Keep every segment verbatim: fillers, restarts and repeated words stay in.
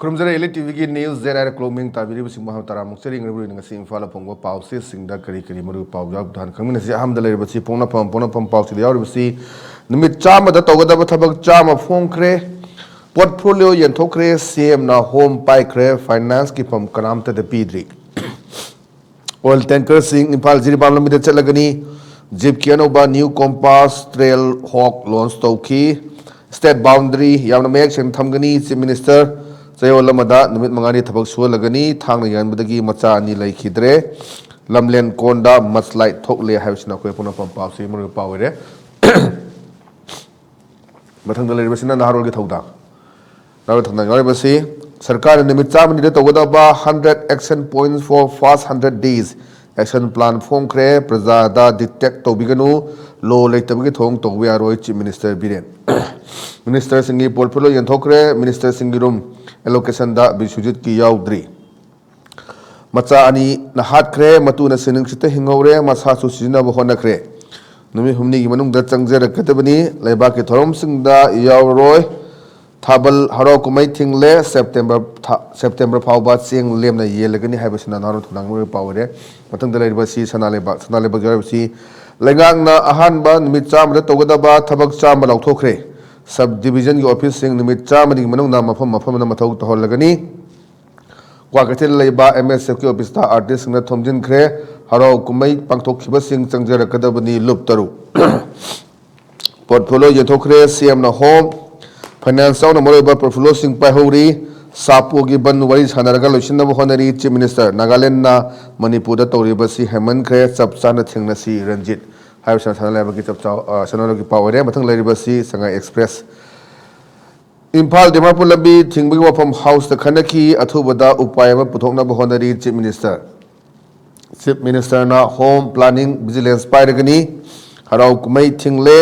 ꯈꯨꯔꯨꯝꯖꯔꯤ, elite ꯇꯤꯚꯤꯒꯤ news Z ꯑꯥꯏꯗ ꯀ꯭ꯂꯣꯃꯤꯡ ꯇꯥꯕꯤꯔꯤꯕꯁꯤꯡꯕꯨ ꯍꯥꯟꯅ ꯇꯔꯥꯃꯨꯛ ꯆꯦꯔꯤ ꯉꯔꯨꯔꯤ꯫ ꯉꯁꯤ ꯏꯝꯐꯥꯜꯗ ꯐꯣꯡꯕ ꯄꯥꯎꯆꯦꯁꯤꯡꯗ ꯀꯔꯤ ꯀꯔꯤ ꯃꯔꯨ ꯄꯥꯎ ꯌꯥꯎꯕꯗꯣ ꯍꯥꯟꯅ ꯈꯪꯃꯤꯟꯅꯁꯤ꯫ ꯑꯍꯥꯟꯕꯗ ꯂꯩꯔꯤꯕꯁꯤ ꯄꯣꯛꯅꯐꯝ꯫ ꯄꯣꯛꯅꯐꯝ ꯄꯥꯎꯆꯦꯗ ꯌꯥꯎꯔꯤꯕꯁꯤ ꯅꯨꯃꯤꯠ ꯆꯥꯝꯃꯗ ꯇꯧꯒꯗꯕ ꯊꯕꯛ ꯆꯥꯝꯃ ꯐꯣꯡꯈ꯭ꯔꯦ, ꯄꯣꯔꯠꯐꯣꯂꯤꯑꯣ ꯌꯦꯟꯊꯣꯛꯈ꯭ꯔꯦ, ꯁꯤ ꯑꯦꯝꯅ ꯍꯣꯝ ꯄꯥꯏꯈ꯭ꯔꯦ, ꯐꯥꯏꯅꯥꯟꯁꯀꯤ ꯐꯝ ꯀꯅꯥꯝꯇꯗ ꯄꯤꯗ꯭ꯔꯤ꯫ ꯑꯣꯏꯜ ꯇꯦꯡꯀꯔꯁꯤꯡ ꯏꯝꯐꯥꯜ ꯖꯤꯔꯤꯕꯥꯝ ꯂꯝꯕꯤꯗ ꯆꯠꯂꯒꯅꯤ꯫ ꯖꯤꯞꯀꯤ ꯑꯅꯧꯕ ꯅ꯭ꯌꯨ ꯀꯣꯝꯄꯥꯁ ꯇ꯭ꯔꯦꯜ ꯍꯣꯛ ꯂꯣꯟꯆ ꯇꯧꯈꯤ꯫ ꯁ꯭ꯇꯦꯠ ꯕꯥꯎꯟꯗꯔꯤ ꯌꯥꯝꯅ ꯃꯌꯦꯛ ꯁꯦꯡꯅ ꯊꯝꯒꯅꯤ꯫ ꯆꯤꯐ ꯃꯤꯅꯤꯁꯇꯔ ꯆꯌꯣꯜ ꯑꯃꯗ ꯅꯨꯃꯤꯠ ꯃꯉꯥꯅꯤ ꯊꯕꯛ ꯁꯨꯍꯜꯂꯒꯅꯤ꯫ ꯊꯥꯡꯅ ꯌꯥꯟꯕꯗꯒꯤ ꯃꯆꯥ ꯑꯅꯤ ꯂꯩꯈꯤꯗ꯭ꯔꯦ꯫ ꯂꯝꯂꯦꯟ ꯀꯣꯟꯗ ꯃꯁꯂꯥꯏꯠ ꯊꯣꯛꯂꯦ ꯍꯥꯏꯕꯁꯤꯅ ꯑꯩꯈꯣꯏ ꯄꯣꯛꯅꯐꯝ ꯄꯥꯎꯆꯦ ꯃꯔꯨ ꯄꯥꯎ ꯑꯣꯏꯔꯦ꯫ ꯃꯊꯪꯗ ꯂꯩꯔꯤꯕꯁꯤꯅ ꯅꯍꯥꯔꯣꯜꯒꯤ ꯊꯧꯗꯥꯡ꯫ ꯅꯍꯥꯔꯣꯜ ꯊꯧꯗꯥꯡ ꯌꯥꯎꯔꯤꯕꯁꯤ ꯁꯔꯀꯥꯔꯅ ꯅꯨꯃꯤꯠ ꯆꯥꯝꯃꯅꯤꯗ ꯇꯧꯒꯗꯕ hundred action points for first hundred days action plan ꯐꯣꯡꯈ꯭ꯔꯦ꯫ ꯄ꯭ꯔꯖꯥꯗ ꯗꯤꯇꯦꯛ ꯇꯧꯕꯤꯒꯅꯨ, ꯂꯣ ꯂꯩꯇꯕꯒꯤ ꯊꯧꯑꯣꯡ ꯇꯧꯕ ꯌꯥꯔꯣꯏ, ꯆꯤꯐ ꯃꯤꯅꯤꯁꯇꯔ ꯕꯤꯔꯦꯟ꯫ ꯃꯤꯅꯤꯁꯇꯔꯁꯤꯡꯒꯤ ꯄꯣꯔꯠꯐꯣꯂꯤꯑꯣ ꯌꯦꯟꯊꯣꯛꯈ꯭ꯔꯦ, ꯃꯤꯅꯤꯁꯇꯔꯁꯤꯡꯒꯤ ꯔꯨꯝ ꯑꯦꯂꯣꯀꯦꯁꯟꯗ ꯕꯤꯁ꯭ꯋꯖꯤꯠꯀꯤ ꯌꯥꯎꯗ꯭ꯔꯤ꯫ ꯃꯆꯥ ꯑꯅꯤꯅ ꯍꯥꯠꯈ꯭ꯔꯦ, ꯃꯇꯨꯅ ꯁꯤꯅꯤꯡꯁꯤꯠꯇ ꯍꯤꯡꯍꯧꯔꯦ, ꯃꯁꯥꯁꯨ ꯁꯤꯖꯤꯟꯅꯕ ꯍꯣꯠꯅꯈ꯭ꯔꯦ꯫ ꯅꯨꯃꯤꯠ ꯍꯨꯝꯅꯤꯒꯤ ꯃꯅꯨꯡꯗ ꯆꯪꯖꯔꯛꯀꯗꯕꯅꯤ꯫ ꯂꯩꯕꯥꯛꯀꯤ ꯊꯧꯔꯝꯁꯤꯡꯗ ꯌꯥꯎꯔꯣꯏ꯫ ꯊꯥꯕꯜ ꯍꯔꯥꯎ ꯀꯨꯝꯍꯩ ꯊꯤꯡꯂꯦ꯫ ꯁꯦꯞꯇꯦꯝꯕꯔ ꯊꯥ, ꯁꯦꯞꯇꯦꯝꯕꯔ ꯐꯥꯎꯕ ꯆꯦꯡ ꯂꯦꯝꯅ ꯌꯦꯜꯂꯒꯅꯤ ꯍꯥꯏꯕꯁꯤꯅ ꯅꯍꯥꯔꯣꯜ ꯊꯧꯗꯥꯡ ꯑꯣꯏꯕ ꯄꯥꯎ ꯑꯣꯏꯔꯦ꯫ ꯃꯊꯪꯗ ꯂꯩꯔꯤꯕꯁꯤ ꯁꯅꯥ ꯂꯩꯕꯥꯛ꯫ ꯁꯅꯥ ꯂꯩꯕꯥꯛ ꯌꯥꯎꯔꯤꯕꯁꯤ ꯂꯩꯉꯥꯛꯅ ꯑꯍꯥꯟꯕ ꯅꯨꯃꯤꯠ ꯆꯥꯝꯃꯗ ꯇꯧꯒꯗꯕ ꯊꯕꯛ ꯆꯥꯝꯃ ꯂꯥꯎꯊꯣꯛꯈ꯭ꯔꯦ꯫ ꯁꯕ ꯗꯤꯕꯤꯖꯟꯒꯤ ꯑꯣꯐꯤꯁꯁꯤꯡ ꯅꯨꯃꯤꯠ ꯆꯥꯝꯃꯒꯤ ꯃꯅꯨꯡꯗ ꯃꯐꯝ ꯃꯐꯝꯗ ꯃꯊꯧ ꯇꯧꯍꯜꯂꯒꯅꯤ꯫ ꯀ꯭ꯋꯥꯀꯩꯊꯦꯜꯗ ꯂꯩꯕ ꯑꯦꯝ ꯑꯦꯁ ꯑꯦꯐꯀꯤ ꯑꯣꯐꯤꯁꯇ ꯑꯥꯔꯇꯤꯁꯁꯤꯡꯅ ꯊꯣꯝꯖꯤꯟꯈ꯭ꯔꯦ꯫ ꯍꯔꯥꯎ ꯀꯨꯝꯍꯩ ꯄꯥꯡꯊꯣꯛꯈꯤꯕꯁꯤꯡ ꯆꯪꯖꯔꯛꯀꯗꯕꯅꯤ ꯂꯨꯞ ꯇꯔꯨꯛ꯫ ꯄꯣꯔꯠꯐꯣꯂꯤꯑꯣ ꯌꯦꯟꯊꯣꯛꯈ꯭ꯔꯦ, ꯁꯤ ꯑꯦꯝꯅ ꯍꯣꯝ꯫ ꯐꯥꯏꯅꯥꯟꯁ ꯌꯥꯎꯅ ꯃꯔꯨꯑꯣꯏꯕ ꯄꯣꯔꯠꯐꯣꯂꯤꯑꯣꯁꯤꯡ ꯄꯥꯏꯍꯧꯔꯤ꯫ ꯁꯥꯄꯣꯒꯤ ꯕꯟ ꯋꯥꯔꯤ ꯁꯥꯟꯅꯔꯒ ꯂꯣꯏꯁꯤꯟꯅꯕ ꯍꯣꯠꯅꯔꯤ꯫ ꯆꯤꯐ ꯃꯤꯅꯤꯁꯇꯔ ꯅꯥꯒꯥꯂꯦꯟꯗꯅ ꯃꯅꯤꯄꯨꯔꯗ ꯇꯧꯔꯤꯕꯁꯤ ꯍꯦꯟꯃꯟꯈ꯭ꯔꯦ, ꯆꯞ ꯆꯥꯅ ꯊꯦꯡꯅꯁꯤ, ꯔꯟꯖꯤꯠ꯫ ꯍꯥꯏꯕꯁꯤꯅ ꯁꯅꯥ ꯂꯩꯕꯥꯛꯀꯤ ꯆꯞ ꯆꯥ-, ꯑ, ꯁꯅꯥ ꯂꯩꯕꯥꯛꯀꯤ ꯄꯥꯎ ꯑꯣꯏꯔꯦ꯫ ꯃꯊꯪ ꯂꯩꯔꯤꯕꯁꯤ ꯁꯉꯥꯏ ꯑꯦꯛꯁꯄ꯭ꯔꯦꯁ꯫ ꯏꯝꯐꯥꯜ ꯗꯤꯃꯥꯄꯨꯔ ꯂꯝꯕꯤ ꯊꯤꯡꯕꯒꯤ ꯋꯥꯐꯝ ꯍꯥꯎꯁꯇ ꯈꯟꯅꯈꯤ꯫ ꯑꯊꯨꯕꯗ ꯎꯄꯥꯏ ꯑꯃ ꯄꯨꯊꯣꯛꯅꯕ ꯍꯣꯠꯅꯔꯤ ꯆꯤꯐ ꯃꯤꯅꯤꯁꯇꯔ꯫ ꯆꯤꯐ ꯃꯤꯅꯤꯁꯇꯔꯅ ꯍꯣꯝ, ꯄ꯭ꯂꯥꯅꯤꯡ, ꯚꯤꯖꯤꯂꯦꯟꯁ ꯄꯥꯏꯔꯒꯅꯤ꯫ ꯍꯔꯥꯎ ꯀꯨꯝꯍꯩ ꯊꯤꯡꯂꯦ꯫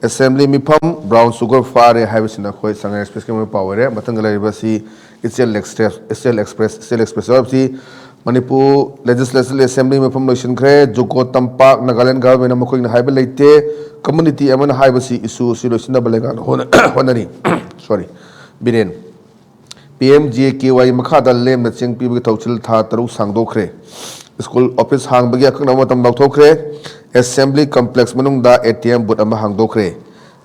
ꯑꯦꯁꯦꯝꯕ꯭ꯂꯤ ꯃꯤꯐꯝ ꯕ꯭ꯔꯥꯎꯟ ꯁꯨꯒꯔ ꯐꯥꯔꯦ ꯍꯥꯏꯕꯁꯤꯅ ꯑꯩꯈꯣꯏ ꯁꯉꯥꯏ ꯑꯦꯛꯁꯄ꯭ꯔꯦꯁꯀꯤ ꯑꯣꯏꯕ ꯄꯥꯎ ꯑꯣꯏꯔꯦ꯫ ꯃꯊꯪꯗ ꯂꯩꯔꯤꯕꯁꯤ ꯏꯆꯦꯜ ꯑꯦꯛꯁꯄ꯭ꯔꯦꯁ, ꯏꯆꯦꯜ ꯑꯦꯛꯁꯄ꯭ꯔꯦꯁ, ꯏꯆꯦꯜ ꯑꯦꯛꯁꯄ꯭ꯔꯦꯁ ꯍꯥꯏꯕꯁꯤ ꯃꯅꯤꯄꯨꯔ ꯂꯦꯖꯤꯁꯂꯦꯇꯤꯚ ꯑꯦꯁꯦꯝꯕ꯭ꯂꯤ ꯃꯤꯐꯝ ꯂꯣꯏꯁꯤꯟꯈ꯭ꯔꯦ꯫ ꯖꯨꯀꯣ ꯇꯝꯄꯥꯛ, ꯅꯥꯒꯥꯂꯦꯟ ꯒꯚꯔꯟꯃꯦꯟꯠꯅ ꯃꯈꯣꯏꯅ ꯍꯥꯏꯕ ꯂꯩꯇꯦ꯫ ꯀꯝꯃꯨꯅꯤꯇꯤ ꯑꯃꯅ ꯍꯥꯏꯕꯁꯤ ꯏꯁꯨ ꯑꯁꯤ ꯂꯣꯏꯁꯤꯟꯅꯕ ꯂꯩꯉꯥꯛꯅ ꯍꯣꯠꯅ-, ꯍꯣꯠꯅꯔꯤ꯫ Sorry, Biren. P M G A K Y ꯃꯈꯥꯗ ꯂꯦꯝꯅ ꯆꯦꯡ ꯄꯤꯕꯒꯤ ꯊꯧꯁꯤꯜ ꯊꯥ ꯇꯔꯨꯛ ꯁꯥꯡꯗꯣꯛꯈ꯭ꯔꯦ꯫ ꯁ꯭ꯀꯨꯜ ꯑꯣꯐꯤꯁ ꯍꯥꯡꯕꯒꯤ ꯑꯀꯛꯅꯕ ꯃꯇꯝ ꯂꯥꯎꯊꯣꯛꯈ꯭ꯔꯦ꯫ ꯑꯦꯁꯦꯝꯕ꯭ꯂꯤ ꯀꯝꯄ꯭ꯂꯦꯛꯁ ꯃꯅꯨꯡꯗ ꯑꯦ ꯇꯤ ꯑꯦꯝ ꯕꯨꯠ ꯑꯃ ꯍꯥꯡꯗꯣꯛꯈ꯭ꯔꯦ꯫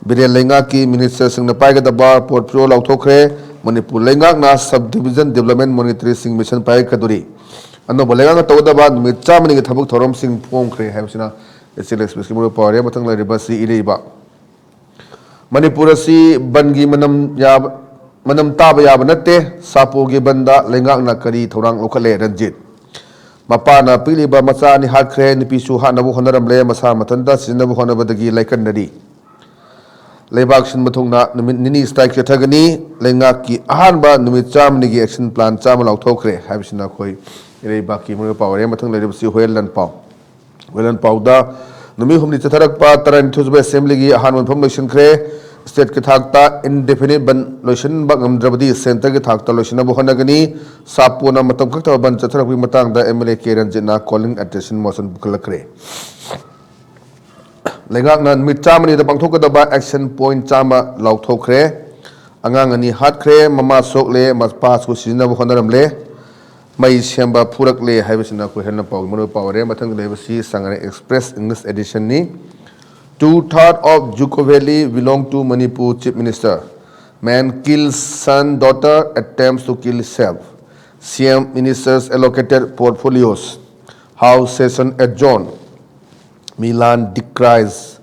ꯕꯤꯔꯦꯟ ꯂꯩꯉꯥꯛꯀꯤ ꯃꯤꯅꯤꯁꯇꯔꯁꯤꯡꯅ ꯄꯥꯏꯒꯗꯕ ꯄꯣꯔꯠꯐꯣꯂꯤꯑꯣ ꯂꯥꯎꯊꯣꯛꯈ꯭ꯔꯦ꯫ ꯃꯅꯤꯄꯨꯔ ꯂꯩꯉꯥꯛꯅ ꯁꯕ ꯗꯤꯕꯤꯖꯟ ꯗꯤꯕ꯭ꯂꯞꯃꯦꯟ ꯃꯣꯅꯤꯇꯔꯤꯁꯤꯡ ꯃꯤꯁꯟ ꯄꯥꯏꯈꯠꯀꯗꯣꯔꯤ꯫ ꯑꯅꯧꯕ ꯂꯩꯉꯥꯛꯅ ꯇꯧꯒꯗꯕ ꯅꯨꯃꯤꯠ ꯆꯥꯝꯃꯅꯤꯒꯤ ꯊꯕꯛ ꯊꯧꯔꯝꯁꯤꯡ ꯐꯣꯡꯈ꯭ꯔꯦ ꯍꯥꯏꯕꯁꯤꯅ ꯏꯆꯦꯜ ꯑꯦꯛꯁꯄ꯭ꯔꯦꯁꯀꯤ ꯃꯔꯨꯑꯣꯏꯕ ꯄꯥꯎ ꯑꯣꯏꯔꯦ꯫ ꯃꯊꯪ ꯂꯩꯔꯤꯕ ꯑꯁꯤ ꯏꯔꯩꯕꯥꯛ꯫ ꯃꯅꯤꯄꯨꯔ ꯑꯁꯤ ꯕꯟꯒꯤ ꯃꯅꯝ ꯌꯥꯕ, ꯃꯅꯝ ꯇꯥꯕ ꯌꯥꯕ ꯅꯠꯇꯦ꯫ ꯁꯥꯄꯣꯒꯤ ꯕꯟꯗ ꯂꯩꯉꯥꯛꯅ ꯀꯔꯤ ꯊꯧꯔꯥꯡ ꯂꯧꯈꯠꯂꯦ? ꯔꯟꯖꯤꯠ꯫ ꯃꯄꯥꯅ ꯄꯤꯛꯂꯤꯕ ꯃꯆꯥ ꯑꯅꯤ ꯍꯥꯠꯈ꯭ꯔꯦ꯫ ꯅꯨꯄꯤꯁꯨ ꯍꯥꯠꯅꯕ ꯍꯣꯠꯅꯔꯝꯂꯦ꯫ ꯃꯁꯥ ꯃꯊꯟꯇ ꯁꯤꯖꯤꯟꯅꯕ ꯍꯣꯠꯅꯕꯗꯒꯤ ꯂꯥꯏꯀꯠꯅꯔꯤ꯫ ꯂꯩꯕꯥꯛ ꯁꯤꯟꯕ ꯊꯨꯡꯅ ꯅꯨꯃꯤꯠ ꯅꯤꯅꯤ ꯁ꯭ꯇ꯭ꯔꯥꯏꯛ ꯆꯠꯊꯒꯅꯤ꯫ ꯂꯩꯉꯥꯛꯀꯤ ꯑꯍꯥꯟꯕ ꯅꯨꯃꯤꯠ ꯆꯥꯝꯃꯅꯤꯒꯤ ꯑꯦꯛꯁꯟ ꯄ꯭ꯂꯥꯟ ꯆꯥꯝꯃ ꯂꯥꯎꯊꯣꯛꯈ꯭ꯔꯦ ꯍꯥꯏꯕꯁꯤꯅ ꯑꯩꯈꯣꯏ ꯏꯔꯩꯕꯥꯛꯀꯤ ꯃꯔꯨꯑꯣꯏꯕ ꯄꯥꯎ ꯑꯣꯏꯔꯦ꯫ ꯃꯊꯪ ꯂꯩꯔꯤꯕꯁꯤ ꯍꯨꯌꯦꯟ ꯂꯥꯟꯄꯥꯎ꯫ ꯍꯨꯌꯦꯟ ꯂꯥꯟꯄꯥꯎꯗ ꯅꯨꯃꯤꯠ ꯍꯨꯝꯅꯤ ꯆꯠꯊꯔꯛꯄ ꯇꯔꯥꯅꯤꯊꯣꯏꯁꯨꯕ ꯑꯦꯁꯦꯝꯕ꯭ꯂꯤꯒꯤ ꯑꯍꯥꯟꯕ ꯃꯤꯐꯝ ꯂꯣꯏꯁꯤꯟꯈ꯭ꯔꯦ꯫ ꯁ꯭ꯇꯦꯠꯀꯤ ꯊꯥꯛꯇ ꯏꯟꯗꯦꯐꯤꯅꯤꯠ ꯕꯟ ꯂꯣꯏꯁꯤꯟꯕ ꯉꯝꯗ꯭ꯔꯕꯗꯤ ꯁꯦꯟꯇꯔꯒꯤ ꯊꯥꯛꯇ ꯂꯣꯏꯁꯤꯟꯅꯕ ꯍꯣꯠꯅꯒꯅꯤ꯫ ꯁꯥꯄꯣꯅ ꯃꯇꯝ ꯀꯛꯇꯕ ꯕꯟ ꯆꯠꯊꯔꯛꯄꯒꯤ ꯃꯇꯥꯡꯗ ꯑꯦꯝ ꯑꯦꯜ ꯑꯦ ꯀꯦ ꯔꯟꯖꯤꯠꯅ ꯀꯣꯂꯤꯡ ꯑꯦꯇꯦꯟꯁꯟ ꯃꯣꯁꯟ ꯄꯨꯈꯠꯂꯛꯈ꯭ꯔꯦ꯫ ꯂꯩꯉꯥꯛꯅ ꯅꯨꯃꯤꯠ ꯆꯥꯝꯃꯅꯤꯗ ꯄꯥꯡꯊꯣꯛꯀꯗꯕ ꯑꯦꯛꯁꯟ ꯄꯣꯏꯟꯠ ꯆꯥꯝꯃ ꯂꯥꯎꯊꯣꯛꯈ꯭ꯔꯦ꯫ ꯑꯉꯥꯡ ꯑꯅꯤ ꯍꯥꯠꯈ꯭ꯔꯦ, ꯃꯃꯥ ꯁꯣꯛꯂꯦ, ꯃꯄꯥꯁꯨ ꯁꯤꯖꯤꯟꯅꯕ ꯍꯣꯠꯅꯔꯝꯂꯦ, ꯃꯩ ꯁꯦꯝꯕ ꯐꯨꯔꯛꯂꯦ ꯍꯥꯏꯕꯁꯤꯅ ꯑꯩꯈꯣꯏ ꯍꯦꯟꯅ ꯄꯥꯎꯒꯤ ꯃꯔꯨꯑꯣꯏꯕ ꯄꯥꯎ ꯑꯣꯏꯔꯦ꯫ ꯃꯊꯪꯗ ꯂꯩꯕꯁꯤ ꯁꯉꯥꯏ ꯑꯦꯛꯁꯄ꯭ꯔꯦꯁ ꯏꯪꯂꯤꯁ ꯑꯦꯗꯤꯁꯟꯅꯤ꯫ Two third of Juko Valley belong to Manipur, Chief Minister. Man kills son, daughter, attempts to kill self. C M ministers allocated portfolios. House session adjourned. Milan decries.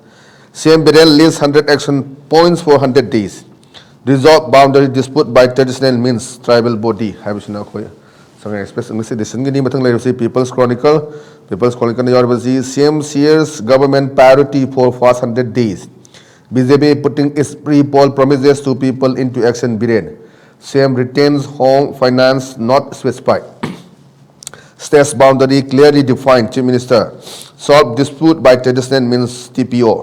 C M Biren lists hundred action points for hundred days. Resolve boundary dispute by traditional means, tribal body ꯍꯥꯏꯕꯁꯤꯅ ꯑꯩꯈꯣꯏ ꯁꯉꯥꯏ express English ꯑꯦꯗꯤꯁꯟꯒꯤꯅꯤ꯫ ꯃꯊꯪ ꯂꯩꯔꯤꯕꯁꯤ People's Chronicle꯫ People's Chronicleꯅ ꯌꯥꯎꯔꯤꯕꯁꯤ C M shares government priority for first hundred days. B J P putting its pre-poll promises to people into action, Biren. C M retains home finance not specified. States boundary clearly defined, Chief Minister. Solve dispute by traditional means, T P O.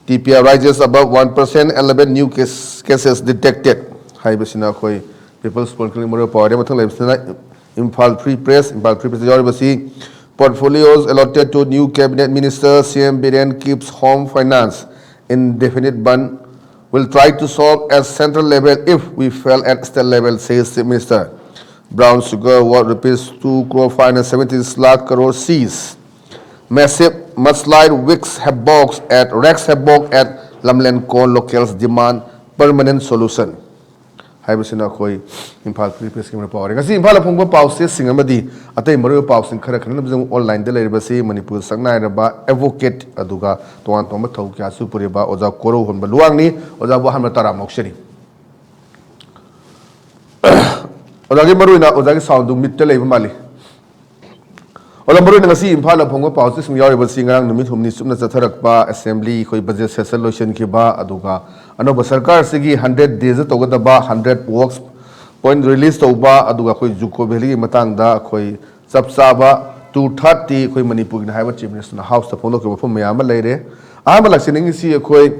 T P R rises above one percent, eleven new case, cases detected. ꯍꯥꯏꯕꯁꯤꯅ ꯑꯩꯈꯣꯏ People's Chronicle ꯃꯔꯨꯑꯣꯏꯕ ꯄꯥꯎ ꯑꯣꯏꯔꯦ꯫ ꯃꯊꯪ ꯂꯩꯕꯁꯤꯅ Imphal Free Press꯫ Imphal Free Press ꯌꯥꯎꯔꯤꯕꯁꯤ portfolios allotted to new cabinet minister, C M Biren keeps home finance indefinite ban We'll try to solve at central level if we fail at state level, says Chief Minister. Brown sugar worth rupees two crore five hundred seventy lakh crore seize. Massive mudslide wreaks havoc at wreaks havoc at Lamlen Corn locals demand permanent solution. ꯍꯥꯏꯕꯁꯤꯅ ꯑꯩꯈꯣꯏ Imphal free ꯄ꯭ꯔꯦꯁꯀꯤ ꯄꯥꯎꯅꯤ꯫ ꯉꯁꯤ ꯏꯝꯐꯥꯜꯗ ꯐꯣꯡꯕ ꯄꯥꯎꯆꯦꯁꯤꯡ ꯑꯃꯗꯤ ꯑꯇꯩ ꯃꯔꯨꯑꯣꯏꯕ ꯄꯥꯎꯁꯤꯡ ꯈꯔ ꯈꯟꯅꯅꯕ ꯑꯣꯟꯂꯥꯏꯟꯗ ꯂꯩꯔꯤꯕꯁꯤ ꯃꯅꯤꯄꯨꯔ ꯁꯛꯅꯥꯏꯔꯕ ꯑꯦꯗꯚꯣꯀꯦꯠ ꯑꯗꯨꯒ ꯇꯣꯉꯥꯟ ꯇꯣꯉꯥꯟꯕ ꯊꯧ ꯀꯌꯥꯁꯨ ꯄꯨꯔꯤꯕ ꯑꯣꯖꯥ ꯀꯣꯔꯧꯍꯟꯕ ꯂꯨꯋꯥꯡꯅꯤ꯫ ꯑꯣꯖꯥꯕꯨ ꯑꯍꯥꯟꯕ ꯇꯔꯥꯝꯅ ꯑꯣꯛꯆꯔꯤ꯫ ꯑꯣꯖꯥꯒꯤ ꯃꯔꯨꯑꯣꯏꯅ ꯑꯣꯖꯥꯒꯤ ꯁꯥꯎꯟꯗꯨ ꯃꯤꯠꯇ ꯂꯩꯕ ꯃꯥꯜꯂꯤ꯫ ꯑꯣꯖꯥ, ꯃꯔꯨꯑꯣꯏꯅ ꯉꯁꯤ ꯏꯝꯐꯥꯜꯗ ꯐꯣꯡꯕ ꯄꯥꯎꯆꯦꯁꯤꯡ ꯌꯥꯎꯔꯤꯕꯁꯤ ꯉꯔꯥꯡ ꯅꯨꯃꯤꯠ ꯍꯨꯝꯅꯤ ꯆꯨꯞꯅ ꯆꯠꯊꯔꯛꯄ ꯑꯦꯁꯦꯝꯕ꯭ꯂꯤ ꯑꯩꯈꯣꯏ ꯕꯖꯦꯠ ꯁꯦꯁꯟ ꯂꯣꯏꯁꯤꯟꯈꯤꯕ, ꯑꯗꯨꯒ ꯑꯅꯧꯕ ꯁꯔꯀꯥꯔ ꯑꯁꯤꯒꯤ ꯍꯟꯗ꯭ꯔꯦꯠ ꯗꯦꯁꯇ ꯇꯧꯒꯗꯕ ꯍꯟꯗ꯭ꯔꯦꯠ ꯋꯥꯔꯛꯁ ꯄꯣꯏꯟꯠ ꯔꯤꯂꯤꯁ ꯇꯧꯕ, ꯑꯗꯨꯒ ꯑꯩꯈꯣꯏ ꯖꯨꯀꯣ ꯚꯦꯂꯤꯒꯤ ꯃꯇꯥꯡꯗ ꯑꯩꯈꯣꯏ ꯆꯞ ꯆꯥꯕ ꯇꯨ ꯊꯥꯔꯇꯤ ꯑꯩꯈꯣꯏ ꯃꯅꯤꯄꯨꯔꯒꯤꯅ ꯍꯥꯏꯕ ꯆꯤꯐ ꯃꯤꯅꯤꯁꯇꯔꯅ ꯍꯥꯎꯁꯇ ꯐꯣꯡꯗꯣꯛꯈꯤꯕ ꯋꯥꯐꯝ ꯃꯌꯥꯝ ꯑꯃ ꯂꯩꯔꯦ꯫ ꯑꯍꯥꯟꯕ ꯂꯥꯛꯆꯅꯤꯡꯉꯤꯁꯤ ꯑꯩꯈꯣꯏ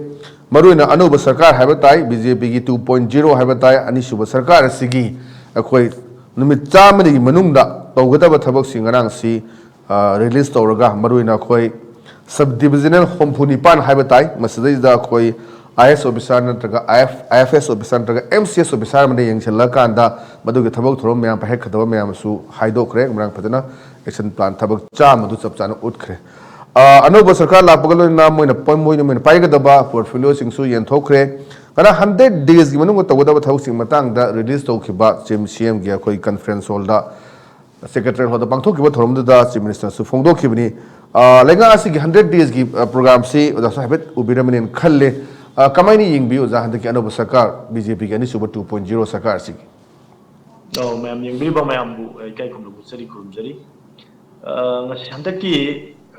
ꯃꯔꯨꯑꯣꯏꯅ ꯑꯅꯧꯕ ꯁꯔꯀꯥꯔ ꯍꯥꯏꯕ ꯇꯥꯏ, ꯕꯤ ꯖꯦ ꯄꯤꯒꯤ ꯇꯨ ꯄꯣꯏꯟꯠ ꯖꯤꯔꯣ ꯍꯥꯏꯕ ꯇꯥꯏ, ꯑꯅꯤꯁꯨꯕ ꯁꯔꯀꯥꯔ ꯑꯁꯤꯒꯤ ꯑꯩꯈꯣꯏ ꯅꯨꯃꯤꯠ ꯆꯥꯝꯃꯅꯤꯒꯤ ꯃꯅꯨꯡꯗ ꯇꯧꯒꯗꯕ ꯊꯕꯛꯁꯤꯡ ꯉꯔꯥꯡꯁꯤ ꯔꯤꯂꯤꯁ ꯇꯧꯔꯒ, ꯃꯔꯨꯑꯣꯏꯅ ꯑꯩꯈꯣꯏ ꯁꯕ ꯗꯤꯕꯤꯖꯅꯦꯜ ꯍꯨꯝꯐꯨ ꯅꯤꯄꯥꯟ ꯍꯥꯏꯕ ꯇꯥꯏ, ꯃꯁꯤꯗꯩꯁꯤꯗ ꯑꯩꯈꯣꯏ ꯑꯥꯏ ꯑꯦꯁ ꯑꯣꯐꯤꯁꯥꯔ ꯅꯠꯇ꯭ꯔꯒ ꯑꯥꯏ ꯑꯦꯐ, ꯑꯥꯏ ꯑꯦꯐ ꯑꯦꯁ ꯑꯣꯐꯤꯁꯥꯔ ꯅꯠꯇ꯭ꯔꯒ ꯑꯦꯝ ꯁꯤ ꯑꯦꯁ ꯑꯣꯐꯤꯁꯥꯔ ꯑꯃꯗ ꯌꯦꯡꯁꯤꯜꯂꯀꯥꯟꯗ ꯃꯗꯨꯒꯤ ꯊꯕꯛ ꯊꯧꯔꯝ ꯃꯌꯥꯝ ꯄꯥꯏꯈꯠꯀꯗꯕ ꯃꯌꯥꯝꯁꯨ ꯍꯥꯏꯗꯣꯛꯈ꯭ꯔꯦ꯫ ꯃꯔꯥꯡ ꯐꯖꯅ ꯑꯦꯛꯁꯟ ꯄ꯭ꯂꯥꯟ ꯊꯕꯛ ꯆꯥꯝꯃꯗꯨ ꯆꯞ ꯆꯥꯅ ꯎꯠꯈ꯭ꯔꯦ꯫ ꯑ, ꯑꯅꯧꯕ ꯁꯔꯀꯥꯔ ꯂꯥꯛꯄꯒ ꯂꯣꯏꯅꯅ ꯃꯣꯏꯅ ꯄ-, ꯃꯣꯏꯅ, ꯃꯣꯏꯅ ꯄꯥꯏꯒꯗꯕ ꯄꯣꯔꯠꯐꯣꯂꯤꯑꯣꯁꯤꯡꯁꯨ ꯌꯦꯟꯊꯣꯛꯈ꯭ꯔꯦ꯫ ꯀꯅꯥ ꯍꯟꯗ꯭ꯔꯦꯠ ꯗꯦꯖꯀꯤ ꯃꯅꯨꯡꯗ ꯇꯧꯒꯗꯕ ꯊꯕꯛꯁꯤꯡ ꯃꯇꯥꯡꯗ ꯔꯤꯂꯤꯁ ꯇꯧꯈꯤꯕ ꯁꯤ ꯑꯦꯝ, ꯁꯤ ꯑꯦꯝꯒꯤ ꯑꯩꯈꯣꯏ ꯀꯟꯐ꯭ꯔꯦꯟꯁ ꯍꯣꯜꯗ, ꯁꯦꯀ꯭ꯔꯦꯇꯔꯤ ꯍꯣꯜꯗ ꯄꯥꯡꯊꯣꯛꯈꯤꯕ ꯊꯧꯔꯝꯗꯨꯗ ꯆꯤꯐ ꯃꯤꯅꯤꯁꯇꯔꯁꯨ ꯐꯣꯡꯗꯣꯛꯈꯤꯕꯅꯤ꯫ ꯑ, ꯂꯩꯉꯥꯛ ꯑꯁꯤꯒꯤ ꯍꯟꯗ꯭ꯔꯦꯠ ꯗꯦꯖꯀꯤ, ꯑ, ꯄ꯭ꯔꯣꯒ꯭ꯔꯥꯝꯁꯤ ꯑꯣꯖꯥꯁꯨ ꯍꯥꯏꯐꯦꯠ ꯎꯕꯤꯔꯝꯃꯅꯤꯅ ꯈꯜꯂꯦ꯫ ꯑ, ꯀꯃꯥꯏꯅ ꯌꯦꯡꯕꯤ ꯑꯣꯖꯥ, ꯍꯟꯗꯛꯀꯤ ꯑꯅꯧꯕ ꯁꯔꯀꯥꯔ, ꯕꯤ ꯖꯦ ꯄꯤꯒꯤ ꯑꯅꯤꯁꯨꯕ ꯇꯨ ꯄꯣꯏꯟꯠ ꯖꯤꯔꯣ ꯁꯔꯀꯥꯔ ꯑꯁꯤꯒꯤ? ꯑꯧ, ꯃꯌꯥꯝ ꯌꯦꯡꯕꯤꯔꯤꯕ ꯃꯌꯥꯝꯕꯨ, ꯑ, ꯏꯀꯥꯏ ꯈꯨꯝꯅꯕ ꯎꯠꯆꯔꯤ, ꯈꯨꯔꯨꯝꯖꯔꯤ꯫ ꯑ, ꯉꯁꯤ ꯍꯟꯗꯛꯀꯤ,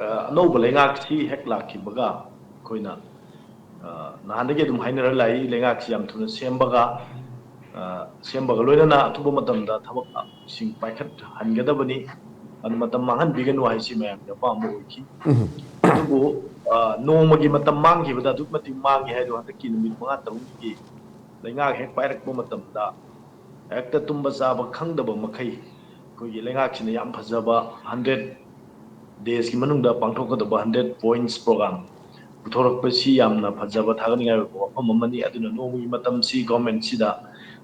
ꯑ, ꯑꯅꯧꯕ ꯂꯩꯉꯥꯛꯁꯤ ꯍꯦꯛ ꯂꯥꯛꯈꯤꯕꯒ ꯑꯩꯈꯣꯏꯅ, ꯑ, ꯅꯍꯥꯟꯗꯒꯤ ꯑꯗꯨꯝ ꯍꯥꯏꯅꯔ ꯂꯥꯛꯏ, ꯂꯩꯉꯥꯛꯁꯤ ꯌꯥꯝ ꯊꯨꯅ ꯁꯦꯝꯕꯒ, ꯑ, ꯁꯦꯝꯕꯒ ꯂꯣꯏꯅꯅ ꯑꯊꯨꯕ ꯃꯇꯝꯗ ꯊꯕꯛꯁꯤꯡ ꯄꯥꯏꯈꯠꯍꯟꯒꯗꯕꯅꯤ, ꯑꯗꯨ ꯃꯇꯝ ꯃꯥꯡꯍꯟꯕꯤꯒꯅꯨ ꯍꯥꯏꯁꯤ ꯃꯌꯥꯝꯒꯤ ꯑꯄꯥꯝꯕ ꯑꯣꯏꯈꯤ꯫ ꯑꯗꯨꯕꯨ, ꯑ, ꯅꯣꯡꯃꯒꯤ ꯃꯇꯝ ꯃꯥꯡꯈꯤꯕꯗ ꯑꯗꯨꯛꯀꯤ ꯃꯇꯤꯛ ꯃꯥꯡꯉꯤ ꯍꯥꯏꯗꯣ ꯍꯟꯗꯛꯀꯤ ꯅꯨꯃꯤꯠ ꯃꯉꯥ ꯇꯔꯨꯛꯅꯤꯒꯤ ꯂꯩꯉꯥꯛ ꯍꯦꯛ ꯄꯥꯏꯔꯛꯄ ꯃꯇꯝꯗ ꯍꯦꯛꯇ ꯇꯨꯝꯕ ꯆꯥꯕ ꯈꯪꯗꯕ ꯃꯈꯩ ꯑꯩꯈꯣꯏꯒꯤ ꯂꯩꯉꯥꯛꯁꯤꯅ ꯌꯥꯝ ꯐꯖꯕ ꯍꯟꯗ꯭ꯔꯦꯠ ꯗꯦꯖꯀꯤ ꯃꯅꯨꯡꯗ ꯄꯥꯡꯊꯣꯛꯀꯗꯕ ꯍꯟꯗ꯭ꯔꯦꯠ ꯄꯣꯏꯟꯠꯁ ꯄ꯭ꯔꯣꯒ꯭ꯔꯥꯝ, ꯄꯨꯊꯣꯔꯛꯄꯁꯤ ꯌꯥꯝꯅ ꯐꯖꯕ ꯊꯥꯒꯠꯅꯤꯡꯉꯥꯏ ꯑꯣꯏꯕ ꯋꯥꯐꯝ ꯑꯃꯅꯤ꯫ ꯑꯗꯨꯅ ꯅꯣꯡꯃꯒꯤ ꯃꯇꯝꯁꯤ government ꯁꯤꯗ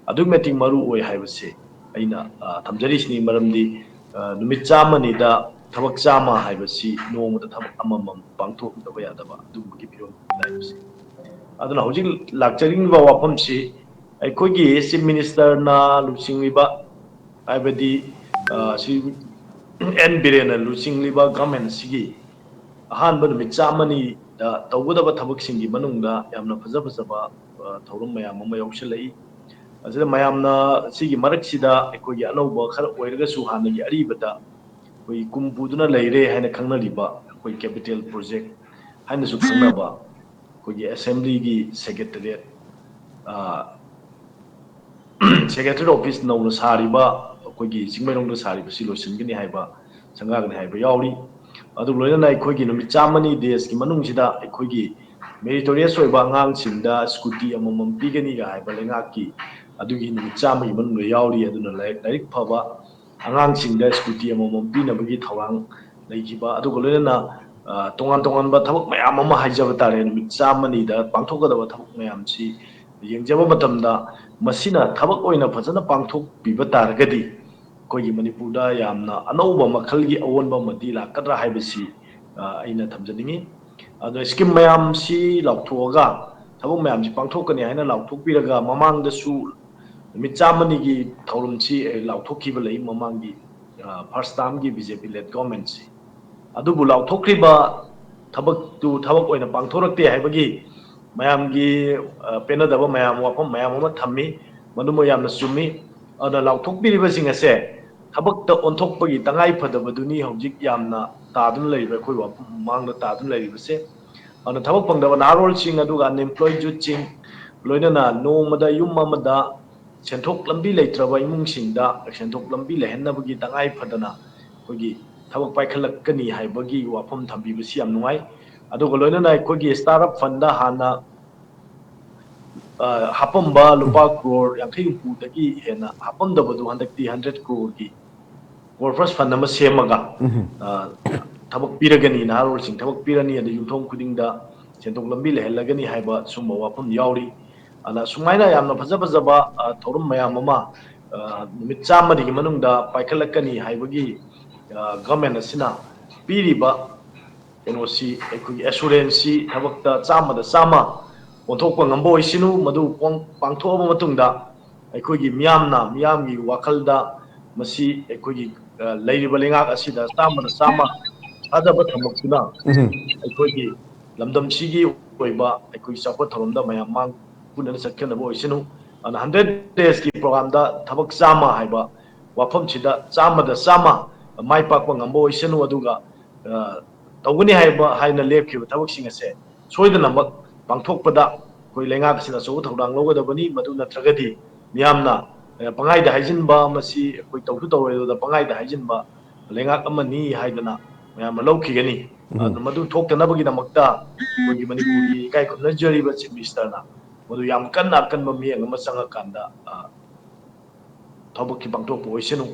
ꯑꯗꯨꯛꯀꯤ ꯃꯇꯤꯛ ꯃꯔꯨ ꯑꯣꯏ ꯍꯥꯏꯕꯁꯤ ꯑꯩꯅ, ꯑ, ꯊꯝꯖꯔꯤꯁꯤꯅꯤ꯫ ꯃꯔꯝꯗꯤ, ꯑ, ꯅꯨꯃꯤꯠ ꯆꯥꯝꯃꯅꯤꯗ ꯊꯕꯛ ꯆꯥꯝꯃ ꯍꯥꯏꯕꯁꯤ ꯅꯣꯡꯃꯗ ꯊꯕꯛ ꯑꯃꯃꯝ ꯄꯥꯡꯊꯣꯛꯇꯕ ꯌꯥꯗꯕ ꯑꯗꯨꯒꯨꯝꯕꯒꯤ ꯐꯤꯕꯝ ꯂꯩꯕꯁꯤ꯫ ꯑꯗꯨꯅ ꯍꯧꯖꯤꯛ ꯂꯥꯛꯆꯔꯤꯕ ꯋꯥꯐꯝꯁꯤ ꯑꯩꯈꯣꯏꯒꯤ Chief Minister ꯅ ꯂꯨꯆꯤꯡꯂꯤꯕ, ꯍꯥꯏꯕꯗꯤ, ꯑ, ꯁꯤ ꯑꯦꯟ ꯕꯤꯔꯦꯟꯅ ꯂꯨꯆꯤꯡꯂꯤꯕ government ꯑꯁꯤꯒꯤ ꯑꯍꯥꯟꯕ ꯅꯨꯃꯤꯠ ꯆꯥꯝꯃꯅꯤꯗ ꯇꯧꯒꯗꯕ ꯊꯕꯛꯁꯤꯡꯒꯤ ꯃꯅꯨꯡꯗ ꯌꯥꯝꯅ ꯐꯖ ꯐꯖꯕ, ꯑ, ꯊꯧꯔꯝ ꯃꯌꯥꯝ ꯑꯃ ꯌꯥꯎꯁꯤꯜꯂꯛꯏ꯫ ꯑꯁꯤꯗ ꯃꯌꯥꯝꯅ ꯁꯤꯒꯤ ꯃꯔꯛꯁꯤꯗ ꯑꯩꯈꯣꯏꯒꯤ ꯑꯅꯧꯕ ꯈꯔ ꯑꯣꯏꯔꯒꯁꯨ ꯍꯥꯟꯅꯒꯤ ꯑꯔꯤꯕꯗ ꯑꯩꯈꯣꯏ ꯀꯨꯝ ꯄꯨꯗꯨꯅ ꯂꯩꯔꯦ ꯍꯥꯏꯅ ꯈꯪꯅꯔꯤꯕ ꯑꯩꯈꯣꯏ capital project ꯍꯥꯏꯅꯁꯨ ꯈꯪꯅꯕ ꯑꯩꯈꯣꯏꯒꯤ assembly ꯒꯤ secretariat, ꯑ, secretariat office ꯅꯧꯅ ꯁꯥꯔꯤꯕ, ꯑꯩꯈꯣꯏꯒꯤ ꯆꯤꯡꯃꯩꯔꯣꯡꯗ ꯁꯥꯔꯤꯕꯁꯤ ꯂꯣꯏꯁꯤꯟꯒꯅꯤ ꯍꯥꯏꯕ, ꯁꯪꯒꯥꯒꯅꯤ ꯍꯥꯏꯕ ꯌꯥꯎꯔꯤ꯫ ꯑꯗꯨꯒ ꯂꯣꯏꯅꯅ ꯑꯩꯈꯣꯏꯒꯤ ꯅꯨꯃꯤꯠ ꯆꯥꯝꯃꯅꯤ days ꯀꯤ ꯃꯅꯨꯡꯁꯤꯗ ꯑꯩꯈꯣꯏꯒꯤ meritorious ꯑꯣꯏꯕ ꯑꯉꯥꯡꯁꯤꯡꯗ scooty ꯑꯃꯃꯝ ꯄꯤꯒꯅꯤꯒ ꯍꯥꯏꯕ ꯂꯩꯉꯥꯛꯀꯤ ꯑꯗꯨꯒꯤ ꯅꯨꯃꯤꯠ ꯆꯥꯝꯃꯒꯤ ꯃꯅꯨꯡꯗ ꯌꯥꯎꯔꯤ꯫ ꯑꯗꯨꯅ ꯂꯥꯏꯔꯤꯛ, ꯂꯥꯏꯔꯤꯛ ꯐꯕ ꯑꯉꯥꯡꯁꯤꯡꯗ scooty ꯑꯃꯃꯝ ꯄꯤꯅꯕꯒꯤ ꯊꯧꯔꯥꯡ ꯂꯩꯈꯤꯕ, ꯑꯗꯨꯒ ꯂꯣꯏꯅꯅ, ꯑ, ꯇꯣꯉꯥꯟ ꯇꯣꯉꯥꯟꯕ ꯊꯕꯛ ꯃꯌꯥꯝ ꯑꯃ ꯍꯥꯏꯖꯕ ꯇꯥꯔꯦ, ꯅꯨꯃꯤꯠ ꯆꯥꯝꯃꯅꯤꯗ ꯄꯥꯡꯊꯣꯛꯀꯗꯕ ꯊꯕꯛ ꯃꯌꯥꯝꯁꯤ ꯌꯦꯡꯖꯕ ꯃꯇꯝꯗ ꯃꯁꯤꯅ ꯊꯕꯛ ꯑꯣꯏꯅ ꯐꯖꯅ ꯄꯥꯡꯊꯣꯛꯄꯤꯕ ꯇꯥꯔꯒꯗꯤ ꯑꯩꯈꯣꯏꯒꯤ ꯃꯅꯤꯄꯨꯔꯗ ꯌꯥꯝꯅ ꯑꯅꯧꯕ ꯃꯈꯜꯒꯤ ꯑꯑꯣꯟꯕ ꯑꯃꯗꯤ ꯂꯥꯛꯀꯗ꯭ꯔꯥ ꯍꯥꯏꯕꯁꯤ, ꯑ, ꯑꯩꯅ ꯊꯝꯖꯅꯤꯡꯉꯤ꯫ ꯑꯗꯣ scheme ꯃꯌꯥꯝꯁꯤ ꯂꯥꯎꯊꯣꯛꯑꯒ ꯊꯕꯛ ꯃꯌꯥꯝꯁꯤ ꯄꯥꯡꯊꯣꯛꯀꯅꯤ ꯍꯥꯏꯅ ꯂꯥꯎꯊꯣꯛꯄꯤꯔꯒ ꯃꯃꯥꯡꯗꯁꯨ ꯅꯨꯃꯤꯠ ꯆꯥꯝꯃꯅꯤꯒꯤ ꯊꯧꯔꯝꯁꯤ, ꯑ, ꯂꯥꯎꯊꯣꯛꯈꯤꯕ ꯂꯩ ꯃꯃꯥꯡꯒꯤ, ꯑ, first term ꯒꯤ B J P led government ꯁꯤ꯫ ꯑꯗꯨꯕꯨ ꯂꯥꯎꯊꯣꯛꯈ꯭ꯔꯤꯕ ꯊꯕꯛꯇꯨ ꯊꯕꯛ ꯑꯣꯏꯅ ꯄꯥꯡꯊꯣꯔꯛꯇꯦ ꯍꯥꯏꯕꯒꯤ ꯃꯌꯥꯝꯒꯤ, ꯑ, ꯄꯦꯟꯅꯗꯕ ꯃꯌꯥꯝ, ꯋꯥꯐꯝ ꯃꯌꯥꯝ ꯑꯃ ꯊꯝꯃꯤ꯫ ꯃꯗꯨꯃ ꯌꯥꯝꯅ ꯆꯨꯝꯃꯤ꯫ ꯑꯗꯨꯅ ꯂꯥꯎꯊꯣꯛꯄꯤꯔꯤꯕꯁꯤꯡ ꯑꯁꯦ ꯊꯕꯛꯇ ꯑꯣꯟꯊꯣꯛꯄꯒꯤ ꯇꯉꯥꯏ ꯐꯗꯕꯗꯨꯅꯤ ꯍꯧꯖꯤꯛ ꯌꯥꯝꯅ ꯇꯥꯗꯨꯅ ꯂꯩꯔꯤꯕ, ꯑꯩꯈꯣꯏ ꯋꯥꯐꯝ ꯃꯥꯡꯗ ꯇꯥꯗꯨꯅ ꯂꯩꯔꯤꯕꯁꯦ꯫ ꯑꯗꯨꯅ ꯊꯕꯛ ꯐꯪꯗꯕ ꯅꯍꯥꯔꯣꯜꯁꯤꯡ, ꯑꯗꯨꯒ unemployed youth ꯁꯤꯡ, ꯂꯣꯏꯅꯅ ꯅꯣꯡꯃꯗ ꯌꯨꯝ ꯑꯃꯗ ꯁꯦꯟꯊꯣꯛ ꯂꯝꯕꯤ ꯂꯩꯇ꯭ꯔꯕ ꯏꯃꯨꯡꯁꯤꯡꯗ ꯁꯦꯟꯊꯣꯛ ꯂꯝꯕꯤ ꯂꯩꯍꯟꯅꯕꯒꯤ ꯇꯉꯥꯏ ꯐꯗꯅ ꯑꯩꯈꯣꯏꯒꯤ ꯊꯕꯛ ꯄꯥꯏꯈꯠꯂꯛꯀꯅꯤ ꯍꯥꯏꯕꯒꯤ ꯋꯥꯐꯝ ꯊꯝꯕꯤꯕꯁꯤ ꯌꯥꯝ ꯅꯨꯡꯉꯥꯏ꯫ ꯑꯗꯨꯒ ꯂꯣꯏꯅꯅ ꯑꯩꯈꯣꯏꯒꯤ startup fund ꯗ ꯍꯥꯟꯅ, ꯑ, ꯍꯥꯞꯄꯝꯕ ꯂꯨꯄꯥ crore ꯌꯥꯡꯈꯩ ꯍꯨꯝꯐꯨꯗꯒꯤ ꯍꯦꯟꯅ ꯍꯥꯞꯄꯝꯗꯕꯗꯨ ꯍꯟꯗꯛꯇꯤ hundred crore ꯒꯤ corpus fund ꯑꯃ ꯁꯦꯝꯃꯒ, ꯑ, ꯊꯕꯛ ꯄꯤꯔꯒꯅꯤ, ꯅꯍꯥꯔꯣꯜꯁꯤꯡ ꯊꯕꯛ ꯄꯤꯔꯅꯤ, ꯑꯗ ꯌꯨꯝꯊꯣꯡ ꯈꯨꯗꯤꯡꯗ ꯁꯦꯟꯊꯣꯛ ꯂꯝꯕꯤ ꯂꯩꯍꯜꯂꯒꯅꯤ ꯍꯥꯏꯕ ꯁꯨꯝꯕ ꯋꯥꯐꯝ ꯌꯥꯎꯔꯤ꯫ ꯑꯗꯨꯅ ꯁꯨꯃꯥꯏꯅ ꯌꯥꯝꯅ ꯐꯖ ꯐꯖꯕ ꯊꯧꯔꯝ ꯃꯌꯥꯝ ꯑꯃ ꯅꯨꯃꯤꯠ ꯆꯥꯝꯃꯗꯒꯤ ꯃꯅꯨꯡꯗ ꯄꯥꯏꯈꯠꯂꯛꯀꯅꯤ ꯍꯥꯏꯕꯒꯤ ꯒꯚꯔꯟꯃꯦꯟ ꯑꯁꯤꯅ ꯄꯤꯔꯤꯕ ꯀꯩꯅꯣꯁꯤ, ꯑꯩꯈꯣꯏꯒꯤ ꯑꯦꯁꯨꯔꯦꯟꯁꯁꯤ ꯊꯕꯛꯇ ꯆꯥꯝꯃꯗ ꯆꯥꯝꯃ ꯑꯣꯟꯊꯣꯛꯄ ꯉꯝꯕ ꯑꯣꯏꯁꯅꯨ꯫ ꯃꯗꯨ ꯄꯥꯡꯊꯣꯛꯑꯕ ꯃꯇꯨꯡꯗ ꯑꯩꯈꯣꯏꯒꯤ ꯃꯤꯌꯥꯝꯅ, ꯃꯤꯌꯥꯝꯒꯤ ꯋꯥꯈꯜꯗ ꯃꯁꯤ ꯑꯩꯈꯣꯏꯒꯤ ꯂꯩꯔꯤꯕ ꯂꯩꯉꯥꯛ ꯑꯁꯤꯗ ꯆꯥꯝꯃꯗ ꯆꯥꯝꯃ ꯊꯥꯖꯕ ꯊꯝꯃꯛꯇꯨꯅ ꯑꯩꯈꯣꯏꯒꯤ ꯂꯝꯗꯝꯁꯤꯒꯤ ꯑꯣꯏꯕ ꯑꯩꯈꯣꯏꯒꯤ ꯆꯥꯎꯈꯠ ꯊꯧꯔꯝꯗ ꯃꯌꯥꯝ ꯃꯥꯡ ꯄꯨꯅꯅ ꯆꯠꯀꯗꯕ ꯑꯣꯏꯁꯅꯨ꯫ ꯑꯗꯨꯅ ꯍꯟꯗ꯭ꯔꯦꯠ ꯗꯦꯖꯀꯤ ꯄ꯭ꯔꯣꯒꯥꯝꯗ ꯊꯕꯛ ꯆꯥꯝꯃ ꯍꯥꯏꯕ ꯋꯥꯐꯝꯁꯤꯗ ꯆꯥꯝꯃꯗ ꯆꯥꯝꯃ ꯃꯥꯏ ꯄꯥꯛꯄ ꯉꯝꯕ ꯑꯣꯏꯁꯅꯨ꯫ ꯑꯗꯨꯒ ꯇꯧꯒꯅꯤ ꯍꯥꯏꯕ ꯍꯥꯏꯅ ꯂꯦꯞꯈꯤꯕ ꯊꯕꯛꯁꯤꯡ ꯑꯁꯦ ꯁꯣꯏꯗꯅꯃꯛ ꯄꯥꯡꯊꯣꯛꯄꯗ ꯑꯩꯈꯣꯏ ꯂꯩꯉꯥꯛ ꯑꯁꯤꯅ ꯑꯆꯧꯕ ꯊꯧꯗꯥꯡ ꯂꯧꯒꯗꯕꯅꯤ꯫ ꯃꯗꯨ ꯅꯠꯇ꯭ꯔꯒꯗꯤ ꯃꯤꯌꯥꯝꯅ ꯄꯪꯍꯥꯏꯗ ꯍꯥꯏꯖꯤꯟꯕ, ꯃꯁꯤ ꯑꯩꯈꯣꯏ ꯇꯧꯁꯨ ꯇꯧꯔꯣꯏꯗꯕꯗ ꯄꯪꯍꯥꯏꯗ ꯍꯥꯏꯖꯤꯟꯕ ꯂꯩꯉꯥꯛ ꯑꯃꯅꯤ ꯍꯥꯏꯗꯅ ꯃꯌꯥꯝꯅ ꯂꯧꯈꯤꯒꯅꯤ꯫ ꯑꯗꯨꯅ ꯃꯗꯨ ꯊꯣꯛꯇꯅꯕꯒꯤꯗꯃꯛꯇ ꯑꯩꯈꯣꯏꯒꯤ ꯃꯅꯤꯄꯨꯔꯒꯤ ꯏꯀꯥꯏ ꯈꯨꯝꯅꯖꯔꯤꯕ ꯆꯤꯐ ꯃꯤꯅꯤꯁꯇꯔꯅ ꯃꯗꯨ ꯌꯥꯝ ꯀꯟꯅ ꯑꯀꯟꯕ ꯃꯤꯠꯌꯦꯡ ꯑꯃ ꯆꯪꯉꯀꯥꯟꯗ ꯊꯕꯛꯀꯤ ꯄꯥꯡꯊꯣꯛꯄ ꯑꯣꯏꯁꯅꯨ꯫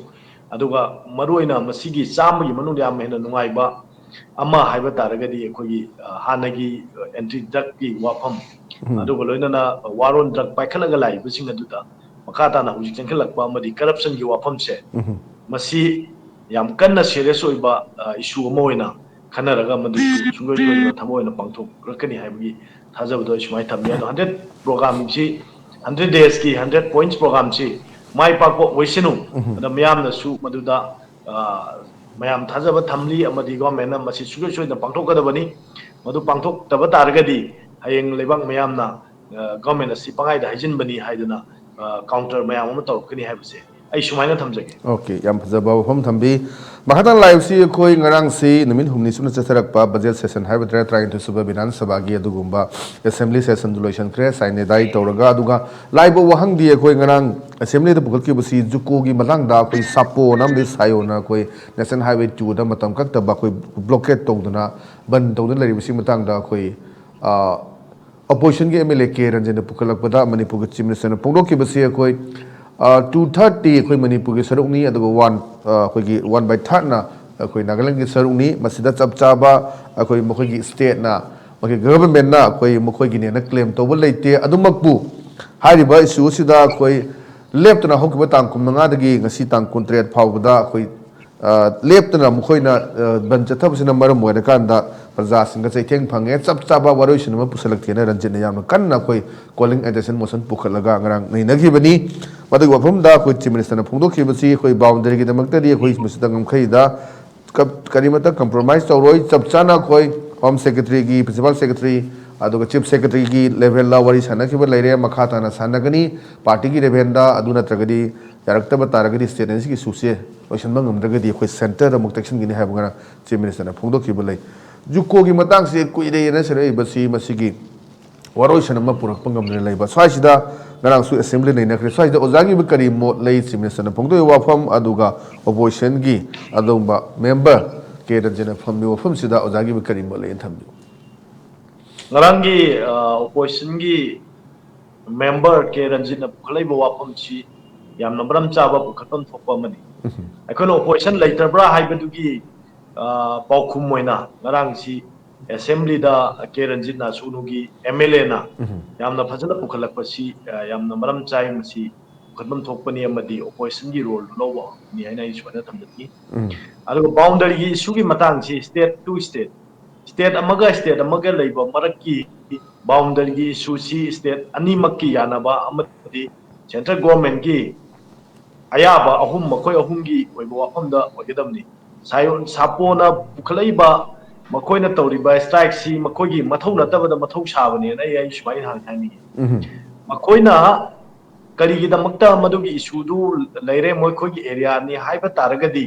ꯑꯗꯨꯒ ꯃꯔꯨꯑꯣꯏꯅ ꯃꯁꯤꯒꯤ ꯆꯥꯝꯃꯒꯤ ꯃꯅꯨꯡꯗ ꯌꯥꯝ ꯍꯦꯟꯅ ꯅꯨꯡꯉꯥꯏꯕ ꯑꯃ ꯍꯥꯏꯕ ꯇꯥꯔꯒꯗꯤ ꯑꯩꯈꯣꯏꯒꯤ ꯍꯥꯟꯅꯒꯤ ꯑꯦꯟꯇꯤ ꯗ꯭ꯔꯒꯀꯤ ꯋꯥꯐꯝ, ꯑꯗꯨꯒ ꯂꯣꯏꯅꯅ ꯋꯥꯔꯣꯟ ꯗ꯭ꯔꯒ ꯄꯥꯏꯈꯠꯂꯒ ꯂꯥꯛꯏꯕꯁꯤꯡ ꯑꯗꯨꯗ ꯃꯈꯥ ꯇꯥꯅ ꯍꯧꯖꯤꯛ ꯆꯦꯟꯈꯠꯂꯛꯄ ꯑꯃꯗꯤ ꯀꯔꯞꯁꯟꯒꯤ ꯋꯥꯐꯝꯁꯦ, ꯃꯁꯤ ꯌꯥꯝ ꯀꯟꯅ ꯁꯦꯔꯤꯌꯁ ꯑꯣꯏꯕ ꯏꯁꯨ ꯑꯃ ꯑꯣꯏꯅ ꯈꯟꯅꯔꯒ ꯃꯗꯨꯁꯨ ꯁꯨꯡꯁꯣꯏ ꯁꯣꯏꯗꯅ ꯊꯕꯛ ꯑꯣꯏꯅ ꯄꯥꯡꯊꯣꯛꯂꯛꯀꯅꯤ ꯍꯥꯏꯕꯒꯤ ꯊꯥꯖꯕꯗꯣ ꯑꯩ ꯁꯨꯃꯥꯏꯅ ꯊꯝꯃꯤ꯫ ꯑꯗꯣ ꯍꯟꯗ꯭ꯔꯦꯠ ꯄ꯭ꯔꯣꯒꯥꯝꯁꯤ, ꯍꯟꯗ꯭ꯔꯦꯠ ꯗꯦꯖꯀꯤ ꯍꯟꯗ꯭ꯔꯦꯠ ꯄꯣꯏꯟꯠꯁ ꯄ꯭ꯔꯣꯒꯥꯝꯁꯤ ꯃꯥꯏ ꯄꯥꯛꯄ ꯑꯣꯏꯁꯅꯨ꯫ ꯑꯗ ꯃꯤꯌꯥꯝꯅꯁꯨ ꯃꯗꯨꯗ ꯃꯌꯥꯝ ꯊꯥꯖꯕ ꯊꯝꯂꯤ ꯑꯃꯗꯤ ꯒꯣꯔꯃꯦꯟꯅ ꯃꯁꯤ ꯁꯨꯡꯁꯣꯏ ꯁꯣꯏꯗꯅ ꯄꯥꯡꯊꯣꯛꯀꯗꯕꯅꯤ꯫ ꯃꯗꯨ ꯄꯥꯡꯊꯣꯛꯇꯕ ꯇꯥꯔꯒꯗꯤ ꯍꯌꯦꯡ ꯂꯩꯕꯥꯛ ꯃꯤꯌꯥꯝꯅ ꯒꯣꯔꯃꯦꯟ ꯑꯁꯤ ꯄꯪꯍꯥꯏꯗ ꯍꯥꯏꯖꯤꯟꯕꯅꯤ ꯍꯥꯏꯗꯅ ꯀꯥꯎꯟꯇꯔ ꯃꯌꯥꯝ ꯑꯃ ꯇꯧꯔꯛꯀꯅꯤ ꯍꯥꯏꯕꯁꯦ ꯑꯩ ꯁꯨꯃꯥꯏꯅ ꯊꯝꯖꯒꯦ꯫ ꯑꯣꯀꯦ, ꯌꯥꯝ ꯐꯖꯕ ꯋꯥꯐꯝ ꯊꯝꯕꯤ꯫ ꯃꯈꯥ ꯇꯥꯅ ꯂꯥꯛꯏꯕꯁꯤ ꯑꯩꯈꯣꯏ ꯉꯔꯥꯡꯁꯤ ꯅꯨꯃꯤꯠ ꯍꯨꯝꯅꯤ ꯁꯨꯞꯅ ꯆꯠꯊꯔꯛꯄ ꯕꯖꯦꯠ ꯁꯦꯁꯟ ꯍꯥꯏꯕ ꯇꯥꯔꯦ, ꯇꯔꯥꯅꯤꯊꯣꯏ ꯁꯨꯕ ꯕꯤꯙꯥꯟ ꯁꯚꯥꯒꯤ ꯑꯗꯨꯒꯨꯝꯕ ꯑꯦꯁꯦꯝꯕ꯭ꯂꯤ ꯁꯦꯁꯟꯗꯨ ꯂꯣꯏꯁꯤꯟꯈ꯭ꯔꯦ, ꯁꯥꯏꯟ ꯅꯦꯗꯥꯏ ꯇꯧꯔꯒ꯫ ꯑꯗꯨꯒ ꯂꯥꯛꯏꯕ ꯋꯥꯍꯪꯗꯤ ꯑꯩꯈꯣꯏ ꯉꯔꯥꯡ ꯑꯦꯁꯦꯝꯕ꯭ꯂꯤꯗ ꯄꯨꯈꯠꯈꯤꯕꯁꯤ ꯖꯨꯀꯣꯒꯤ ꯃꯇꯥꯡꯗ ꯑꯩꯈꯣꯏ ꯁꯥꯄꯣꯅ ꯑꯃꯗꯤ ꯁꯥꯌꯣꯅ ꯑꯩꯈꯣꯏ ꯅꯦꯁꯅꯦꯜ ꯍꯥꯏꯋꯦ ꯇꯨꯗ ꯃꯇꯝ ꯀꯛꯇꯕ ꯑꯩꯈꯣꯏ ꯕ꯭ꯂꯣꯀꯦꯠ ꯇꯧꯗꯅ, ꯕꯟ ꯇꯧꯗꯨꯅ ꯂꯩꯔꯤꯕꯁꯤ ꯃꯇꯥꯡꯗ ꯑꯩꯈꯣꯏ ꯑꯣꯄꯣꯖꯤꯁꯟꯒꯤ ꯑꯦꯝ ꯑꯦꯜ ꯑꯦ ꯀꯦ ꯔꯟꯖꯟꯅ ꯄꯨꯈꯠꯂꯛꯄꯗ ꯃꯅꯤꯄꯨꯔꯒꯤ ꯆꯤꯐ ꯃꯤꯅꯤꯁꯇꯔꯅ ꯐꯣꯡꯗꯣꯛꯈꯤꯕꯁꯤ ꯑꯩꯈꯣꯏ ꯇꯨ ꯊꯥꯔꯠꯇꯤ ꯑꯩꯈꯣꯏ ꯃꯅꯤꯄꯨꯔꯒꯤ ꯁꯔꯨꯛꯅꯤ, ꯑꯗꯨꯒ ꯋꯥꯟ ꯑꯩꯈꯣꯏꯒꯤ ꯋꯥꯟ ꯕꯥꯏ ꯊꯥꯔꯠꯅ ꯑꯩꯈꯣꯏ ꯅꯥꯒꯥꯂꯦꯟꯒꯤ ꯁꯔꯨꯛꯅꯤ꯫ ꯃꯁꯤꯗ ꯆꯞ ꯆꯥꯕ ꯑꯩꯈꯣꯏ ꯃꯈꯣꯏꯒꯤ ꯁ꯭ꯇꯦꯠꯅ ꯑꯩꯈꯣꯏ ꯒꯚꯔꯟꯃꯦꯟꯅ ꯑꯩꯈꯣꯏ ꯃꯈꯣꯏꯒꯤꯅꯦꯅ ꯀ꯭ꯂꯦꯝ ꯇꯧꯕ ꯂꯩꯇꯦ꯫ ꯑꯗꯨꯃꯛꯄꯨ ꯍꯥꯏꯔꯤꯕ ꯏꯁꯨ ꯑꯁꯤꯗ ꯑꯩꯈꯣꯏ ꯂꯦꯞꯇꯅ ꯍꯧꯈꯤꯕ ꯇꯥꯡ ꯀꯨꯟꯃꯉꯥꯗꯒꯤ ꯉꯁꯤ ꯇꯥꯡ ꯀꯨꯟꯇꯔꯦꯠ ꯐꯥꯎꯕꯗ ꯑꯩꯈꯣꯏ ꯂꯦꯞꯇꯅ ꯃꯈꯣꯏꯅ ꯕꯟ ꯆꯠꯊꯕꯁꯤꯅ ꯃꯔꯝ ꯑꯣꯏꯔꯀꯥꯟꯗ ꯄ꯭ꯔꯖꯥꯁꯤꯡꯒ ꯆꯩꯊꯦꯡ ꯐꯪꯉꯦ, ꯆꯞ ꯆꯥꯕ ꯋꯥꯔꯣꯏꯁꯤꯟ ꯑꯃ ꯄꯨꯁꯜꯂꯛꯇꯦꯅ ꯔꯟꯖꯤꯠꯅ ꯌꯥꯝꯅ ꯀꯟꯅ ꯑꯩꯈꯣꯏ ꯀꯣꯂꯤꯡ ꯑꯦꯟ ꯁꯦꯁꯟ ꯃꯣꯁꯟ ꯄꯨꯈꯠꯂꯒ ꯉꯔꯥꯡ ꯅꯩꯅꯈꯤꯕꯅꯤ꯫ ꯃꯗꯨꯒꯤ ꯋꯥꯐꯝꯗ ꯑꯩꯈꯣꯏ ꯆꯤꯐ ꯃꯤꯅꯤꯁꯇꯔꯅ ꯐꯣꯡꯗꯣꯛꯈꯤꯕꯁꯤ ꯑꯩꯈꯣꯏ ꯕꯥꯎꯟꯗꯔꯤꯒꯤꯗꯃꯛꯇꯗꯤ ꯑꯩꯈꯣꯏ ꯃꯁꯤꯗ ꯉꯝꯈꯩꯗ ꯀꯔꯤꯃꯠꯇ ꯀꯝꯄ꯭ꯔꯣꯃꯥꯏꯁ ꯇꯧꯔꯣꯏ꯫ ꯆꯞ ꯆꯥꯅ ꯑꯩꯈꯣꯏ ꯍꯣꯝ ꯁꯦꯀ꯭ꯔꯦꯇꯔꯤꯒꯤ, ꯄ꯭ꯔꯤꯟꯁꯤꯄꯥꯜ ꯁꯦꯀ꯭ꯔꯦꯇꯔꯤ, ꯑꯗꯨꯒ ꯆꯤꯐ ꯁꯦꯀ꯭ꯔꯦꯇꯔꯤꯒꯤ ꯂꯦꯚꯦꯜꯗ ꯋꯥꯔꯤ ꯁꯥꯟꯅꯈꯤꯕ ꯂꯩꯔꯦ꯫ ꯃꯈꯥ ꯇꯥꯅ ꯁꯥꯟꯅꯒꯅꯤ꯫ ꯄꯥꯔꯇꯤꯒꯤ ꯂꯦꯚꯦꯜꯗ ꯑꯗꯨ ꯅꯠꯇ꯭ꯔꯒꯗꯤ ꯌꯥꯔꯛꯇꯕ ꯇꯥꯔꯒꯗꯤ ꯁ꯭ꯇꯦꯠ ꯑꯅꯤꯁꯤꯒꯤ ꯏꯁꯨꯁꯦ ꯂꯣꯏꯁꯤꯟꯕ ꯉꯝꯗ꯭ꯔꯒꯗꯤ ꯑꯩꯈꯣꯏ ꯁꯦꯟꯇꯔꯗ ꯑꯃꯨꯛ ꯇꯛꯁꯤꯟꯒꯅꯤ ꯍꯥꯏꯕ ꯉꯔꯥꯡ ꯆꯤꯐ ꯃꯤꯅꯤꯁꯇꯔꯅ ꯐꯣꯡꯗꯣꯛꯈꯤꯕ ꯂꯩ꯫ ꯖꯨꯀꯣꯒꯤ ꯃꯇꯥꯡꯁꯦ ꯀꯨꯏꯔꯦꯅ ꯁꯤꯔꯛꯏꯕꯁꯤ ꯃꯁꯤꯒꯤ ꯋꯥꯔꯣꯏꯁꯤꯟ ꯑꯃ ꯄꯨꯔꯛꯄ ꯉꯝꯗꯅ ꯂꯩꯕ꯫ ꯁ꯭ꯋꯥꯏꯁꯤꯗ ꯉꯔꯥꯡꯁꯨ ꯑꯦꯁꯦꯝꯕ꯭ꯂꯤ ꯅꯩꯅꯈ꯭ꯔꯦ꯫ ꯁ꯭ꯋꯥꯏꯁꯤꯗ ꯑꯣꯖꯥꯒꯤ ꯑꯣꯏꯕ ꯀꯔꯤ ꯃꯣꯠ ꯂꯩ? ꯆꯤꯐ ꯃꯤꯅꯤꯁꯇꯔꯅ ꯐꯣꯡꯗꯣꯛꯏꯕ ꯋꯥꯐꯝ ꯑꯗꯨꯒ ꯑꯣꯄꯣꯖꯤꯁꯟꯒꯤ ꯑꯗꯨꯒꯨꯝꯕ ꯃꯦꯝꯕꯔ ꯀꯦ ꯔꯟꯖꯟꯅ ꯐꯝꯂꯤꯕ ꯋꯥꯐꯝꯁꯤꯗ ꯑꯣꯖꯥꯒꯤ ꯑꯣꯏꯕ ꯀꯔꯤ ꯃꯣꯠ ꯂꯩꯅ ꯊꯝꯕꯤꯌꯨ? ꯉꯔꯥꯡꯒꯤ ꯑꯣꯄꯣꯖꯤꯁꯟꯒꯤ ꯃꯦꯝꯕꯔ ꯀꯦ ꯔꯟꯖꯤꯠꯅ ꯄꯨꯈꯠꯂꯛꯏꯕ ꯋꯥꯐꯝꯁꯤ ꯌꯥꯝꯅ ꯃꯔꯝ ꯆꯥꯕ, ꯄꯨꯈꯠꯐꯝ ꯊꯣꯛꯄ ꯑꯃꯅꯤ꯫ ꯑꯩꯈꯣꯏꯅ ꯑꯣꯄꯣꯖꯤꯁꯟ ꯂꯩꯇꯕ꯭ꯔꯥ ꯍꯥꯏꯕꯗꯨꯒꯤ ꯄꯥꯎꯈꯨꯝ ꯑꯣꯏꯅ ꯉꯔꯥꯡꯁꯤ ꯑꯦꯁꯦꯝꯕ꯭ꯂꯤꯗ ꯀꯦ ꯔꯟꯖꯤꯠꯅ, ꯁꯨꯒꯅꯨꯒꯤ ꯑꯦꯝ ꯑꯦꯜ ꯑꯦꯅ ꯌꯥꯝꯅ ꯐꯖꯅ ꯄꯨꯈꯠꯂꯛꯄꯁꯤ ꯌꯥꯝꯅ ꯃꯔꯝ ꯆꯥꯏ꯫ ꯃꯁꯤ ꯄꯨꯈꯠꯐꯝ ꯊꯣꯛꯄꯅꯤ ꯑꯃꯗꯤ ꯑꯣꯄꯣꯖꯤꯁꯟꯒꯤ ꯔꯣꯜꯗꯨ ꯂꯧꯕ ꯍꯧꯔꯛꯄꯅꯤ ꯍꯥꯏꯅ ꯑꯩ ꯁꯨꯃꯥꯏꯅ ꯊꯝꯖꯅꯤꯡꯏ꯫ ꯑꯗꯨꯒ ꯕꯥꯎꯟꯗꯔꯤꯒꯤ ꯏꯁꯨꯒꯤ ꯃꯇꯥꯡꯁꯤ state to state, state ꯑꯃꯒ state ꯑꯃꯒ ꯂꯩꯕ ꯃꯔꯛꯀꯤ ꯕꯥꯎꯟꯗꯔꯤꯒꯤ ꯏꯁꯨꯁꯤ state ꯑꯅꯤꯃꯛꯀꯤ ꯌꯥꯅꯕ ꯑꯃꯗꯤ central governmentꯀꯤ ꯑꯌꯥꯕ ꯑꯍꯨꯝ, ꯃꯈꯣꯏ ꯑꯍꯨꯝꯒꯤ ꯑꯣꯏꯕ ꯋꯥꯐꯝꯗ ꯑꯣꯏꯒꯗꯕꯅꯤ꯫ ꯁꯥꯄꯣꯅ ꯄꯨꯈꯠꯂꯛꯏꯕ ꯃꯈꯣꯏꯅ ꯇꯧꯔꯤꯕ strikeꯁꯤ ꯃꯈꯣꯏꯒꯤ ꯃꯊꯧ ꯅꯠꯇꯕꯗ ꯃꯊꯧ ꯁꯥꯕꯅꯦꯅ ꯑꯩ ꯑꯩ ꯁꯨꯃꯥꯏꯅ ꯍꯥꯏꯅꯤꯡꯉꯤ꯫ ꯃꯈꯣꯏꯅ ꯀꯔꯤꯒꯤꯗꯃꯛꯇ ꯃꯗꯨꯒꯤ ꯏꯁꯨꯗꯨ ꯂꯩꯔꯦ, ꯃꯈꯣꯏꯒꯤ ꯑꯦꯔꯤꯌꯥꯅꯤ ꯍꯥꯏꯕ ꯇꯥꯔꯒꯗꯤ,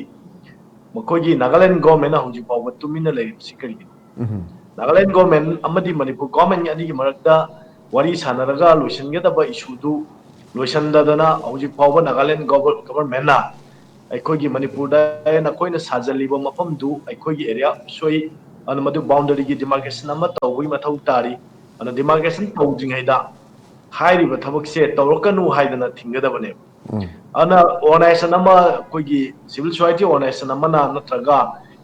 ꯃꯈꯣꯏꯒꯤ ꯅꯥꯒꯥꯂꯦꯟ ꯒꯣꯔꯃꯦꯟꯅ ꯍꯧꯖꯤꯛ ꯐꯥꯎꯕ ꯇꯨꯃꯤꯟꯅ ꯂꯩꯔꯤꯕꯁꯤ ꯀꯔꯤꯒꯤꯅꯣ? ꯅꯥꯒꯥꯂꯦꯟ ꯒꯣꯔꯃꯦꯟ ꯑꯃꯗꯤ ꯃꯅꯤꯄꯨꯔ ꯒꯣꯔꯃꯦꯟ ꯑꯅꯤꯒꯤ ꯃꯔꯛꯇ ꯋꯥꯔꯤ ꯁꯥꯟꯅꯔꯒ ꯂꯣꯏꯁꯤꯟꯒꯗꯕ ꯏꯁꯨꯗꯨ ꯂꯣꯏꯁꯤꯟꯗꯗꯅ ꯍꯧꯖꯤꯛ ꯐꯥꯎꯕ ꯅꯥꯒꯥꯂꯦꯟ ꯒꯣꯔꯃꯦꯟꯅ ꯑꯩꯈꯣꯏꯒꯤ ꯃꯅꯤꯄꯨꯔꯗ ꯅꯈꯣꯏꯅ ꯁꯥꯖꯜꯂꯤꯕ ꯃꯐꯝꯗꯨ ꯑꯩꯈꯣꯏꯒꯤ ꯑꯦꯔꯤꯌꯥ ꯁꯣꯏ, ꯑꯗꯨꯅ ꯃꯗꯨ ꯕꯥꯎꯟꯗꯔꯤꯒꯤ ꯗꯤꯃꯥꯔꯀꯦꯁꯟ ꯑꯃ ꯇꯧꯕꯒꯤ ꯃꯊꯧ ꯇꯥꯔꯤ꯫ ꯑꯗꯨꯅ ꯗꯤꯃꯥꯔꯀꯦꯁꯟ ꯇꯧꯗ꯭ꯔꯤꯉꯩꯗ ꯍꯥꯏꯔꯤꯕ ꯊꯕꯛꯁꯦ ꯇꯧꯔꯛꯀꯅꯨ ꯍꯥꯏꯗꯅ ꯊꯤꯡꯒꯗꯕꯅꯦꯕ꯫ ꯑꯗꯨꯅ ꯑꯣꯔꯒꯅꯥꯏꯖꯦꯁꯟ ꯑꯃ, ꯑꯩꯈꯣꯏꯒꯤ ꯁꯤꯚꯤꯜ ꯁꯣꯁꯥꯏꯇꯤ ꯑꯣꯔꯒꯅꯥꯏꯖꯦꯁꯟ ꯑꯃꯅ ꯅꯠꯇ꯭ꯔꯒ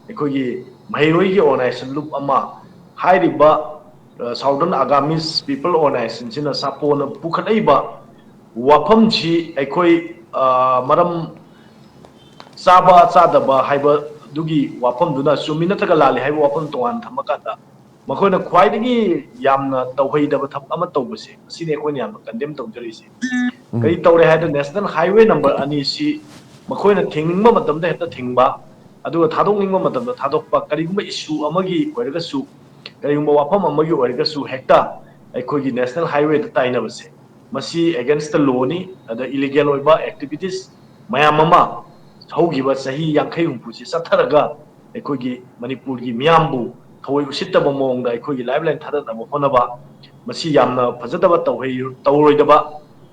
ꯑꯩꯈꯣꯏꯒꯤ ꯃꯍꯩꯔꯣꯏꯒꯤ ꯑꯣꯔꯒꯅꯥꯏꯖꯦꯁꯟ ꯂꯨꯞ ꯑꯃ ꯍꯥꯏꯔꯤꯕ Southern Agamis People Organizationꯁꯤꯅ, ꯁꯥꯄꯣꯅ ꯄꯨꯈꯠꯂꯛꯏꯕ ꯋꯥꯐꯝꯁꯤ ꯑꯩꯈꯣꯏ ꯃꯔꯝ ꯆꯥꯕ ꯆꯥꯗꯕ ꯍꯥꯏꯕꯗꯨꯒꯤ ꯋꯥꯐꯝꯗꯨꯅ ꯆꯨꯝꯃꯤ ꯅꯠꯇ꯭ꯔꯒ ꯂꯥꯜꯂꯤ ꯍꯥꯏꯕ ꯋꯥꯐꯝ ꯇꯣꯉꯥꯟꯅ ꯊꯝꯃꯀꯥꯟꯗ, ꯃꯈꯣꯏꯅ ꯈ꯭ꯋꯥꯏꯗꯒꯤ ꯌꯥꯝꯅ ꯇꯧꯍꯩꯗꯕ ꯊꯕꯛ ꯑꯃ ꯇꯧꯕꯁꯦ, ꯃꯁꯤꯅꯤ ꯑꯩꯈꯣꯏꯅ ꯌꯥꯝꯅ condemn ꯇꯧꯖꯔꯤꯁꯦ꯫ ꯀꯔꯤ ꯇꯧꯔꯦ ꯍꯥꯏꯗ, National Highway number ꯑꯅꯤꯁꯤ ꯃꯈꯣꯏꯅ ꯊꯤꯡꯅꯤꯡꯕ ꯃꯇꯝꯗ ꯍꯦꯛꯇ ꯊꯤꯡꯕ, ꯑꯗꯨꯒ ꯊꯥꯗꯣꯛꯅꯤꯡꯕ ꯃꯇꯝꯗ ꯊꯥꯗꯣꯛꯄ, ꯀꯔꯤꯒꯨꯝꯕ issue ꯑꯃꯒꯤ ꯑꯣꯏꯔꯒꯁꯨ, ꯀꯔꯤꯒꯨꯝꯕ ꯋꯥꯐꯝ ꯑꯃꯒꯤ ꯑꯣꯏꯔꯒꯁꯨ ꯍꯦꯛꯇ ꯑꯩꯈꯣꯏꯒꯤ National Highwayꯗ ꯇꯥꯏꯅꯕꯁꯦ, ꯃꯁꯤ against the lawꯅꯤ꯫ ꯑꯗ illegal ꯑꯣꯏꯕ activities ꯃꯌꯥꯝ ꯑꯃ ꯍꯧꯈꯤꯕ ꯆꯍꯤ ꯌꯥꯡꯈꯩ ꯍꯨꯝꯐꯨꯁꯤ ꯆꯠꯊꯔꯒ ꯑꯩꯈꯣꯏꯒꯤ ꯃꯅꯤꯄꯨꯔꯒꯤ ꯃꯤꯌꯥꯝꯕꯨ ꯊꯑꯣꯏ ꯎꯁꯤꯠꯇꯕ ꯃꯑꯣꯡꯗ ꯑꯩꯈꯣꯏꯒꯤ lifeline ꯊꯥꯗꯅꯕ ꯍꯣꯠꯅꯕ, ꯃꯁꯤ ꯌꯥꯝꯅ ꯐꯖꯗꯕ, ꯇꯧꯍꯩ-, ꯇꯧꯔꯣꯏꯗꯕ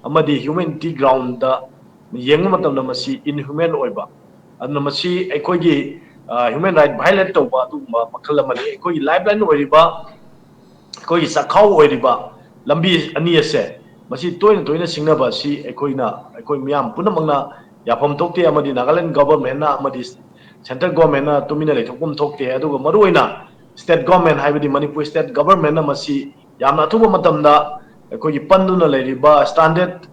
ꯑꯃꯗꯤ humanity groundꯗ ꯌꯦꯡꯕ ꯃꯇꯝꯗ ꯃꯁꯤ inhuman ꯑꯣꯏꯕ, ꯑꯗꯨꯅ ꯃꯁꯤ ꯑꯩꯈꯣꯏꯒꯤ human right violate ꯇꯧꯕ ꯑꯗꯨꯒꯨꯝꯕ ꯃꯈꯜ ꯑꯃꯅꯤ꯫ ꯑꯩꯈꯣꯏꯒꯤ lifeline ꯑꯣꯏꯔꯤꯕ, ꯑꯩꯈꯣꯏꯒꯤ ꯆꯥꯛꯈꯥꯎ ꯑꯣꯏꯔꯤꯕ ꯂꯝꯕꯤ ꯑꯅꯤ ꯑꯁꯦ, ꯃꯁꯤ ꯇꯣꯏꯅ ꯇꯣꯏꯅ ꯁꯤꯡꯅꯕ ꯑꯁꯤ ꯑꯩꯈꯣꯏꯅ, ꯑꯩꯈꯣꯏ ꯃꯤꯌꯥꯝ ꯄꯨꯝꯅꯃꯛꯅ ꯌꯥꯐꯝ ꯊꯣꯛꯇꯦ꯫ ꯑꯃꯗꯤ Nagaland governmentꯅ ꯑꯃꯗꯤ central governmentꯅ ꯇꯨꯃꯤꯟꯅ ꯂꯩꯊꯣꯛꯐꯝ ꯊꯣꯛꯇꯦ꯫ ꯑꯗꯨꯒ ꯃꯔꯨꯑꯣꯏꯅ state government, ꯍꯥꯏꯕꯗꯤ ꯃꯅꯤꯄꯨꯔ state governmentꯅ ꯃꯁꯤ ꯌꯥꯝꯅ ꯑꯊꯨꯕ ꯃꯇꯝꯗ ꯑꯩꯈꯣꯏꯒꯤ ꯄꯟꯗꯨꯅ ꯂꯩꯔꯤꯕ stranded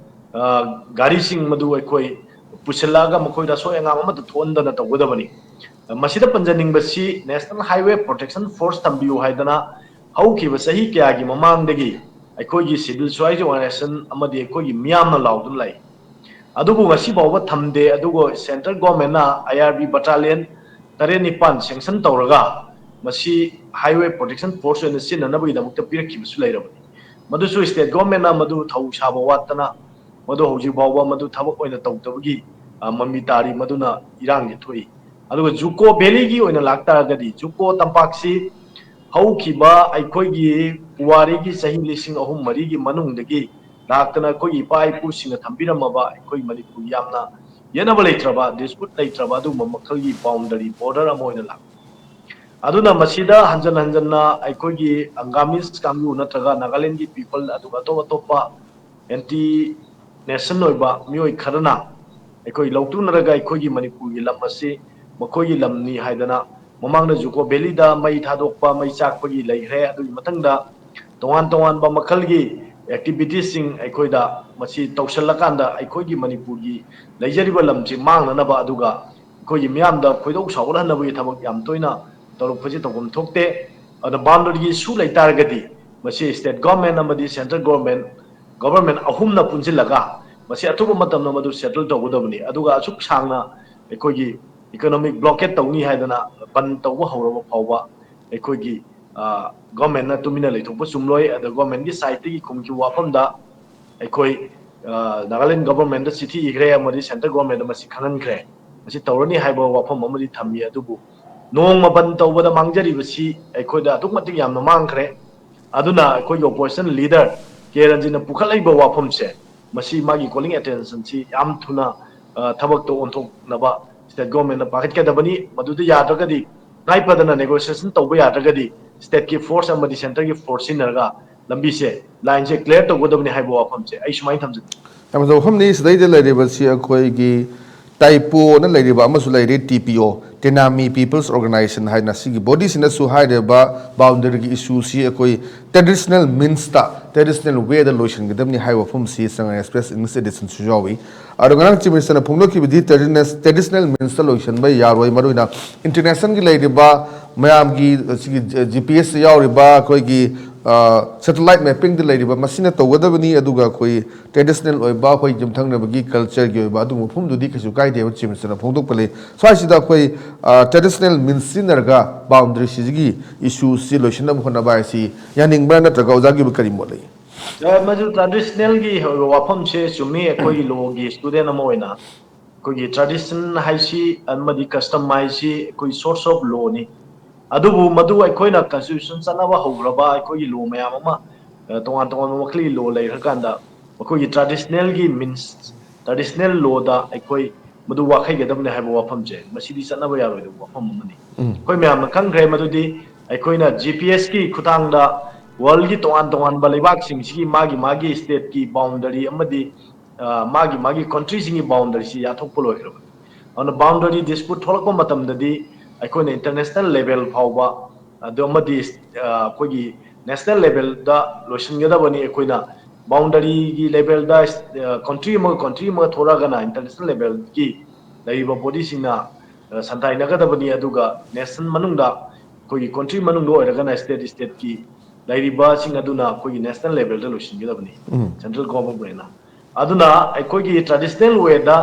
ꯒꯥꯔꯤꯁꯤꯡ ꯃꯗꯨ ꯑꯩꯈꯣꯏ ꯄꯨꯁꯤꯜꯂꯛꯑꯒ ꯃꯈꯣꯏꯗ ꯑꯁꯣꯏ ꯑꯉꯥꯝ ꯑꯃꯠꯇ ꯊꯣꯛꯍꯟꯗꯅ ꯇꯧꯒꯗꯕꯅꯤ꯫ ꯃꯁꯤꯗ ꯄꯟꯖꯅꯤꯡꯕꯁꯤ, National Highway Protection Force ꯊꯝꯕꯤꯌꯨ ꯍꯥꯏꯗꯅ ꯍꯧꯈꯤꯕ ꯆꯍꯤ ꯀꯌꯥꯒꯤ ꯃꯃꯥꯡꯗꯒꯤ ꯑꯩꯈꯣꯏꯒꯤ civil society organization ꯑꯃꯗꯤ ꯑꯩꯈꯣꯏꯒꯤ ꯃꯤꯌꯥꯝꯅ ꯂꯥꯎꯗꯨꯅ ꯂꯥꯛꯏ꯫ ꯑꯗꯨꯕꯨ ꯉꯁꯤ ꯐꯥꯎꯕ ꯊꯝꯗꯦ꯫ ꯑꯗꯨꯒ central governmentꯅ IRB battalion ꯇꯔꯦꯠ ꯅꯤꯄꯥꯟ sanction ꯇꯧꯔꯒ ꯃꯁꯤ Highway Protection Force ꯑꯣꯏꯅ ꯁꯤꯖꯤꯟꯅꯅꯕꯒꯤꯗꯃꯛꯇ ꯄꯤꯔꯛꯈꯤꯕꯁꯨ ꯂꯩꯔꯕꯅꯤ꯫ ꯃꯗꯨꯁꯨ state governmentꯅ ꯃꯗꯨ ꯊꯧ ꯁꯥꯕ ꯋꯥꯠꯇꯅ ꯃꯗꯨ ꯍꯧꯖꯤꯛ ꯐꯥꯎꯕ ꯃꯗꯨ ꯊꯕꯛ ꯑꯣꯏꯅ ꯇꯧꯗꯕꯒꯤ ꯃꯃꯤ ꯇꯥꯔꯤ꯫ ꯃꯗꯨꯅ ꯏꯔꯥꯡꯁꯤ ꯊꯣꯛꯏ꯫ ꯑꯗꯨꯒ Juko Valleyꯒꯤ ꯑꯣꯏꯅ ꯂꯥꯛꯇꯥꯔꯒꯗꯤ, Juko ꯇꯝꯄꯥꯛꯁꯤ ꯍꯧꯈꯤꯕ ꯑꯩꯈꯣꯏꯒꯤ ꯄꯨꯋꯥꯔꯤꯒꯤ ꯆꯍꯤ ꯂꯤꯁꯤꯡ ꯑꯍꯨꯝ ꯃꯔꯤꯒꯤ ꯃꯅꯨꯡꯗꯒꯤ ꯂꯥꯛꯇꯅ ꯑꯩꯈꯣꯏꯒꯤ ꯏꯄꯥ ꯏꯄꯨꯁꯤꯡꯅ ꯊꯝꯕꯤꯔꯝꯃꯕ, ꯑꯩꯈꯣꯏ ꯃꯅꯤꯄꯨꯔꯒꯤ ꯌꯥꯝꯅ ꯌꯦꯠꯅꯕ ꯂꯩꯇ꯭ꯔꯕ, dispute ꯂꯩꯇ꯭ꯔꯕ ꯑꯗꯨꯒꯨꯝꯕ ꯃꯈꯜꯒꯤ boundary border ꯑꯃ ꯑꯣꯏꯅ ꯂꯥꯛꯄ꯫ ꯑꯗꯨꯅ ꯃꯁꯤꯗ ꯍꯟꯖꯟ ꯍꯟꯖꯟꯅ ꯑꯩꯈꯣꯏꯒꯤ Angamis ꯀꯥꯡꯕꯨ ꯅꯠꯇ꯭ꯔꯒ Nagalandꯒꯤ people ꯑꯗꯨꯒ ꯑꯇꯣꯞ ꯑꯇꯣꯞꯄ anti nation ꯑꯣꯏꯕ ꯃꯤꯑꯣꯏ ꯈꯔꯅ ꯑꯩꯈꯣꯏ ꯂꯧꯇꯨꯅꯔꯒ ꯑꯩꯈꯣꯏꯒꯤ ꯃꯅꯤꯄꯨꯔꯒꯤ ꯂꯝ ꯑꯁꯤ ꯃꯈꯣꯏꯒꯤ ꯂꯝꯅꯤ ꯍꯥꯏꯗꯅ ꯃꯃꯥꯡꯗ Juko Valleyꯗ ꯃꯩ ꯊꯥꯗꯣꯛꯄ, ꯃꯩ ꯆꯥꯛꯄꯒꯤ ꯂꯩꯈ꯭ꯔꯦ꯫ ꯑꯗꯨꯒꯤ ꯃꯊꯪꯗ ꯇꯣꯉꯥꯟ ꯇꯣꯉꯥꯟꯕ ꯃꯈꯜꯒꯤ ꯑꯦꯛꯇꯤꯚꯤꯇꯤꯁꯁꯤꯡ ꯑꯩꯈꯣꯏꯗ ꯃꯁꯤ ꯇꯧꯁꯤꯜꯂꯀꯥꯟꯗ ꯑꯩꯈꯣꯏꯒꯤ ꯃꯅꯤꯄꯨꯔꯒꯤ ꯂꯩꯖꯔꯤꯕ ꯂꯝꯁꯤ ꯃꯥꯡꯅꯅꯕ, ꯑꯗꯨꯒ ꯑꯩꯈꯣꯏꯒꯤ ꯃꯤꯌꯥꯝꯗ ꯈꯣꯏꯗꯧ ꯁꯥꯎꯒꯠꯍꯟꯅꯕꯒꯤ ꯊꯕꯛ ꯌꯥꯝ ꯇꯣꯏꯅ ꯇꯧꯔꯛꯄꯁꯤ ꯇꯧꯐꯝ ꯊꯣꯛꯇꯦ꯫ ꯑꯗꯨꯅ ꯕꯥꯎꯟꯗꯔꯤꯒꯤ ꯏꯁꯨ ꯂꯩꯇꯥꯔꯒꯗꯤ ꯃꯁꯤ ꯁ꯭ꯇꯦꯠ ꯒꯣꯔꯃꯦꯟ ꯑꯃꯗꯤ ꯁꯦꯟꯇ꯭ꯔꯦꯜ ꯒꯣꯔꯃꯦꯟ, ꯒꯣꯔꯃꯦꯟ ꯑꯍꯨꯝꯅ ꯄꯨꯟꯁꯤꯜꯂꯒ ꯃꯁꯤ ꯑꯊꯨꯕ ꯃꯇꯝꯗ ꯃꯗꯨ ꯁꯦꯇꯜ ꯇꯧꯒꯗꯕꯅꯤ꯫ ꯑꯗꯨꯒ ꯑꯁꯨꯛ ꯁꯥꯡꯅ ꯑꯩꯈꯣꯏꯒꯤ ꯏꯀꯣꯅꯣꯃꯤꯛ ꯕ꯭ꯂꯣꯀꯦꯠ ꯇꯧꯅꯤ ꯍꯥꯏꯗꯅ ꯕꯟ ꯇꯧꯕ ꯍꯧꯔꯕ ꯐꯥꯎꯕ ꯑꯩꯈꯣꯏꯒꯤ, ꯑ, ꯒꯣꯔꯃꯦꯟꯅ ꯇꯨꯃꯤꯟꯅ ꯂꯩꯊꯣꯛꯄ ꯆꯨꯝꯂꯣꯏ꯫ ꯑꯗ ꯒꯣꯔꯃꯦꯟꯒꯤ ꯁꯥꯏꯠꯇꯒꯤ ꯈꯨꯝꯈꯤꯕ ꯋꯥꯐꯝꯗ ꯑꯩꯈꯣꯏ, ꯑ, ꯅꯥꯒꯥꯂꯦꯟ ꯒꯣꯔꯃꯦꯟꯗ ꯆꯤꯊꯤ ꯏꯈ꯭ꯔꯦ ꯑꯃꯗꯤ ꯁꯦꯟꯇ꯭ꯔꯦꯜ ꯒꯣꯔꯃꯦꯟꯗ ꯃꯁꯤ ꯈꯪꯍꯟꯈ꯭ꯔꯦ꯫ ꯃꯁꯤ ꯇꯧꯔꯅꯤ ꯍꯥꯏꯕ ꯋꯥꯐꯝ ꯑꯃꯗꯤ ꯊꯝꯃꯤ꯫ ꯑꯗꯨꯕꯨ ꯅꯣꯡꯃ ꯕꯟ ꯇꯧꯕꯗ ꯃꯥꯡꯖꯔꯤꯕꯁꯤ ꯑꯩꯈꯣꯏꯗ ꯑꯗꯨꯛ ꯃꯇꯤꯛ ꯌꯥꯝꯅ ꯃꯥꯡꯈ꯭ꯔꯦ꯫ ꯑꯗꯨꯅ ꯑꯩꯈꯣꯏꯒꯤ ꯑꯣꯄꯣꯖꯤꯁꯟ ꯂꯤꯗꯔ ꯀꯦ ꯔꯟꯖꯤꯠꯅ ꯄꯨꯈꯠꯂꯛꯏꯕ ꯋꯥꯐꯝꯁꯦ, ꯃꯁꯤ ꯃꯥꯒꯤ ꯀꯣꯂꯤꯡ ꯑꯦꯇꯦꯟꯁꯟꯁꯤ ꯌꯥꯝ ꯊꯨꯅ, ꯑ, ꯊꯕꯛꯇ ꯑꯣꯟꯊꯣꯛꯅꯕ ꯁ꯭ꯇꯦꯠ ꯒꯣꯔꯃꯦꯟꯅ ꯄꯥꯏꯈꯠꯀꯗꯕꯅꯤ꯫ ꯃꯗꯨꯗ ꯌꯥꯗ꯭ꯔꯒꯗꯤ, ꯇꯉꯥꯏ ꯐꯗꯅ ꯅꯦꯒꯣꯁꯤꯌꯦꯁꯟ ꯇꯧꯕ ꯌꯥꯗ꯭ꯔꯒꯗꯤ, ꯁ꯭ꯇꯦꯠꯀꯤ ꯐꯣꯔꯁ ꯑꯃꯗꯤ ꯁꯦꯟꯇꯔꯒꯤ ꯐꯣꯔꯁ ꯁꯤꯖꯤꯟꯅꯔꯒ ꯂꯝꯕꯤꯁꯦ, ꯂꯥꯏꯟꯁꯦ ꯀ꯭ꯂꯤꯌꯥꯔ ꯇꯧꯒꯗꯕꯅꯤ ꯍꯥꯏꯕ ꯋꯥꯐꯝꯁꯦ ꯑꯩ ꯁꯨꯃꯥꯏꯅ ꯊꯝꯖꯒꯦ꯫ ꯌꯥꯝꯅ ꯐꯖꯕ ꯋꯥꯐꯝꯅꯤ꯫ ꯁꯤꯗꯩꯗ ꯂꯩꯔꯤꯕꯁꯤ ꯑꯩꯈꯣꯏꯒꯤ ꯇꯥꯏꯄꯣꯅ ꯂꯩꯔꯤꯕ ꯑꯃꯁꯨ ꯂꯩꯔꯤ, ꯇꯤ ꯄꯤ ꯑꯣ, ꯇꯦꯅꯥꯃꯤ ꯄꯤꯄꯜꯁ ꯑꯣꯔꯒꯅꯥꯏꯖꯦꯁꯟ ꯍꯥꯏꯅ꯫ ꯁꯤꯒꯤ ꯕꯣꯗꯤꯁꯤꯅꯁꯨ ꯍꯥꯏꯔꯤꯕ ꯕꯥꯎꯟꯗꯔꯤꯒꯤ ꯏꯁꯨꯁꯤ ꯑꯩꯈꯣꯏ ꯇ꯭ꯔꯦꯗꯤꯁꯅꯦꯜ ꯃꯤꯟꯁꯇ, ꯇ꯭ꯔꯦꯗꯤꯁꯅꯦꯜ ꯋꯦꯗ ꯂꯣꯏꯁꯤꯟꯒꯗꯕꯅꯤ ꯍꯥꯏꯕ ꯋꯥꯐꯝꯁꯤ ꯆꯪꯉꯛꯑꯦ, ꯑꯦꯛꯁꯄ꯭ꯔꯦꯁ ꯏꯪꯂꯤꯁ ꯑꯦꯗꯤꯁꯟꯁꯨ ꯌꯥꯎꯏ꯫ ꯑꯗꯣ ꯉꯔꯥꯡ ꯆꯤꯐ ꯃꯤꯅꯤꯁꯇꯔꯅ ꯐꯣꯡꯗꯣꯛꯈꯤꯕꯗꯤ ꯇ꯭ꯔꯦꯗꯤꯁꯅꯦꯜ, ꯇ꯭ꯔꯦꯗꯤꯁꯅꯦꯜ ꯃꯤꯟꯁꯇ ꯂꯣꯏꯁꯤꯟꯕ ꯌꯥꯔꯣꯏ꯫ ꯃꯔꯨꯑꯣꯏꯅ ꯏꯟꯇꯔꯅꯦꯁꯅꯦꯜꯒꯤ ꯂꯩꯔꯤꯕ ꯃꯌꯥꯝꯒꯤ, ꯁꯤꯒꯤ ꯖꯤ ꯄꯤ ꯑꯦꯁꯇ ꯌꯥꯎꯔꯤꯕ ꯑꯩꯈꯣꯏꯒꯤ, ꯑ, ꯁꯦꯇꯦꯂꯥꯏꯠ ꯃꯦꯄꯤꯡꯗ ꯂꯩꯔꯤꯕ ꯃꯁꯤꯅ ꯇꯧꯒꯗꯕꯅꯤ꯫ ꯑꯗꯨꯒ ꯑꯩꯈꯣꯏ ꯇ꯭ꯔꯦꯗꯤꯁꯅꯦꯜ ꯑꯣꯏꯕ, ꯑꯩꯈꯣꯏ ꯌꯨꯝꯊꯪꯅꯕꯒꯤ ꯀꯜꯆꯔꯒꯤ ꯑꯣꯏꯕ ꯑꯗꯨꯒꯨꯝꯕ ꯃꯐꯝꯗꯨꯗꯤ ꯀꯩꯁꯨ ꯀꯥꯏꯗꯦꯕ, ꯆꯤꯐ ꯃꯤꯅꯤꯁꯇꯔꯅ ꯐꯣꯡꯗꯣꯛꯄ ꯂꯩ꯫ ꯁ꯭ꯋꯥꯏꯁꯤꯗ ꯑꯩꯈꯣꯏ, ꯑ, ꯇ꯭ꯔꯦꯗꯤꯁꯅꯦꯜ ꯃꯤꯟꯁ ꯁꯤꯖꯤꯟꯅꯔꯒ ꯕꯥꯎꯟꯗꯔꯤꯁꯤꯒꯤ ꯏꯁꯨꯁꯤ ꯂꯣꯏꯁꯤꯟꯅꯕ ꯍꯣꯠꯅꯕ ꯍꯥꯏꯁꯤ ꯌꯥꯅꯤꯡꯕ꯭ꯔꯥ, ꯅꯠꯇ꯭ꯔꯒ ꯑꯣꯖꯥꯒꯤ ꯑꯣꯏꯕ ꯀꯔꯤ ꯃꯣꯠ ꯂꯩ? ꯑ, ꯃꯗꯨ ꯇ꯭ꯔꯦꯗꯤꯁꯅꯦꯜꯒꯤ ꯑꯣꯏꯕ ꯋꯥꯐꯝꯁꯦ ꯆꯨꯝꯃꯤ, ꯑꯩꯈꯣꯏꯒꯤ ꯂꯣꯒꯤ ꯁ꯭ꯇꯨꯗꯦꯟ ꯑꯃ ꯑꯣꯏꯅ꯫ ꯑꯩꯈꯣꯏꯒꯤ ꯇ꯭ꯔꯦꯗꯤꯁꯟ ꯍꯥꯏꯁꯤ ꯑꯃꯗꯤ ꯀꯁꯇꯝ ꯍꯥꯏꯁꯤ ꯑꯩꯈꯣꯏ ꯁꯣꯔꯁ ꯑꯣꯐ ꯂꯣꯅꯤ꯫ ꯑꯗꯨꯕꯨ ꯃꯗꯨ ꯑꯩꯈꯣꯏꯅ ꯀꯟꯁꯇꯤꯇ꯭ꯌꯨꯁꯟ ꯆꯠꯅꯕ ꯍꯧꯈ꯭ꯔꯕ ꯑꯩꯈꯣꯏꯒꯤ ꯂꯣ ꯃꯌꯥꯝ ꯑꯃ, ꯑ, ꯇꯣꯉꯥꯟ ꯇꯣꯉꯥꯟꯕ ꯃꯈꯜꯒꯤ ꯂꯣ ꯂꯩꯈ꯭ꯔꯀꯥꯟꯗ, ꯑꯩꯈꯣꯏꯒꯤ ꯇ꯭ꯔꯦꯗꯤꯁꯅꯦꯜꯒꯤ ꯃꯤꯟꯁ, ꯇ꯭ꯔꯦꯗꯤꯁꯅꯦꯜ ꯂꯣꯗ ꯑꯩꯈꯣꯏ ꯃꯗꯨ ꯋꯥꯈꯩꯒꯗꯕꯅꯦ ꯍꯥꯏꯕ ꯋꯥꯐꯝꯁꯦ, ꯃꯁꯤꯗꯤ ꯆꯠꯅꯕ ꯌꯥꯔꯣꯏꯗꯕ ꯋꯥꯐꯝ ꯑꯃꯅꯤ꯫ ꯑꯩꯈꯣꯏ ꯃꯌꯥꯝꯅ ꯈꯪꯈ꯭ꯔꯦ ꯃꯗꯨꯗꯤ ꯑꯩꯈꯣꯏꯅ ꯖꯤ ꯄꯤ ꯑꯦꯁꯀꯤ ꯈꯨꯠꯊꯥꯡꯗ ꯋꯥꯔꯜꯒꯤ ꯇꯣꯉꯥꯟ ꯇꯣꯉꯥꯟꯕ ꯂꯩꯕꯥꯛꯁꯤꯡꯁꯤꯒꯤ ꯃꯥꯒꯤ ꯃꯥꯒꯤ ꯁ꯭ꯇꯦꯠꯀꯤ ꯕꯥꯎꯟꯗꯔꯤ ꯑꯃꯗꯤ, ꯑ, ꯃꯥꯒꯤ ꯃꯥꯒꯤ ꯀꯟꯇ꯭ꯔꯤꯁꯤꯡꯒꯤ ꯕꯥꯎꯟꯗꯔꯤꯁꯤ ꯌꯥꯊꯣꯛꯄ ꯂꯣꯏꯈ꯭ꯔꯕꯅꯤ꯫ ꯑꯗꯨꯅ ꯕꯥꯎꯟꯗꯔꯤ ꯗꯤꯁꯄ꯭ꯌꯨꯠ ꯊꯣꯛꯂꯛꯄ ꯃꯇꯝꯗꯗꯤ ꯑꯩꯈꯣꯏꯅ ꯏꯟꯇꯔꯅꯦꯁꯅꯦꯜ ꯂꯦꯚꯦꯜ ꯐꯥꯎꯕ ꯑꯗꯨ ꯑꯃꯗꯤ ꯑꯩꯈꯣꯏꯒꯤ ꯅꯦꯁꯅꯦꯜ ꯂꯦꯚꯦꯜꯗ ꯂꯣꯏꯁꯤꯟꯒꯗꯕꯅꯤ꯫ ꯑꯩꯈꯣꯏꯅ ꯕꯥꯎꯟꯗꯔꯤꯒꯤ ꯂꯦꯚꯦꯜꯗ ꯀꯟꯇ꯭ꯔꯤ ꯑꯃꯒ ꯀꯟꯇ꯭ꯔꯤ ꯑꯃꯒ ꯊꯣꯔꯛꯑꯒꯅ ꯏꯟꯇꯔꯅꯦꯁꯅꯦꯜ ꯂꯦꯚꯦꯜꯒꯤ ꯂꯩꯔꯤꯕ ꯕꯣꯗꯤꯁꯤꯡꯅ ꯁꯟꯗꯥꯏꯅꯒꯗꯕꯅꯤ꯫ ꯑꯗꯨꯒ ꯅꯦꯁꯅꯦꯜ ꯃꯅꯨꯡꯗ ꯑꯩꯈꯣꯏꯒꯤ ꯀꯟꯇ꯭ꯔꯤ ꯃꯅꯨꯡꯗ ꯑꯣꯏꯔꯒꯅ ꯁ꯭ꯇꯦꯠ ꯁ꯭ꯇꯦꯠꯀꯤ ꯂꯩꯔꯤꯕꯁꯤꯡ ꯑꯗꯨꯅ ꯑꯩꯈꯣꯏꯒꯤ ꯅꯦꯁꯅꯦꯜ ꯂꯦꯚꯦꯜꯗ ꯂꯣꯏꯁꯤꯟꯒꯗꯕꯅꯤ꯫ ꯁꯦꯟꯇ꯭ꯔꯦꯜ ꯒꯣꯚꯔꯟꯃꯦꯟꯅ ꯑꯗꯨꯅ ꯑꯩꯈꯣꯏꯒꯤ ꯇ꯭ꯔꯦꯗꯤꯁꯅꯦꯜ ꯋꯦꯗ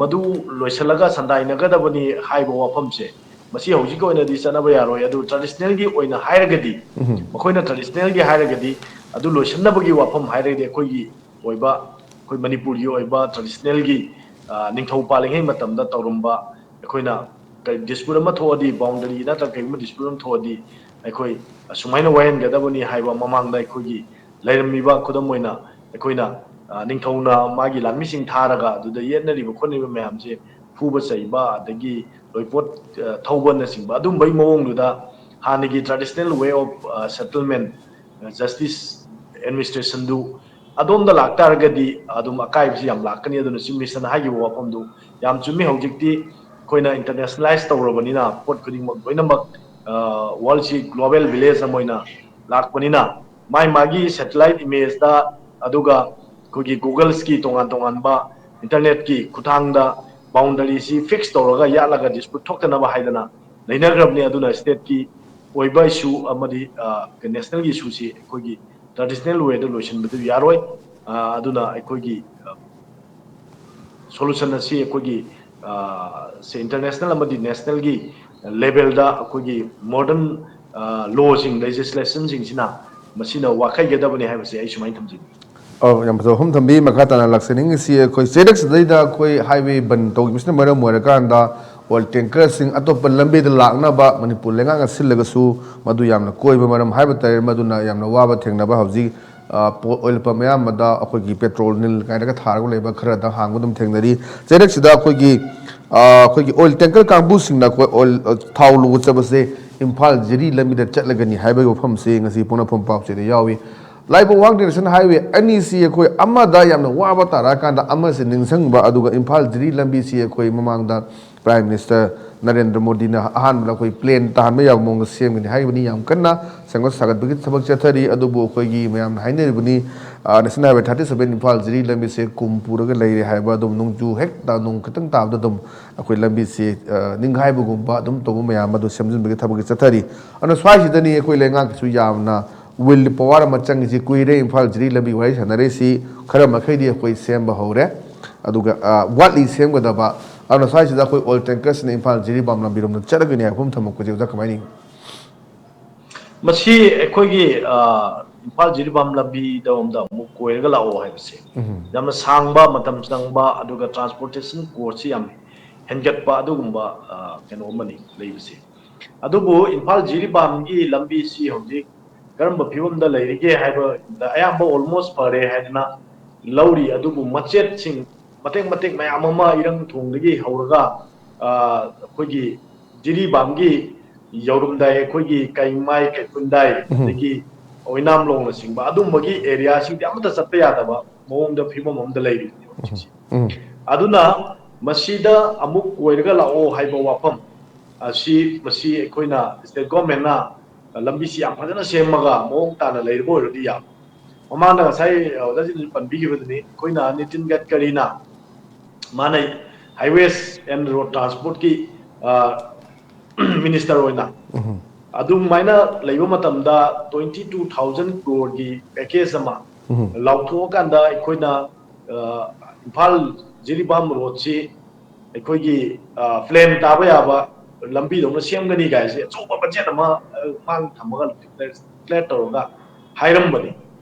ꯃꯗꯨ ꯂꯣꯏꯁꯤꯜꯂꯒ ꯁꯟꯗꯥꯏꯅꯒꯗꯕꯅꯤ ꯍꯥꯏꯕ ꯋꯥꯐꯝꯁꯦ, ꯃꯁꯤ ꯍꯧꯖꯤꯛꯀꯤ ꯑꯣꯏꯅꯗꯤ ꯆꯠꯅꯕ ꯌꯥꯔꯣꯏ꯫ ꯑꯗꯨ ꯇ꯭ꯔꯦꯗꯤꯁꯅꯦꯜꯒꯤ ꯑꯣꯏꯅ ꯍꯥꯏꯔꯒꯗꯤ, ꯃꯈꯣꯏꯅ ꯇ꯭ꯔꯦꯗꯤꯁꯅꯦꯜꯒꯤ ꯍꯥꯏꯔꯒꯗꯤ, ꯑꯗꯨ ꯂꯣꯏꯁꯤꯟꯅꯕꯒꯤ ꯋꯥꯐꯝ ꯍꯥꯏꯔꯒꯗꯤ ꯑꯩꯈꯣꯏꯒꯤ ꯑꯣꯏꯕ, ꯑꯩꯈꯣꯏ ꯃꯅꯤꯄꯨꯔꯒꯤ ꯑꯣꯏꯕ ꯇ꯭ꯔꯦꯗꯤꯁꯅꯦꯜꯒꯤ ꯅꯤꯡꯊꯧ ꯄꯥꯜꯂꯤꯉꯩ ꯃꯇꯝꯗ ꯇꯧꯔꯝꯕ, ꯑꯩꯈꯣꯏꯅ ꯗꯤꯁꯄ꯭ꯌꯨꯠ ꯑꯃ ꯊꯣꯛꯑꯗꯤ, ꯕꯥꯎꯟꯗꯔꯤ ꯅꯠꯇ꯭ꯔꯒ ꯀꯩꯒꯨꯝꯕ ꯗꯤꯁꯄ꯭ꯌꯨꯠ ꯑꯃ ꯊꯣꯛꯑꯗꯤ ꯑꯩꯈꯣꯏ ꯑꯁꯨꯃꯥꯏꯅ ꯋꯥꯍꯟꯒꯗꯕꯅꯤ ꯍꯥꯏꯕ ꯃꯃꯥꯡꯗ ꯑꯩꯈꯣꯏꯒꯤ ꯂꯩꯔꯝꯃꯤꯕ, ꯈꯨꯗꯝ ꯑꯣꯏꯅ ꯑꯩꯈꯣꯏꯅ ꯅꯤꯡꯊꯧꯅ ꯃꯥꯒꯤ ꯂꯥꯟꯃꯤꯁꯤꯡ ꯊꯥꯔꯒ ꯑꯗꯨꯗ ꯌꯦꯠꯅꯔꯤꯕ ꯈꯣꯠꯅꯔꯤꯕ ꯃꯌꯥꯝꯁꯦ ꯐꯨꯕ ꯆꯩꯕ, ꯑꯗꯒꯤ ꯂꯣꯏꯄꯣꯠ ꯊꯧꯕꯅꯆꯤꯡꯕ ꯑꯗꯨꯝꯕꯒꯤ ꯃꯑꯣꯡꯗꯨꯗ ꯍꯥꯟꯅꯒꯤ traditional way of settlement, justice administrationꯗꯨ ꯑꯗꯣꯝꯗ ꯂꯥꯛꯇꯥꯔꯒꯗꯤ ꯑꯗꯨꯝ ꯑꯀꯥꯏꯕꯁꯤ ꯌꯥꯝ ꯂꯥꯛꯀꯅꯤ꯫ ꯑꯗꯨꯅ ꯆꯤꯐ ꯃꯤꯅꯤꯁꯇꯔꯅ ꯍꯥꯏꯈꯤꯕ ꯋꯥꯐꯝꯗꯨ ꯌꯥꯝ ꯆꯨꯝꯃꯤ꯫ ꯍꯧꯖꯤꯛꯇꯤ ꯑꯩꯈꯣꯏꯅ ꯏꯟꯇꯔꯅꯦꯁꯅꯦꯂꯥꯏꯁ ꯇꯧꯔꯕꯅꯤꯅ ꯄꯣꯠ ꯈꯨꯗꯤꯡꯃꯛ ꯂꯣꯏꯅꯃꯛ ꯋꯥꯔꯜꯁꯤ ꯒ꯭ꯂꯣꯕꯦꯜ ꯚꯤꯂꯦꯖ ꯑꯃ ꯑꯣꯏꯅ ꯂꯥꯛꯄꯅꯤꯅ ꯃꯥꯏ ꯃꯥꯒꯤ ꯁꯦꯇꯦꯂꯥꯏꯠ ꯏꯃꯦꯖꯇ, ꯑꯗꯨꯒ ꯑꯩꯈꯣꯏꯒꯤ ꯒꯨꯒꯜꯁꯀꯤ ꯇꯣꯉꯥꯟ ꯇꯣꯉꯥꯟꯕ ꯏꯟꯇꯔꯅꯦꯠꯀꯤ ꯈꯨꯠꯊꯥꯡꯗ ꯕꯥꯎꯟꯗꯔꯤꯁꯤ ꯐꯤꯛꯁ ꯇꯧꯔꯒ ꯌꯥꯠꯂꯒ ꯗꯤꯁꯄ꯭ꯌꯨꯠ ꯊꯣꯛꯇꯅꯕ ꯍꯥꯏꯗꯅ ꯂꯩꯅꯈ꯭ꯔꯕꯅꯤ꯫ ꯑꯗꯨꯅ ꯁ꯭ꯇꯦꯠꯀꯤ ꯑꯣꯏꯕ ꯏꯁꯨ ꯑꯃꯗꯤ ꯅꯦꯁꯅꯦꯜꯒꯤ ꯏꯁꯨꯁꯤ ꯑꯩꯈꯣꯏꯒꯤ ꯇ꯭ꯔꯦꯗꯤꯁꯅꯦꯜ ꯋꯦꯗ ꯂꯣꯏꯁꯤꯟꯕꯗꯨ ꯌꯥꯔꯣꯏ꯫ ꯑꯗꯨꯅ ꯑꯩꯈꯣꯏꯒꯤ ꯁꯣꯂꯨꯁꯟ ꯑꯁꯤ ꯑꯩꯈꯣꯏꯒꯤ ꯁꯦ ꯏꯟꯇꯔꯅꯦꯁꯅꯦꯜ ꯑꯃꯗꯤ ꯅꯦꯁꯅꯦꯜꯒꯤ ꯂꯦꯚꯦꯜꯗ ꯑꯩꯈꯣꯏꯒꯤ ꯃꯣꯗꯔꯟ ꯂꯣꯁꯤꯡ, ꯂꯦꯖꯤꯁꯂꯦꯁꯟꯁꯤꯡꯁꯤꯅ ꯃꯁꯤꯅ ꯋꯥꯈꯩꯒꯗꯕꯅꯤ ꯍꯥꯏꯕꯁꯦ ꯑꯩ ꯁꯨꯃꯥꯏꯅ ꯊꯝꯖꯅꯤꯡꯉꯤ꯫ ꯑꯧ, ꯌꯥꯝ ꯐꯖꯕ ꯋꯥꯐꯝ ꯊꯝꯕꯤ꯫ ꯃꯈꯥ ꯇꯥꯅ ꯂꯥꯛꯆꯅꯤꯡꯉꯤꯁꯤ, ꯑꯩꯈꯣꯏ ꯆꯩꯔꯛꯁꯤꯗꯩꯗ ꯑꯩꯈꯣꯏ ꯍꯥꯏꯋꯦ ꯕꯟ ꯇꯧꯈꯤꯕꯁꯤꯅ ꯃꯔꯝ ꯑꯣꯏꯔꯀꯥꯟꯗ ꯑꯣꯏꯜ ꯇꯦꯡꯀꯔꯁꯤꯡ ꯑꯇꯣꯞꯄ ꯂꯝꯕꯤꯗ ꯂꯥꯛꯅꯕ ꯃꯅꯤꯄꯨꯔ ꯂꯩꯉꯥꯛꯅ ꯁꯤꯜꯂꯒꯁꯨ ꯃꯗꯨ ꯌꯥꯝꯅ ꯀꯣꯏꯕ ꯃꯔꯝ ꯍꯥꯏꯕ ꯇꯥꯔꯦ, ꯃꯗꯨꯅ ꯌꯥꯝꯅ ꯋꯥꯕ ꯊꯦꯡꯅꯕ ꯍꯧꯖꯤꯛ ꯑꯣꯏꯜ ꯄꯝ ꯑꯌꯥꯝꯕꯗ ꯑꯩꯈꯣꯏꯒꯤ ꯄꯦꯇ꯭ꯔꯣꯜ ꯅꯤꯜ ꯀꯥꯏꯅꯒ ꯊꯥꯔꯒ ꯂꯩꯕ ꯈꯔꯗ ꯍꯥꯡꯕ ꯑꯗꯨꯝ ꯊꯦꯡꯅꯔꯤ꯫ ꯆꯩꯔꯛꯁꯤꯗ ꯑꯩꯈꯣꯏꯒꯤ ꯑꯩꯈꯣꯏꯒꯤ ꯑꯣꯏꯜ ꯇꯦꯡꯀꯔ ꯀꯥꯡꯕꯨꯁꯤꯡꯅ ꯑꯩꯈꯣꯏ ꯑꯣꯏꯜ ꯊꯥꯎ ꯂꯧꯕ ꯆꯠꯄꯁꯦ ꯏꯝꯐꯥꯜ ꯖꯤꯔꯤ ꯂꯝꯕꯤꯗ ꯆꯠꯂꯒꯅꯤ ꯍꯥꯏꯕꯒꯤ ꯋꯥꯐꯝꯁꯦ ꯉꯁꯤ ꯄꯣꯛꯅꯐꯝ ꯄꯥꯎꯆꯦꯗ ꯌꯥꯎꯏ꯫ ꯂꯥꯏꯕꯧ ꯋꯥꯡ ꯗꯤꯔꯦꯛꯁꯟ ꯍꯥꯏꯋꯦ ꯑꯅꯤꯁꯤ ꯑꯩꯈꯣꯏ ꯑꯃꯗ ꯌꯥꯝꯅ ꯋꯥꯕ ꯇꯥꯔꯛꯑꯀꯥꯟꯗ ꯑꯃꯁꯤ ꯅꯤꯡꯁꯤꯡꯕ, ꯑꯗꯨꯒ ꯏꯝꯐꯥꯜ ꯖꯤꯔꯤ ꯂꯝꯕꯤꯁꯤ ꯑꯩꯈꯣꯏ ꯃꯃꯥꯡꯗ ꯄ꯭ꯔꯥꯏꯝ ꯃꯤꯅꯤꯁꯇꯔ ꯅꯔꯦꯟꯗ꯭ꯔ ꯃꯣꯗꯤꯅ ꯑꯍꯥꯟꯕꯗ ꯑꯩꯈꯣꯏ ꯄ꯭ꯂꯦꯟ ꯇꯥꯍꯟꯕ ꯌꯥꯕ ꯃꯑꯣꯡꯗ ꯁꯦꯝꯒꯅꯤ ꯍꯥꯏꯕꯅꯤ꯫ ꯌꯥꯝ ꯀꯟꯅ ꯁꯦꯝꯒꯠ ꯁꯥꯒꯠꯄꯒꯤ ꯊꯕꯛ ꯆꯠꯊꯔꯤ꯫ ꯑꯗꯨꯕꯨ ꯑꯩꯈꯣꯏꯒꯤ ꯃꯌꯥꯝꯅ ꯍꯥꯏꯅꯔꯤꯕꯅꯤ, national highway thirty seven Imphal Jiri ꯂꯝꯕꯤꯁꯦ ꯀꯨꯝ ꯄꯨꯔꯒ ꯂꯩꯔꯦ ꯍꯥꯏꯕ, ꯑꯗꯨꯝ ꯅꯣꯡꯖꯨ ꯍꯦꯛ ꯅꯣꯡ ꯈꯤꯇꯪ ꯇꯥꯕꯗ ꯑꯗꯨꯝ ꯑꯩꯈꯣꯏ ꯂꯝꯕꯤꯁꯦ ꯅꯤꯡꯈꯥꯏꯕꯒꯨꯝꯕ ꯑꯗꯨꯝ ꯇꯧꯕ ꯃꯌꯥꯝ ꯑꯗꯨ ꯁꯦꯝꯖꯤꯟꯕꯒꯤ ꯊꯕꯛꯁꯦ ꯆꯠꯊꯔꯤ꯫ ꯑꯗꯨꯅ ꯁ꯭ꯋꯥꯏꯁꯤꯗꯅꯤ ꯑꯩꯈꯣꯏ ꯂꯩꯉꯥꯛꯀꯤꯁꯨ ꯌꯥꯝꯅ ꯋꯤꯜ ꯄꯋꯥꯔ ꯑꯃ ꯆꯪꯉꯤꯁꯤ꯫ ꯀꯨꯏꯔꯦ ꯏꯝꯐꯥꯜ ꯖꯤꯔꯤ ꯂꯝꯕꯤ ꯋꯥꯔꯤ ꯁꯥꯟꯅꯔꯛꯏꯁꯤ, ꯈꯔ ꯃꯈꯩꯗꯤ ꯑꯩꯈꯣꯏ ꯁꯦꯝꯕ ꯍꯧꯔꯦ, ꯑꯗꯨꯒ ꯋꯥꯠꯂꯤ ꯁꯦꯝꯒꯗꯕ꯫ ꯑꯗꯨꯅ ꯁ꯭ꯋꯥꯏꯁꯤꯗ ꯑꯩꯈꯣꯏ ꯑꯣꯏꯜ ꯇꯦꯡꯀꯔꯁꯤꯅ ꯏꯝꯐꯥꯜ ꯖꯤꯔꯤꯕꯥꯝ ꯂꯝꯕꯤꯔꯣꯝꯗ ꯆꯠꯂꯒꯅꯤ ꯍꯥꯏꯕ ꯋꯥꯐꯝ ꯊꯝꯃꯛꯄꯁꯦ ꯑꯣꯖꯥ ꯀꯃꯥꯏꯅ ꯌꯦꯡꯉꯤ? ꯃꯁꯤ ꯑꯩꯈꯣꯏꯒꯤ ꯏꯝꯐꯥꯜ ꯖꯤꯔꯤꯕꯥꯝ ꯂꯝꯕꯤꯗꯔꯣꯝꯗ ꯑꯃꯨꯛ ꯀꯣꯏꯔꯒ ꯂꯥꯛꯑꯣ ꯍꯥꯏꯕꯁꯦ ꯌꯥꯝꯅ ꯁꯥꯡꯕ, ꯃꯇꯝ ꯆꯪꯕ, ꯑꯗꯨꯒ ꯇ꯭ꯔꯥꯟꯁꯄꯣꯔꯇꯦꯁꯟ ꯀꯣꯁ꯭ꯠꯁꯤ ꯌꯥꯝ ꯍꯦꯟꯒꯠꯄ ꯑꯗꯨꯒꯨꯝꯕ ꯀꯩꯅꯣ ꯑꯃꯅꯤ ꯂꯩꯕꯁꯦ꯫ ꯑꯗꯨꯕꯨ ꯏꯝꯐꯥꯜ ꯖꯤꯔꯤꯕꯥꯝꯒꯤ ꯂꯝꯕꯤꯁꯤ ꯍꯧꯖꯤꯛ ꯀꯔꯝꯕ ꯐꯤꯕꯝꯗ ꯂꯩꯔꯤꯒꯦ ꯍꯥꯏꯕꯗ ꯑꯌꯥꯝꯕ ꯑꯣꯜꯃꯣꯁ ꯐꯔꯦ ꯍꯥꯏꯗꯅ ꯂꯧꯔꯤ꯫ ꯑꯗꯨꯕꯨ ꯃꯆꯦꯠꯁꯤꯡ, ꯃꯇꯦꯛ ꯃꯇꯦꯛ ꯃꯌꯥꯝ ꯑꯃ ꯏꯔꯪ ꯊꯣꯡꯗꯒꯤ ꯍꯧꯔꯒ ꯑꯩꯈꯣꯏꯒꯤ ꯖꯤꯔꯤꯕꯥꯝꯒꯤ ꯌꯧꯔꯝꯗꯥꯏ, ꯑꯩꯈꯣꯏꯒꯤ ꯀꯩꯃꯥꯏ, ꯀꯩꯈꯨꯟꯗꯥꯏ, ꯑꯗꯒꯤ ꯑꯣꯏꯅꯥꯝ ꯂꯣꯡꯅꯆꯤꯡꯕ ꯑꯗꯨꯝꯕꯒꯤ ꯑꯦꯔꯤꯌꯥꯁꯤꯡꯗꯤ ꯑꯃꯠꯇ ꯆꯠꯄ ꯌꯥꯗꯕ ꯃꯑꯣꯡꯗ ꯐꯤꯕꯝ ꯑꯃꯗ ꯂꯩꯔꯤꯕꯅꯦꯕ ꯍꯧꯖꯤꯛꯁꯦ꯫ ꯑꯗꯨꯅ ꯃꯁꯤꯗ ꯑꯃꯨꯛ ꯀꯣꯏꯔꯒ ꯂꯥꯛꯑꯣ ꯍꯥꯏꯕ ꯋꯥꯐꯝ ꯑꯁꯤ, ꯃꯁꯤ ꯑꯩꯈꯣꯏꯅ ꯁ꯭ꯇꯦꯠ ꯒꯣꯔꯃꯦꯟꯅ ꯂꯝꯕꯤꯁꯤ ꯌꯥꯝ ꯐꯖꯅ ꯁꯦꯝꯃꯒ ꯃꯑꯣꯡ ꯇꯥꯅ ꯂꯩꯔꯕ ꯑꯣꯏꯔꯗꯤ ꯌꯥꯕ꯫ ꯃꯃꯥꯡꯗ ꯉꯁꯥꯏ ꯑꯣꯖꯥꯁꯤꯡꯅꯁꯨ ꯄꯟꯕꯤꯈꯤꯕꯗꯨꯅꯤ, ꯑꯩꯈꯣꯏꯅ ꯅꯤꯇꯤꯟ ꯒꯗꯀꯔꯤꯅ ꯃꯥꯅ ꯍꯥꯏꯋꯦꯁ ꯑꯦꯟ ꯔꯣꯗ ꯇ꯭ꯔꯥꯟꯁꯄꯣꯔꯠꯀꯤ ꯃꯤꯅꯤꯁꯇꯔ ꯑꯣꯏꯅ ꯑꯗꯨꯃꯥꯏꯅ ꯂꯩꯕ ꯃꯇꯝꯗ twenty two thousand crore ꯒꯤ package ꯑꯃ ꯂꯥꯎꯊꯣꯛꯑꯀꯥꯟꯗ ꯑꯩꯈꯣꯏꯅ ꯏꯝꯐꯥꯜ ꯖꯤꯔꯤꯕꯥꯝ ꯔꯣꯗꯁꯤ ꯑꯩꯈꯣꯏꯒꯤ ꯄ꯭ꯂꯦꯟ ꯇꯥꯕ ꯌꯥꯕ ꯂꯝꯕꯤꯗꯧꯅ ꯁꯦꯝꯒꯅꯤ ꯀꯥꯏꯁꯦ ꯑꯆꯧꯕ ꯕꯖꯦꯠ ꯑꯃ ꯃꯥꯡ ꯊꯝꯃꯒ ꯗꯤꯀ꯭ꯂꯦꯌꯔ ꯇꯧꯔꯒ ꯍꯥꯏꯔꯝꯕꯅꯤ꯫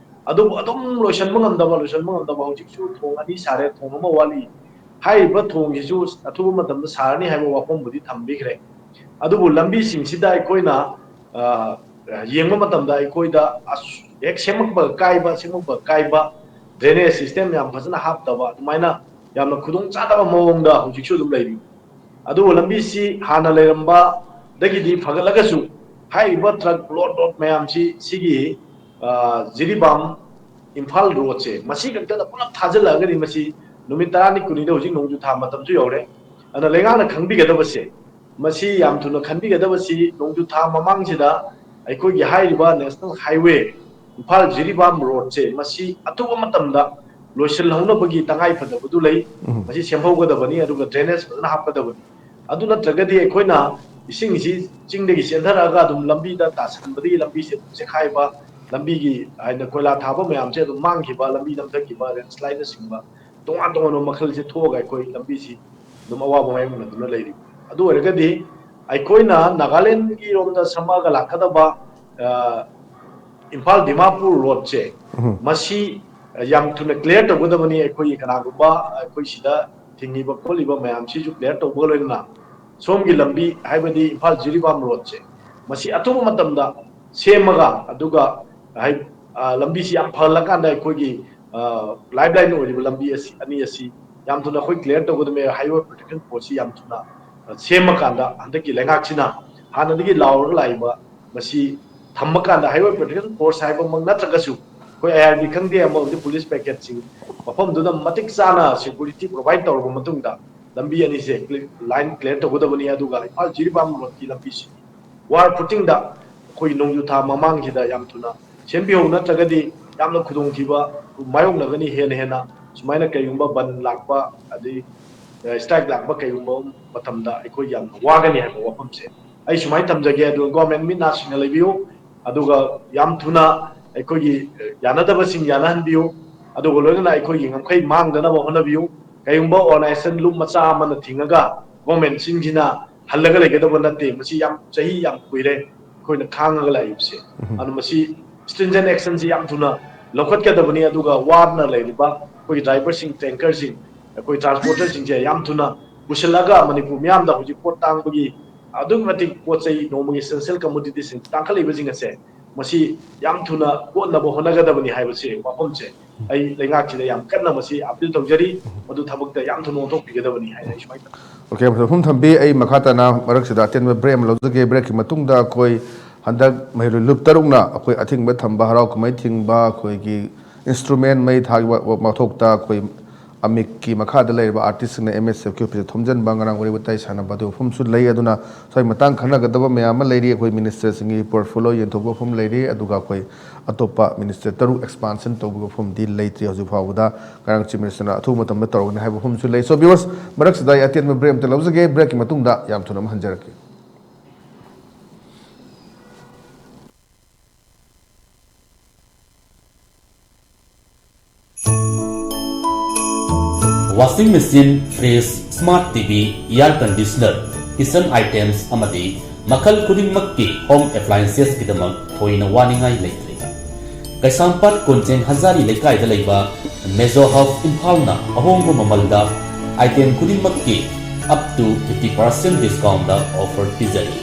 ꯑꯗꯨꯕꯨ ꯑꯗꯨꯝ ꯂꯣꯏꯁꯤꯟꯕ ꯉꯝꯗꯕ, ꯂꯣꯏꯁꯤꯟꯕ ꯉꯝꯗꯕ, ꯍꯧꯖꯤꯛꯁꯨ ꯊꯣꯡ ꯑꯅꯤ ꯁꯥꯔꯦ, ꯊꯣꯡ ꯑꯃ ꯋꯥꯠꯂꯤ꯫ ꯍꯥꯏꯔꯤꯕ ꯊꯣꯡꯁꯤꯁꯨ ꯑꯊꯨꯕ ꯃꯇꯝꯗ ꯁꯥꯔꯅꯤ ꯍꯥꯏꯕ ꯋꯥꯐꯝꯕꯨꯗꯤ ꯊꯝꯕꯤꯈ꯭ꯔꯦ꯫ ꯑꯗꯨꯕꯨ ꯂꯝꯕꯤꯁꯤꯡꯁꯤꯗ ꯑꯩꯈꯣꯏꯅ ꯌꯦꯡꯕ ꯃꯇꯝꯗ ꯑꯩꯈꯣꯏꯗ ꯍꯦꯛ ꯁꯦꯝꯃꯛꯄ ꯀꯥꯏꯕ, ꯁꯦꯝꯃꯛꯄ ꯀꯥꯏꯕ, drainage system ꯌꯥꯝ ꯐꯖꯅ ꯍꯥꯞꯇꯕ, ꯑꯗꯨꯃꯥꯏꯅ ꯌꯥꯝꯅ ꯈꯨꯗꯣꯡ ꯆꯥꯗꯕ ꯃꯑꯣꯡꯗ ꯍꯧꯖꯤꯛꯁꯨ ꯑꯗꯨꯝ ꯂꯩꯔꯤ꯫ ꯑꯗꯨꯕꯨ ꯂꯝꯕꯤꯁꯤ ꯍꯥꯟꯅ ꯂꯩꯔꯝꯕꯗꯒꯤꯗꯤ ꯐꯒꯠꯂꯒꯁꯨ ꯍꯥꯏꯔꯤꯕ ꯇ꯭ꯔꯛ ꯂꯣꯗ ꯂꯣꯗ ꯃꯌꯥꯝꯁꯤ ꯁꯤꯒꯤ ꯖꯤꯔꯤꯕꯥꯝ ꯏꯝꯐꯥꯜ ꯔꯣꯗꯁꯦ ꯃꯁꯤ ꯈꯛꯇꯗ ꯄꯨꯂꯞ ꯊꯥꯖꯤꯜꯂꯛꯑꯒꯗꯤ ꯃꯁꯤ ꯅꯨꯃꯤꯠ ꯇꯔꯥꯅꯤ ꯀꯨꯟꯅꯤꯗ ꯍꯧꯖꯤꯛ ꯅꯣꯡꯖꯨ ꯊꯥ ꯃꯇꯝꯁꯨ ꯌꯧꯔꯦ꯫ ꯑꯗꯨꯅ ꯂꯩꯉꯥꯛꯅ ꯈꯪꯕꯤꯒꯗꯕꯁꯦ ꯃꯁꯤ ꯌꯥꯝ ꯊꯨꯅ ꯈꯟꯕꯤꯒꯗꯕꯁꯤ, ꯅꯣꯡꯖꯨ ꯊꯥ ꯃꯃꯥꯡꯁꯤꯗ ꯑꯩꯈꯣꯏꯒꯤ ꯍꯥꯏꯔꯤꯕ National Highway ꯏꯝꯐꯥꯜ ꯖꯤꯔꯤꯕꯥꯝ ꯔꯣꯗꯁꯦ, ꯃꯁꯤ ꯑꯊꯨꯕ ꯃꯇꯝꯗ ꯂꯣꯏꯁꯤꯜꯍꯧꯅꯕꯒꯤ ꯇꯉꯥꯏ ꯐꯗꯕꯗꯨ ꯂꯩ꯫ ꯎꯝ꯫ ꯃꯁꯤ ꯁꯦꯝꯍꯧꯒꯗꯕꯅꯤ, ꯑꯗꯨꯒ drainage ꯐꯖꯅ ꯍꯥꯞꯀꯗꯕꯅꯤ꯫ ꯑꯗꯨ ꯅꯠꯇ꯭ꯔꯒꯗꯤ ꯑꯩꯈꯣꯏꯅ ꯏꯁꯤꯡꯁꯤ ꯆꯤꯡꯗꯒꯤ ꯆꯦꯟꯊꯔꯛꯑꯒ ꯑꯗꯨꯝ ꯂꯝꯕꯤꯗ ꯇꯥꯁꯟꯕꯗꯒꯤ ꯂꯝꯕꯤꯁꯦ ꯑꯗꯨꯝ ꯆꯦꯛꯈꯥꯏꯕ, ꯂꯝꯕꯤꯒꯤ ꯍꯥꯏꯅ ꯀꯣꯏꯂꯥ ꯊꯥꯕ ꯃꯌꯥꯝꯁꯦ ꯑꯗꯨꯝ ꯃꯥꯡꯈꯤꯕ, ꯂꯝꯕꯤ ꯅꯝꯊꯈꯤꯕ, ꯂꯦꯟꯁ꯭ꯂꯥꯏꯗꯅꯆꯤꯡꯕ ꯇꯣꯉꯥꯟ ꯇꯣꯉꯥꯟꯕ ꯃꯈꯜꯁꯦ ꯊꯣꯛꯑꯒ ꯑꯩꯈꯣꯏ ꯂꯝꯕꯤꯁꯤ ꯑꯗꯨꯝ ꯑꯋꯥꯕ ꯃꯥꯌꯣꯛꯅꯗꯨꯅ ꯂꯩꯔꯤ꯫ ꯑꯗꯨ ꯑꯣꯏꯔꯒꯗꯤ ꯑꯩꯈꯣꯏꯅ ꯅꯥꯒꯥꯂꯦꯟꯒꯤ ꯔꯣꯝꯗ ꯁꯝꯃꯛꯑꯒ ꯂꯥꯛꯀꯗꯕ, ꯑ, ꯏꯝꯐꯥꯜ ꯗꯤꯃꯥꯄꯨꯔ ꯔꯣꯗꯁꯦ, ꯎꯝ꯫ ꯃꯁꯤ ꯌꯥꯝ ꯊꯨꯅ clear ꯇꯧꯒꯗꯕꯅꯤ꯫ ꯑꯩꯈꯣꯏꯒꯤ ꯀꯅꯥꯒꯨꯝꯕ ꯑꯩꯈꯣꯏ ꯁꯤꯗ ꯊꯤꯡꯉꯤꯕ ꯈꯣꯠꯂꯤꯕ ꯃꯌꯥꯝꯁꯤꯁꯨ clear ꯇꯧꯕꯒ ꯂꯣꯏꯅꯅ ꯁꯣꯝꯒꯤ ꯂꯝꯕꯤ, ꯍꯥꯏꯕꯗꯤ ꯏꯝꯐꯥꯜ ꯖꯤꯔꯤꯕꯥꯝ ꯔꯣꯗꯁꯦ, ꯃꯁꯤ ꯑꯊꯨꯕ ꯃꯇꯝꯗ ꯁꯦꯝꯃꯒ, ꯑꯗꯨꯒ ꯍꯥꯏ-, ꯑ, ꯂꯝꯕꯤꯁꯤ ꯌꯥꯝ ꯐꯍꯜꯂꯀꯥꯟꯗ ꯑꯩꯈꯣꯏꯒꯤ, ꯑ, lifeline ꯑꯣꯏꯔꯤꯕ ꯂꯝꯕꯤ ꯑꯁꯤ, ꯑꯅꯤ ꯑꯁꯤ ꯌꯥꯝ ꯊꯨꯅ ꯑꯩꯈꯣꯏ clear ꯇꯧꯒꯗꯕꯅꯦ꯫ Highway Protection Forceꯁꯤ ꯌꯥꯝ ꯊꯨꯅ, ꯑ, ꯁꯦꯝꯃꯀꯥꯟꯗ, ꯍꯟꯗꯛꯀꯤ ꯂꯩꯉꯥꯛꯁꯤꯅ ꯍꯥꯟꯅꯗꯒꯤ ꯂꯥꯎꯔꯒ ꯂꯥꯛꯏꯕ ꯃꯁꯤ ꯊꯝꯕ ꯀꯥꯟꯗ, Highway Protection Force ꯍꯥꯏꯕꯃꯛ ꯅꯠꯇ꯭ꯔꯒꯁꯨ, ꯑꯩꯈꯣꯏ IRB ꯈꯪꯗꯦ, ꯑꯃꯗꯤ police picketꯁꯤꯡ ꯃꯐꯝꯗꯨꯗ ꯃꯇꯤꯛ ꯆꯥꯅ security provide ꯇꯧꯔꯕ ꯃꯇꯨꯡꯗ, ꯂꯝꯕꯤ ꯑꯅꯤꯁꯦ line clear ꯇꯧꯒꯗꯕꯅꯤ꯫ ꯑꯗꯨꯒ ꯏꯝꯐꯥꯜ ꯖꯤꯔꯤꯕꯥꯝ ꯔꯣꯗꯀꯤ ꯂꯝꯕꯤꯁꯤ war footingꯗ ꯑꯩꯈꯣꯏ ꯅꯣꯡꯖꯨ ꯊꯥ ꯃꯃꯥꯡꯁꯤꯗ ꯌꯥꯝ ꯊꯨꯅ ꯁꯦꯝꯕꯤꯍꯧ, ꯅꯠꯇ꯭ꯔꯒꯗꯤ ꯌꯥꯝꯅ ꯈꯨꯗꯣꯡꯊꯤꯕ ꯃꯥꯌꯣꯛꯅꯒꯅꯤ꯫ ꯍꯦꯟꯅ ꯍꯦꯟꯅ ꯁꯨꯃꯥꯏꯅ ꯀꯩꯒꯨꯝꯕ ꯕꯟ ꯂꯥꯛꯄ, ꯑꯗꯩ, ꯑ, strike ꯂꯥꯛꯄ ꯀꯩꯒꯨꯝꯕ ꯃꯇꯝꯗ ꯑꯩꯈꯣꯏ ꯌꯥꯝꯅ ꯋꯥꯒꯅꯤ ꯍꯥꯏꯕ ꯋꯥꯐꯝꯁꯦ ꯑꯩ ꯁꯨꯃꯥꯏꯅ ꯊꯝꯖꯒꯦ꯫ ꯑꯗꯨꯒ government ꯃꯤꯠ ꯅꯥ ꯁꯤꯡꯅ ꯂꯩꯕꯤꯌꯨ, ꯑꯗꯨꯒ ꯌꯥꯝ ꯊꯨꯅ ꯑꯩꯈꯣꯏꯒꯤ, ꯑ, ꯌꯥꯅꯗꯕꯁꯤꯡ ꯌꯥꯅꯍꯟꯕꯤꯌꯨ, ꯑꯗꯨꯒ ꯂꯣꯏꯅꯅ ꯑꯩꯈꯣꯏꯒꯤ ꯉꯝꯈꯩ ꯃꯥꯡꯗꯅꯕ ꯍꯣꯠꯅꯕꯤꯌꯨ꯫ ꯀꯩꯒꯨꯝꯕ organization ꯂꯨꯞ ꯃꯆꯥ ꯑꯃꯅ ꯊꯤꯡꯉꯒ governmentꯁꯤꯡꯁꯤꯅ ꯍꯜꯂꯒ ꯂꯩꯒꯗꯕ ꯅꯠꯇꯦ꯫ ꯃꯁꯤ ꯌꯥꯝ, ꯆꯍꯤ ꯌꯥꯝ ꯀꯨꯏꯔꯦ ꯑꯩꯈꯣꯏꯅ ꯈꯥꯡꯉꯒ ꯂꯥꯛꯏꯕꯁꯦ꯫ ꯎꯝ꯫ ꯑꯗꯨꯅ ꯃꯁꯤ stringent actionꯁꯤ ꯌꯥꯝ ꯊꯨꯅ ꯂꯧꯈꯠꯀꯗꯕꯅꯤ꯫ ꯑꯗꯨꯒ ꯋꯥꯗꯅ ꯂꯩꯔꯤꯕ ꯑꯩꯈꯣꯏꯒꯤ driverꯁꯤꯡ, tankerꯁꯤꯡ, ꯑꯩꯈꯣꯏ transporterꯁꯤꯡꯁꯦ ꯌꯥꯝ ꯊꯨꯅ ꯄꯨꯁꯤꯜꯂꯒ ꯃꯅꯤꯄꯨꯔ ꯃꯤꯌꯥꯝꯗ ꯍꯧꯖꯤꯛ ꯄꯣꯠ ꯇꯥꯡꯕꯒꯤ, ꯑꯗꯨꯛꯀꯤ ꯃꯇꯤꯛ ꯄꯣꯠ ꯆꯩ, ꯅꯣꯡꯃꯒꯤ essential commoditiesꯁꯤꯡ ꯇꯥꯡꯈꯠꯂꯛꯏꯕꯁꯤꯡ ꯑꯁꯦ, ꯃꯁꯤ ꯌꯥꯝ ꯊꯨꯅ ꯀꯣꯠꯅꯕ ꯍꯣꯠꯅꯒꯗꯕꯅꯤ ꯍꯥꯏꯕꯁꯤ ꯋꯥꯐꯝꯁꯦ ꯑꯩ ꯂꯩꯉꯥꯛꯁꯤꯗ ꯌꯥꯝ ꯀꯟꯅ ꯃꯁꯤ appeal ꯇꯧꯖꯔꯤ꯫ ꯃꯗꯨ ꯊꯕꯛꯇ ꯌꯥꯝ ꯊꯨꯅ ꯑꯣꯟꯊꯣꯛꯄꯤꯒꯗꯕꯅꯤ ꯍꯥꯏꯅ ꯑꯩ ꯁꯨꯃꯥꯏꯅ ꯈꯜꯂꯤ꯫ OK, ꯃꯊꯪ ꯊꯝꯕꯤ, ꯑꯩ ꯃꯈꯥ ꯇꯥꯅ ꯃꯔꯛꯁꯤꯗ ꯑꯇꯦꯟꯕ break ꯑꯃ ꯂꯧꯖꯒꯦ꯫ Breakꯀꯤ ꯃꯇꯨꯡꯗ ꯑꯩꯈꯣꯏ ꯍꯟꯗꯛ ꯃꯍꯩꯔꯣꯏ ꯂꯨꯞ ꯇꯔꯨꯛꯅ ꯑꯩꯈꯣꯏ ꯑꯊꯤꯡꯕ ꯊꯝꯕ, ꯍꯔꯥꯎ ꯀꯨꯝꯍꯩ ꯊꯤꯡꯕ, ꯑꯩꯈꯣꯏꯒꯤ instrument ꯃꯩ ꯊꯥꯈꯤꯕ ꯋꯥꯊꯣꯛꯇ ꯑꯩꯈꯣꯏ ꯑꯃꯤꯛꯀꯤ ꯃꯈꯥꯗ ꯂꯩꯔꯤꯕ ꯑꯥꯔꯇꯤꯁꯁꯤꯡꯅ ꯑꯦꯝ ꯑꯦꯁ ꯑꯦꯐꯀꯤ ꯑꯣꯐꯤꯁꯇ ꯊꯣꯝꯖꯤꯟꯕ, ꯉꯔꯥꯡ ꯋꯥꯔꯤ ꯋꯥꯇꯥꯏ ꯁꯥꯟꯅꯕ ꯑꯗꯨꯒꯤ ꯃꯐꯝꯁꯨ ꯂꯩ꯫ ꯑꯗꯨꯅ ꯁ꯭ꯋꯥꯏ ꯃꯇꯥꯡ ꯈꯟꯅꯒꯗꯕ ꯃꯌꯥꯝ ꯑꯃ ꯂꯩꯔꯤ꯫ ꯑꯩꯈꯣꯏ ꯃꯤꯅꯤꯁꯇꯔꯁꯤꯡꯒꯤ ꯄꯣꯔꯠꯐꯣꯂꯤꯑꯣ ꯌꯦꯟꯊꯣꯛꯄ ꯃꯐꯝ ꯂꯩꯔꯤ, ꯑꯗꯨꯒ ꯑꯩꯈꯣꯏ ꯑꯇꯣꯞꯄ ꯃꯤꯅꯤꯁꯇꯔ ꯇꯔꯨꯛ ꯑꯦꯛꯁꯄꯥꯟꯁꯟ ꯇꯧꯕꯒꯤ ꯃꯐꯝꯗꯤ ꯂꯩꯇ꯭ꯔꯤ ꯍꯧꯖꯤꯛ ꯐꯥꯎꯕꯗ꯫ ꯉꯔꯥꯡ ꯆꯤꯐ ꯃꯤꯅꯤꯁꯇꯔꯅ ꯑꯊꯨꯕ ꯃꯇꯝꯗ ꯇꯧꯔꯒꯅꯤ ꯍꯥꯏꯕ ꯃꯐꯝꯁꯨ ꯂꯩ꯫ So viewers, ꯃꯔꯛꯁꯤꯗ ꯑꯩ ꯑꯇꯦꯟꯕ ꯕ꯭ꯔꯦꯛ ꯑꯃꯇ ꯂꯧꯖꯒꯦ꯫ ꯕ꯭ꯔꯦꯛꯀꯤ ꯃꯇꯨꯡꯗ ꯌꯥꯝ ꯊꯨꯅ ꯑꯃꯨꯛ ꯍꯟꯖꯔꯛꯀꯦ꯫ Washing machine, fridge, smart T V, air conditioner, kitchen items ꯑꯃꯗꯤ ꯃꯈꯜ ꯈꯨꯗꯤꯡꯃꯛꯀꯤ home appliancesꯀꯤꯗꯃꯛ ꯊꯣꯏꯅ ꯋꯥꯅꯤꯡꯉꯥꯏ ꯂꯩꯇ꯭ꯔꯦ꯫ ꯀꯩꯁꯥꯝꯄꯥꯠ ꯀꯣꯟꯖꯦꯡ ꯍꯖꯥꯔꯤ ꯂꯩꯀꯥꯏꯗ ꯂꯩꯕ ꯃꯦꯖꯣ ꯍꯕ ꯏꯝꯐꯥꯜꯅ ꯑꯍꯣꯡꯕ ꯃꯃꯜꯗ item ꯈꯨꯗꯤꯡꯃꯛꯀꯤ up to fifty percent discountꯇ offer ꯄꯤꯖꯔꯤ꯫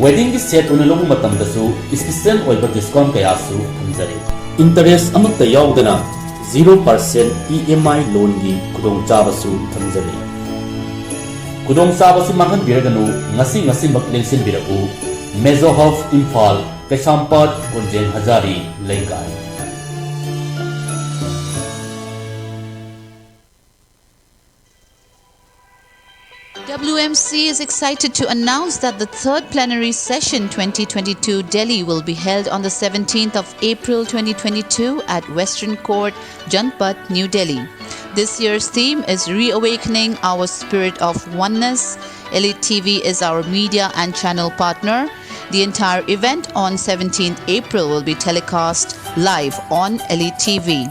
Weddingꯒꯤ set ꯑꯣꯏꯅ ꯂꯧꯕ ꯃꯇꯝꯗꯁꯨ special ꯑꯣꯏꯕ discount ꯀꯌꯥꯁꯨ ꯊꯝꯖꯔꯤ꯫ Interest ꯑꯃꯠꯇ ꯌꯥꯎꯗꯅ zero percent E M I loanꯒꯤ ꯈꯨꯗꯣꯡꯆꯥꯕꯁꯨ ꯊꯝꯖꯔꯤ꯫ ꯈꯨꯗꯣꯡꯆꯥꯕꯁꯤ ꯃꯥꯡꯍꯟꯕꯤꯔꯒꯅꯨ, ꯉꯁꯤ ꯉꯁꯤꯃꯛ ꯂꯦꯡꯁꯤꯟꯕꯤꯔꯛꯎ꯫ ꯃꯦꯖꯣ ꯍꯕ ꯏꯝꯐꯥꯜ, ꯀꯩꯁꯥꯝꯄꯥꯠ ꯀꯣꯟꯖꯦꯡ ꯍꯖꯥꯔꯤ ꯂꯩꯀꯥꯏ꯫ W M C is excited to announce that the third plenary session twenty twenty-two Delhi will be held on the seventeenth of April twenty twenty-two at Western Court, Janpath, New Delhi. This year's theme is Reawakening Our Spirit of Oneness. Elite T V is our media and channel partner. The entire event on seventeenth April will be telecast live on Elite T V.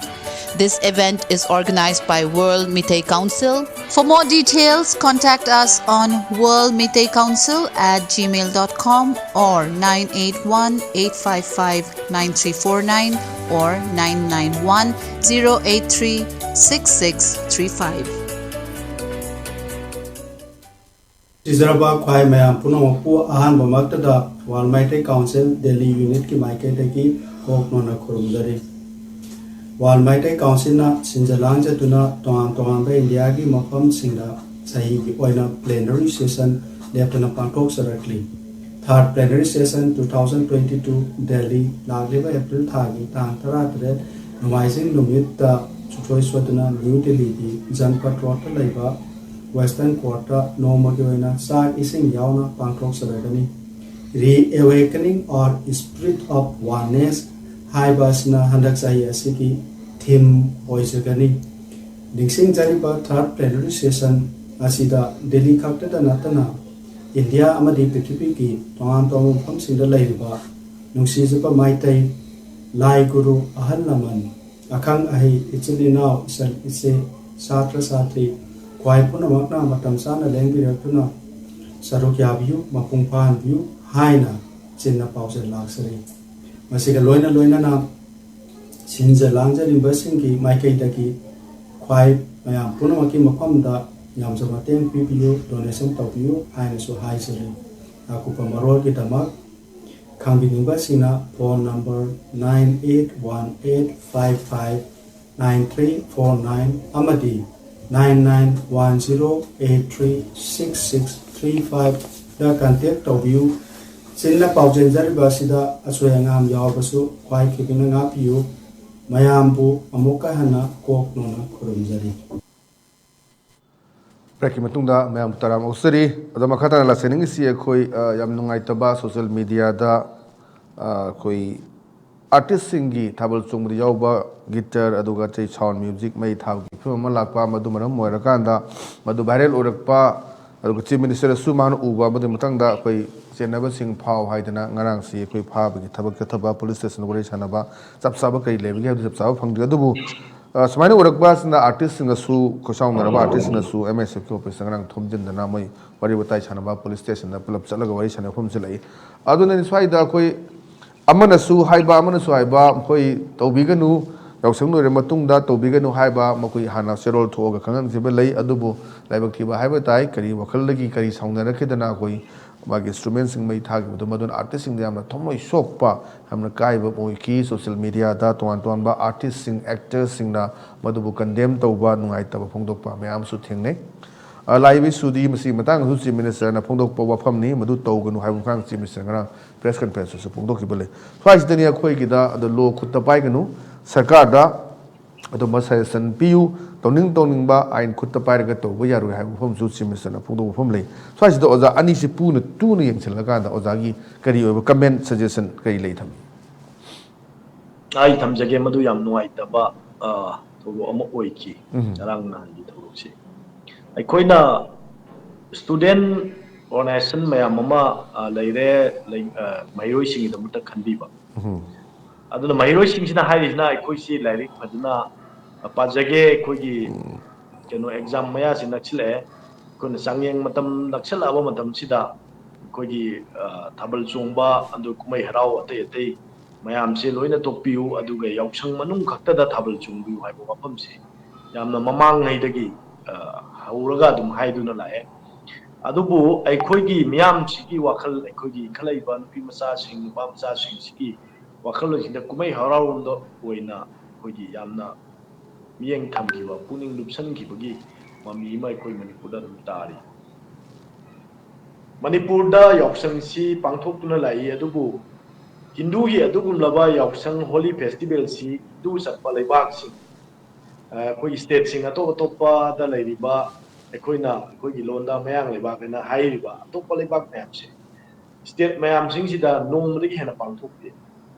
This event is organized by World Meitei Council. For more details, contact us on world meitei council at gmail dot com or nine eight one, eight five five, nine three four nine or nine nine one, zero eight three, six six three five. ꯁꯤꯖꯔꯕ ꯈ꯭ꯋꯥꯏ ꯃꯌꯥꯝ ꯄꯨꯝꯅꯃꯛꯄꯨ ꯑꯍꯥꯟꯕꯃꯛꯇꯗ World Meitei Council Delhi Unitꯀꯤ ꯃꯥꯏꯀꯩꯗꯒꯤ ꯍꯣꯡꯅ ꯈꯨꯔꯨꯝꯖꯔꯤ꯫ World Meitei Councilꯅ ꯁꯤꯟꯖ ꯂꯥꯡꯖꯗꯨꯅ ꯇꯣꯉꯥꯟ ꯇꯣꯉꯥꯟꯕ ꯏꯟꯗꯤꯌꯥꯒꯤ ꯃꯐꯝꯁꯤꯡꯗ ꯆꯍꯤꯒꯤ ꯑꯣꯏꯅ plenary session ꯂꯦꯞꯇꯅ ꯄꯥꯡꯊꯣꯛꯆꯔꯛꯂꯤ꯫ Third plenary session two thousand twenty-two Delhi ꯂꯥꯛꯂꯤꯕ ꯑꯦꯄ꯭ꯔꯤꯜ ꯊꯥꯒꯤ ꯇꯥꯡ ꯇꯔꯥꯇꯔꯦꯠ ꯅꯣꯡꯃꯥꯏꯖꯤꯡ ꯅꯨꯃꯤꯠꯇ ꯁꯨꯡꯁꯣꯏ ꯁꯣꯏꯗꯅ ꯅ꯭ꯌꯨ ꯗꯤꯜꯂꯤꯒꯤ ꯖꯟꯄꯠ ꯔꯣꯗꯇ ꯂꯩꯕ ꯋꯦꯁꯇꯔꯟ ꯀꯣꯔꯠꯇ ꯅꯣꯡꯃꯒꯤ ꯑꯣꯏꯅ ꯆꯥꯛ ꯏꯁꯤꯡ ꯌꯥꯎꯅ ꯄꯥꯡꯊꯣꯛꯆꯔꯒꯅꯤ꯫ Reawakening or Spirit of Oneness ꯍꯥꯏꯕ ꯑꯁꯤꯅ ꯍꯟꯗꯛ ꯆꯍꯤ ꯑꯁꯤꯒꯤ ꯊꯤꯝ ꯑꯣꯏꯖꯒꯅꯤ꯫ ꯅꯤꯡꯁꯤꯡꯖꯔꯤꯕ ꯊꯥꯔꯠ ꯄ꯭ꯂꯦꯅꯔꯤ ꯁꯦꯁꯟ ꯑꯁꯤꯗ ꯗꯤꯜꯂꯤ ꯈꯛꯇꯗ ꯅꯠꯇꯅ ꯏꯟꯗꯤꯌꯥ ꯑꯃꯗꯤ ꯄ꯭ꯔꯤꯊꯤꯕꯤꯒꯤ ꯇꯣꯉꯥꯟ ꯇꯣꯉꯥꯟꯕ ꯃꯐꯝꯁꯤꯡꯗ ꯂꯩꯔꯤꯕ ꯅꯨꯡꯁꯤꯖꯕ ꯃꯩꯇꯩ ꯂꯥꯏ ꯒꯨꯔꯨ, ꯑꯍꯜ ꯂꯃꯟ, ꯑꯈꯪ ꯑꯍꯩ, ꯏꯆꯤꯜ ꯏꯅꯥꯎ, ꯏꯆꯜ ꯏꯆꯦ, ꯁꯥꯇ꯭ꯔ ꯁꯥꯇ꯭ꯔꯤ, ꯈ꯭ꯋꯥꯏ ꯄꯨꯝꯅꯃꯛꯅ ꯃꯇꯝ ꯆꯥꯅ ꯂꯦꯡꯕꯤꯔꯛꯇꯨꯅ ꯁꯔꯨꯛ ꯌꯥꯕꯤꯌꯨ, ꯃꯄꯨꯡ ꯐꯥꯍꯟꯕꯤꯌꯨ ꯍꯥꯏꯅ ꯆꯤꯟꯅ ꯄꯥꯎꯖꯦꯜ ꯂꯥꯛꯆꯔꯤ꯫ ꯃꯁꯤꯒ ꯂꯣꯏꯅ ꯂꯣꯏꯅꯅ ꯁꯤꯟꯖ ꯂꯥꯡꯖꯔꯤꯕꯁꯤꯡꯒꯤ ꯃꯥꯏꯀꯩꯗꯒꯤ ꯈ꯭ꯋꯥꯏ ꯃꯌꯥꯝ ꯄꯨꯝꯅꯃꯛꯀꯤ ꯃꯐꯝꯗ ꯌꯥꯝꯖ ꯃꯇꯦꯡ ꯄꯤꯕꯤꯌꯨ, ꯗꯣꯅꯦꯁꯟ ꯇꯧꯕꯤꯌꯨ ꯍꯥꯏꯅꯁꯨ ꯍꯥꯏꯖꯔꯤ꯫ ꯑꯀꯨꯞꯄ ꯃꯔꯣꯜꯒꯤꯗꯃꯛ ꯈꯪꯕꯤꯅꯤꯡꯕꯁꯤꯡꯅ phone number nine eight one eight five five nine three four nine ꯑꯃꯗꯤ nine nine one zero eight three six six three five ꯗ ꯀꯟꯇꯦꯛ ꯇꯧꯕꯤꯌꯨ꯫ ꯆꯤꯟꯅ ꯄꯥꯎꯖꯦꯟꯖꯔꯤꯕ ꯑꯁꯤꯗ ꯑꯁꯣꯏ ꯑꯉꯥꯝ ꯌꯥꯎꯔꯕꯁꯨ ꯈ꯭ꯋꯥꯏ ꯈꯤꯕꯤꯅ ꯉꯥꯛꯄꯤꯌꯨ꯫ ꯃꯌꯥꯝꯕꯨ ꯑꯃꯨꯛꯀ ꯍꯟꯅ ꯀꯣꯛ ꯅꯣꯟꯅ ꯈꯨꯔꯨꯝꯖꯔꯤ꯫ ꯕ꯭ꯔꯦꯛꯀꯤ ꯃꯇꯨꯡꯗ ꯃꯌꯥꯝ ꯇꯔꯥꯝ ꯑꯣꯛꯆꯔꯤ꯫ ꯑꯗꯣ ꯃꯈꯥ ꯇꯥꯅ ꯂꯥꯛꯆꯅꯤꯡꯉꯤꯁꯤ ꯑꯩꯈꯣꯏ, ꯑ, ꯌꯥꯝ ꯅꯨꯡꯉꯥꯏꯇꯕ ꯁꯣꯁꯤꯌꯦꯜ ꯃꯦꯗꯤꯌꯥꯗ, ꯑ, ꯑꯩꯈꯣꯏ ꯑꯥꯔꯇꯤꯁꯁꯤꯡꯒꯤ ꯊꯥꯕꯜ ꯆꯣꯡꯕꯗ ꯌꯥꯎꯕ ꯒꯤꯇꯔ, ꯑꯗꯨꯒ ꯑꯇꯩ ꯁꯥꯎꯟ ꯃ꯭ꯌꯨꯖꯤꯛ ꯃꯩ ꯊꯥꯕꯒꯤ ꯐꯤꯕꯝ ꯑꯃ ꯂꯥꯛꯄ, ꯃꯗꯨ ꯃꯔꯝ ꯑꯣꯏꯔꯀꯥꯟꯗ ꯃꯗꯨ ꯚꯥꯏꯔꯦꯜ ꯑꯣꯏꯔꯛꯄ, ꯑꯗꯨꯒ ꯆꯤꯐ ꯃꯤꯅꯤꯁꯇꯔꯅꯁꯨ ꯃꯥꯅ ꯎꯕ, ꯃꯗꯨꯒꯤ ꯃꯊꯪꯗ ꯑꯩꯈꯣꯏ ꯆꯦꯟꯅꯕꯁꯤꯡ ꯐꯥꯎ ꯍꯥꯏꯗꯅ ꯉꯔꯥꯡꯁꯤ ꯑꯩꯈꯣꯏ ꯐꯥꯕꯒꯤ ꯊꯕꯛ ꯆꯠꯊꯕ, ꯄꯨꯂꯤꯁ ꯁ꯭ꯇꯦꯁꯟꯗ ꯋꯥꯔꯤ ꯁꯥꯟꯅꯕ, ꯆꯞ ꯆꯥꯕ ꯀꯔꯤ ꯂꯩꯕꯒꯦ ꯍꯥꯏꯕꯗꯨ ꯆꯞ ꯆꯥꯕ ꯐꯪꯗ꯭ꯔꯤ꯫ ꯑꯗꯨꯕꯨ ꯑ, ꯁꯨꯃꯥꯏꯅ ꯑꯣꯏꯔꯛꯄ ꯑꯁꯤꯅ ꯑꯥꯔꯇꯤꯁꯁꯤꯡꯅꯁꯨ, ꯈꯣꯏꯁꯥꯎꯅꯔꯕ ꯑꯥꯔꯇꯤꯁꯁꯤꯡꯅꯁꯨ ꯑꯦꯝ ꯑꯦꯁ ꯑꯦꯐꯀꯤ ꯑꯣꯐꯤꯁꯇ ꯉꯔꯥꯡ ꯊꯣꯝꯖꯤꯟꯗꯅ ꯃꯣꯏ ꯋꯥꯔꯤ ꯋꯥꯇꯥꯏ ꯁꯥꯟꯅꯕ, ꯄꯨꯂꯤꯁ ꯁ꯭ꯇꯦꯁꯟꯗ ꯄꯨꯂꯞ ꯆꯠꯂꯒ ꯋꯥꯔꯤ ꯁꯥꯟꯅꯕ ꯃꯐꯝꯁꯨ ꯂꯩ꯫ ꯑꯗꯨꯅꯅꯤ ꯁ꯭ꯋꯥꯏꯗ ꯑꯩꯈꯣꯏ ꯑꯃꯅꯁꯨ ꯍꯥꯏꯕ, ꯑꯃꯅꯁꯨ ꯍꯥꯏꯕ, ꯑꯩꯈꯣꯏ ꯇꯧꯕꯤꯒꯅꯨ, ꯌꯥꯎꯁꯪ ꯂꯣꯏꯔ ꯃꯇꯨꯡꯗ ꯇꯧꯕꯤꯒꯅꯨ ꯍꯥꯏꯕ, ꯃꯈꯣꯏ ꯍꯥꯟꯅ ꯆꯦꯔꯣꯜ ꯊꯣꯛꯑꯒ ꯈꯪꯍꯟꯈꯤꯕ ꯂꯩ꯫ ꯑꯗꯨꯕꯨ ꯂꯥꯏꯕꯛ ꯊꯤꯕ ꯍꯥꯏꯕ ꯇꯥꯏ, ꯀꯔꯤ ꯋꯥꯈꯜꯗꯒꯤ ꯀꯔꯤ ꯁꯥꯎꯅꯔꯛꯈꯤꯗꯅ ꯑꯩꯈꯣꯏ ꯃꯥꯒꯤ ꯏꯟꯁꯇ꯭ꯔꯨꯃꯦꯟꯁꯤꯡ ꯃꯩ ꯊꯥꯈꯤꯕꯗꯣ, ꯃꯗꯨꯅ ꯑꯥꯔꯇꯤꯁꯁꯤꯡꯗ ꯌꯥꯝꯅ ꯊꯃꯣꯏ ꯁꯣꯛꯄ, ꯌꯥꯝꯅ ꯀꯥꯏꯕ ꯑꯣꯏꯈꯤ꯫ ꯁꯣꯁꯤꯌꯦꯜ ꯃꯦꯗꯤꯌꯥꯗ ꯇꯣꯉꯥꯟ ꯇꯣꯉꯥꯟꯕ ꯑꯥꯔꯇꯤꯁꯁꯤꯡ, ꯑꯦꯛꯇꯔꯁꯤꯡꯅ ꯃꯗꯨꯕꯨ ꯀꯟꯗꯦꯝ ꯇꯧꯕ, ꯅꯨꯡꯉꯥꯏꯇꯕ ꯐꯣꯡꯗꯣꯛꯄ ꯃꯌꯥꯝꯁꯨ ꯊꯦꯡꯅꯩ꯫ ꯑ, ꯂꯥꯛꯏꯕ ꯏꯁꯨꯗꯤ ꯃꯁꯤꯒꯤ ꯃꯇꯥꯡꯗꯁꯨ ꯆꯤꯐ ꯃꯤꯅꯤꯁꯇꯔꯅ ꯐꯣꯡꯗꯣꯛꯄ ꯋꯥꯐꯝꯅꯤ, ꯃꯗꯨ ꯇꯧꯒꯅꯨ ꯍꯥꯏꯕ ꯃꯇꯥꯡꯗ ꯆꯤꯐ ꯃꯤꯅꯤꯁꯇꯔ ꯉꯔꯥꯡ ꯄ꯭ꯔꯦꯁ ꯀꯟꯐꯔꯦꯟꯁꯁꯨ ꯐꯣꯡꯗꯣꯛꯈꯤꯕ ꯂꯩ꯫ ꯁ꯭ꯋꯥꯏꯁꯤꯗꯅꯤ ꯑꯩꯈꯣꯏꯒꯤꯗ ꯑꯗꯣ ꯂꯣ ꯈꯨꯠꯇ ꯄꯥꯏꯒꯅꯨ, ꯁꯔꯀꯥꯔꯗ ꯑꯗꯨꯝꯕ suggestion ꯄꯤꯌꯨ꯫ ꯇꯧꯅꯤꯡ ꯇꯧꯅꯤꯡꯕ ꯑꯥꯏꯟ ꯈꯨꯠꯇ ꯄꯥꯏꯔꯒ ꯇꯧꯕ ꯌꯥꯔꯣꯏ ꯍꯥꯏꯕ ꯋꯥꯐꯝꯁꯨ Chief Minister ꯅ ꯐꯣꯡꯗꯣꯛꯄ ꯋꯥꯐꯝ ꯂꯩ꯫ ꯁ꯭ꯋꯥꯏꯁꯤꯗ ꯑꯣꯖꯥ, ꯑꯅꯤꯁꯤ ꯄꯨꯅ ꯇꯨꯅ ꯌꯦꯡꯁꯤꯜꯂꯀꯥꯟꯗ ꯑꯣꯖꯥꯒꯤ ꯀꯔꯤ ꯑꯣꯏꯕ comment, suggestion ꯀꯔꯤ ꯂꯩ ꯊꯝꯕꯤ? ꯑꯩ ꯊꯝꯖꯒꯦ, ꯃꯗꯨ ꯌꯥꯝ ꯅꯨꯡꯉꯥꯏꯇꯕ ꯑ, ꯊꯧꯗꯣꯛ ꯑꯃ ꯑꯣꯏꯈꯤ꯫ ꯎꯝ꯫ ꯉꯔꯥꯡ ꯅꯍꯥꯟꯒꯤ ꯊꯧꯗꯣꯛꯁꯤ ꯑꯩꯈꯣꯏꯅ student organization ꯃꯌꯥꯝ ꯑꯃ ꯑ, ꯂꯩꯔꯦ, ꯂꯩ-, ꯑ, ꯃꯍꯩꯔꯣꯏꯁꯤꯡꯒꯤꯗꯃꯛꯇ ꯈꯟꯕꯤꯕ꯫ ꯎꯝ꯫ ꯑꯗꯨꯅ ꯃꯍꯩꯔꯣꯏꯁꯤꯡꯁꯤꯅ ꯍꯥꯏꯔꯤꯁꯤꯅ ꯑꯩꯈꯣꯏꯁꯤ ꯂꯥꯏꯔꯤꯛ ꯐꯖꯅ ꯄꯥꯖꯒꯦ, ꯑꯩꯈꯣꯏꯒꯤ ꯀꯩꯅꯣ exam ꯃꯌꯥꯁꯤ ꯅꯛꯁꯤꯜꯂꯛꯑꯦ, ꯑꯩꯈꯣꯏꯅ ꯆꯥꯡꯌꯦꯡ ꯃꯇꯝ ꯅꯛꯁꯤꯜꯂꯛꯑꯕ ꯃꯇꯝꯁꯤꯗ ꯑꯩꯈꯣꯏꯒꯤ ꯑ, ꯊꯥꯕꯜ ꯆꯣꯡꯕ, ꯑꯗꯨ ꯀꯨꯝꯍꯩ ꯍꯔꯥꯎ ꯑꯇꯩ ꯑꯇꯩ ꯃꯌꯥꯝꯁꯦ ꯂꯣꯏꯅ ꯇꯣꯛꯄꯤꯌꯨ, ꯑꯗꯨꯒ ꯌꯥꯎꯁꯪ ꯃꯅꯨꯡ ꯈꯛꯇꯗ ꯊꯥꯕꯜ ꯆꯣꯡꯕꯤꯌꯨ ꯍꯥꯏꯕ ꯋꯥꯐꯝꯁꯦ ꯌꯥꯝꯅ ꯃꯃꯥꯡꯉꯩꯗꯒꯤ ꯑ, ꯍꯧꯔꯒ ꯑꯗꯨꯝ ꯍꯥꯏꯗꯨꯅ ꯂꯥꯛꯑꯦ꯫ ꯑꯗꯨꯕꯨ ꯑꯩꯈꯣꯏꯒꯤ ꯃꯤꯌꯥꯝꯁꯤꯒꯤ ꯋꯥꯈꯜ, ꯑꯩꯈꯣꯏꯒꯤ ꯏꯟꯈꯠꯂꯛꯏꯕ ꯅꯨꯄꯤ ꯃꯆꯥꯁꯤꯡ, ꯅꯨꯄꯥ ꯃꯆꯥꯁꯤꯡꯁꯤꯒꯤ ꯋꯥꯈꯜꯂꯣꯟꯁꯤꯗ ꯀꯨꯝꯍꯩ ꯍꯔꯥꯎꯔꯣꯝꯗ ꯑꯣꯏꯅ ꯑꯩꯈꯣꯏꯒꯤ ꯌꯥꯝꯅ ꯃꯤꯠꯌꯦꯡ ꯊꯝꯈꯤꯕ, ꯄꯨꯛꯅꯤꯡ ꯂꯨꯞꯁꯟꯈꯤꯕꯒꯤ ꯃꯃꯤ ꯑꯃ ꯑꯩꯈꯣꯏ ꯃꯅꯤꯄꯨꯔꯗ ꯑꯗꯨꯝ ꯇꯥꯔꯤ꯫ ꯃꯅꯤꯄꯨꯔꯗ ꯌꯥꯎꯁꯪꯁꯤ ꯄꯥꯡꯊꯣꯛꯇꯨꯅ ꯂꯥꯛꯏ, ꯑꯗꯨꯕꯨ ꯍꯤꯟꯗꯨꯒꯤ ꯑꯗꯨꯒꯨꯝꯂꯕ ꯌꯥꯎꯁꯪ, holy festivalꯁꯤ ꯍꯤꯟꯗꯨ ꯆꯠꯄ ꯂꯩꯕꯥꯛꯁꯤꯡ, ꯑ, ꯑꯩꯈꯣꯏꯒꯤ stateꯁꯤꯡ ꯑꯇꯣꯞ ꯑꯇꯣꯞꯄꯗ ꯂꯩꯔꯤꯕ, ꯑꯩꯈꯣꯏꯅ ꯑꯩꯈꯣꯏꯒꯤ ꯂꯣꯟꯗ ꯃꯌꯥꯡ ꯂꯩꯕꯥꯛ ꯍꯥꯏꯅ ꯍꯥꯏꯔꯤꯕ ꯑꯇꯣꯞꯄ ꯂꯩꯕꯥꯛ ꯃꯌꯥꯝꯁꯦ, state ꯃꯌꯥꯝꯁꯤꯡꯁꯤꯗ ꯅꯣꯡꯃꯗꯒꯤ ꯍꯦꯟꯅ ꯄꯥꯡꯊꯣꯛꯇꯦ꯫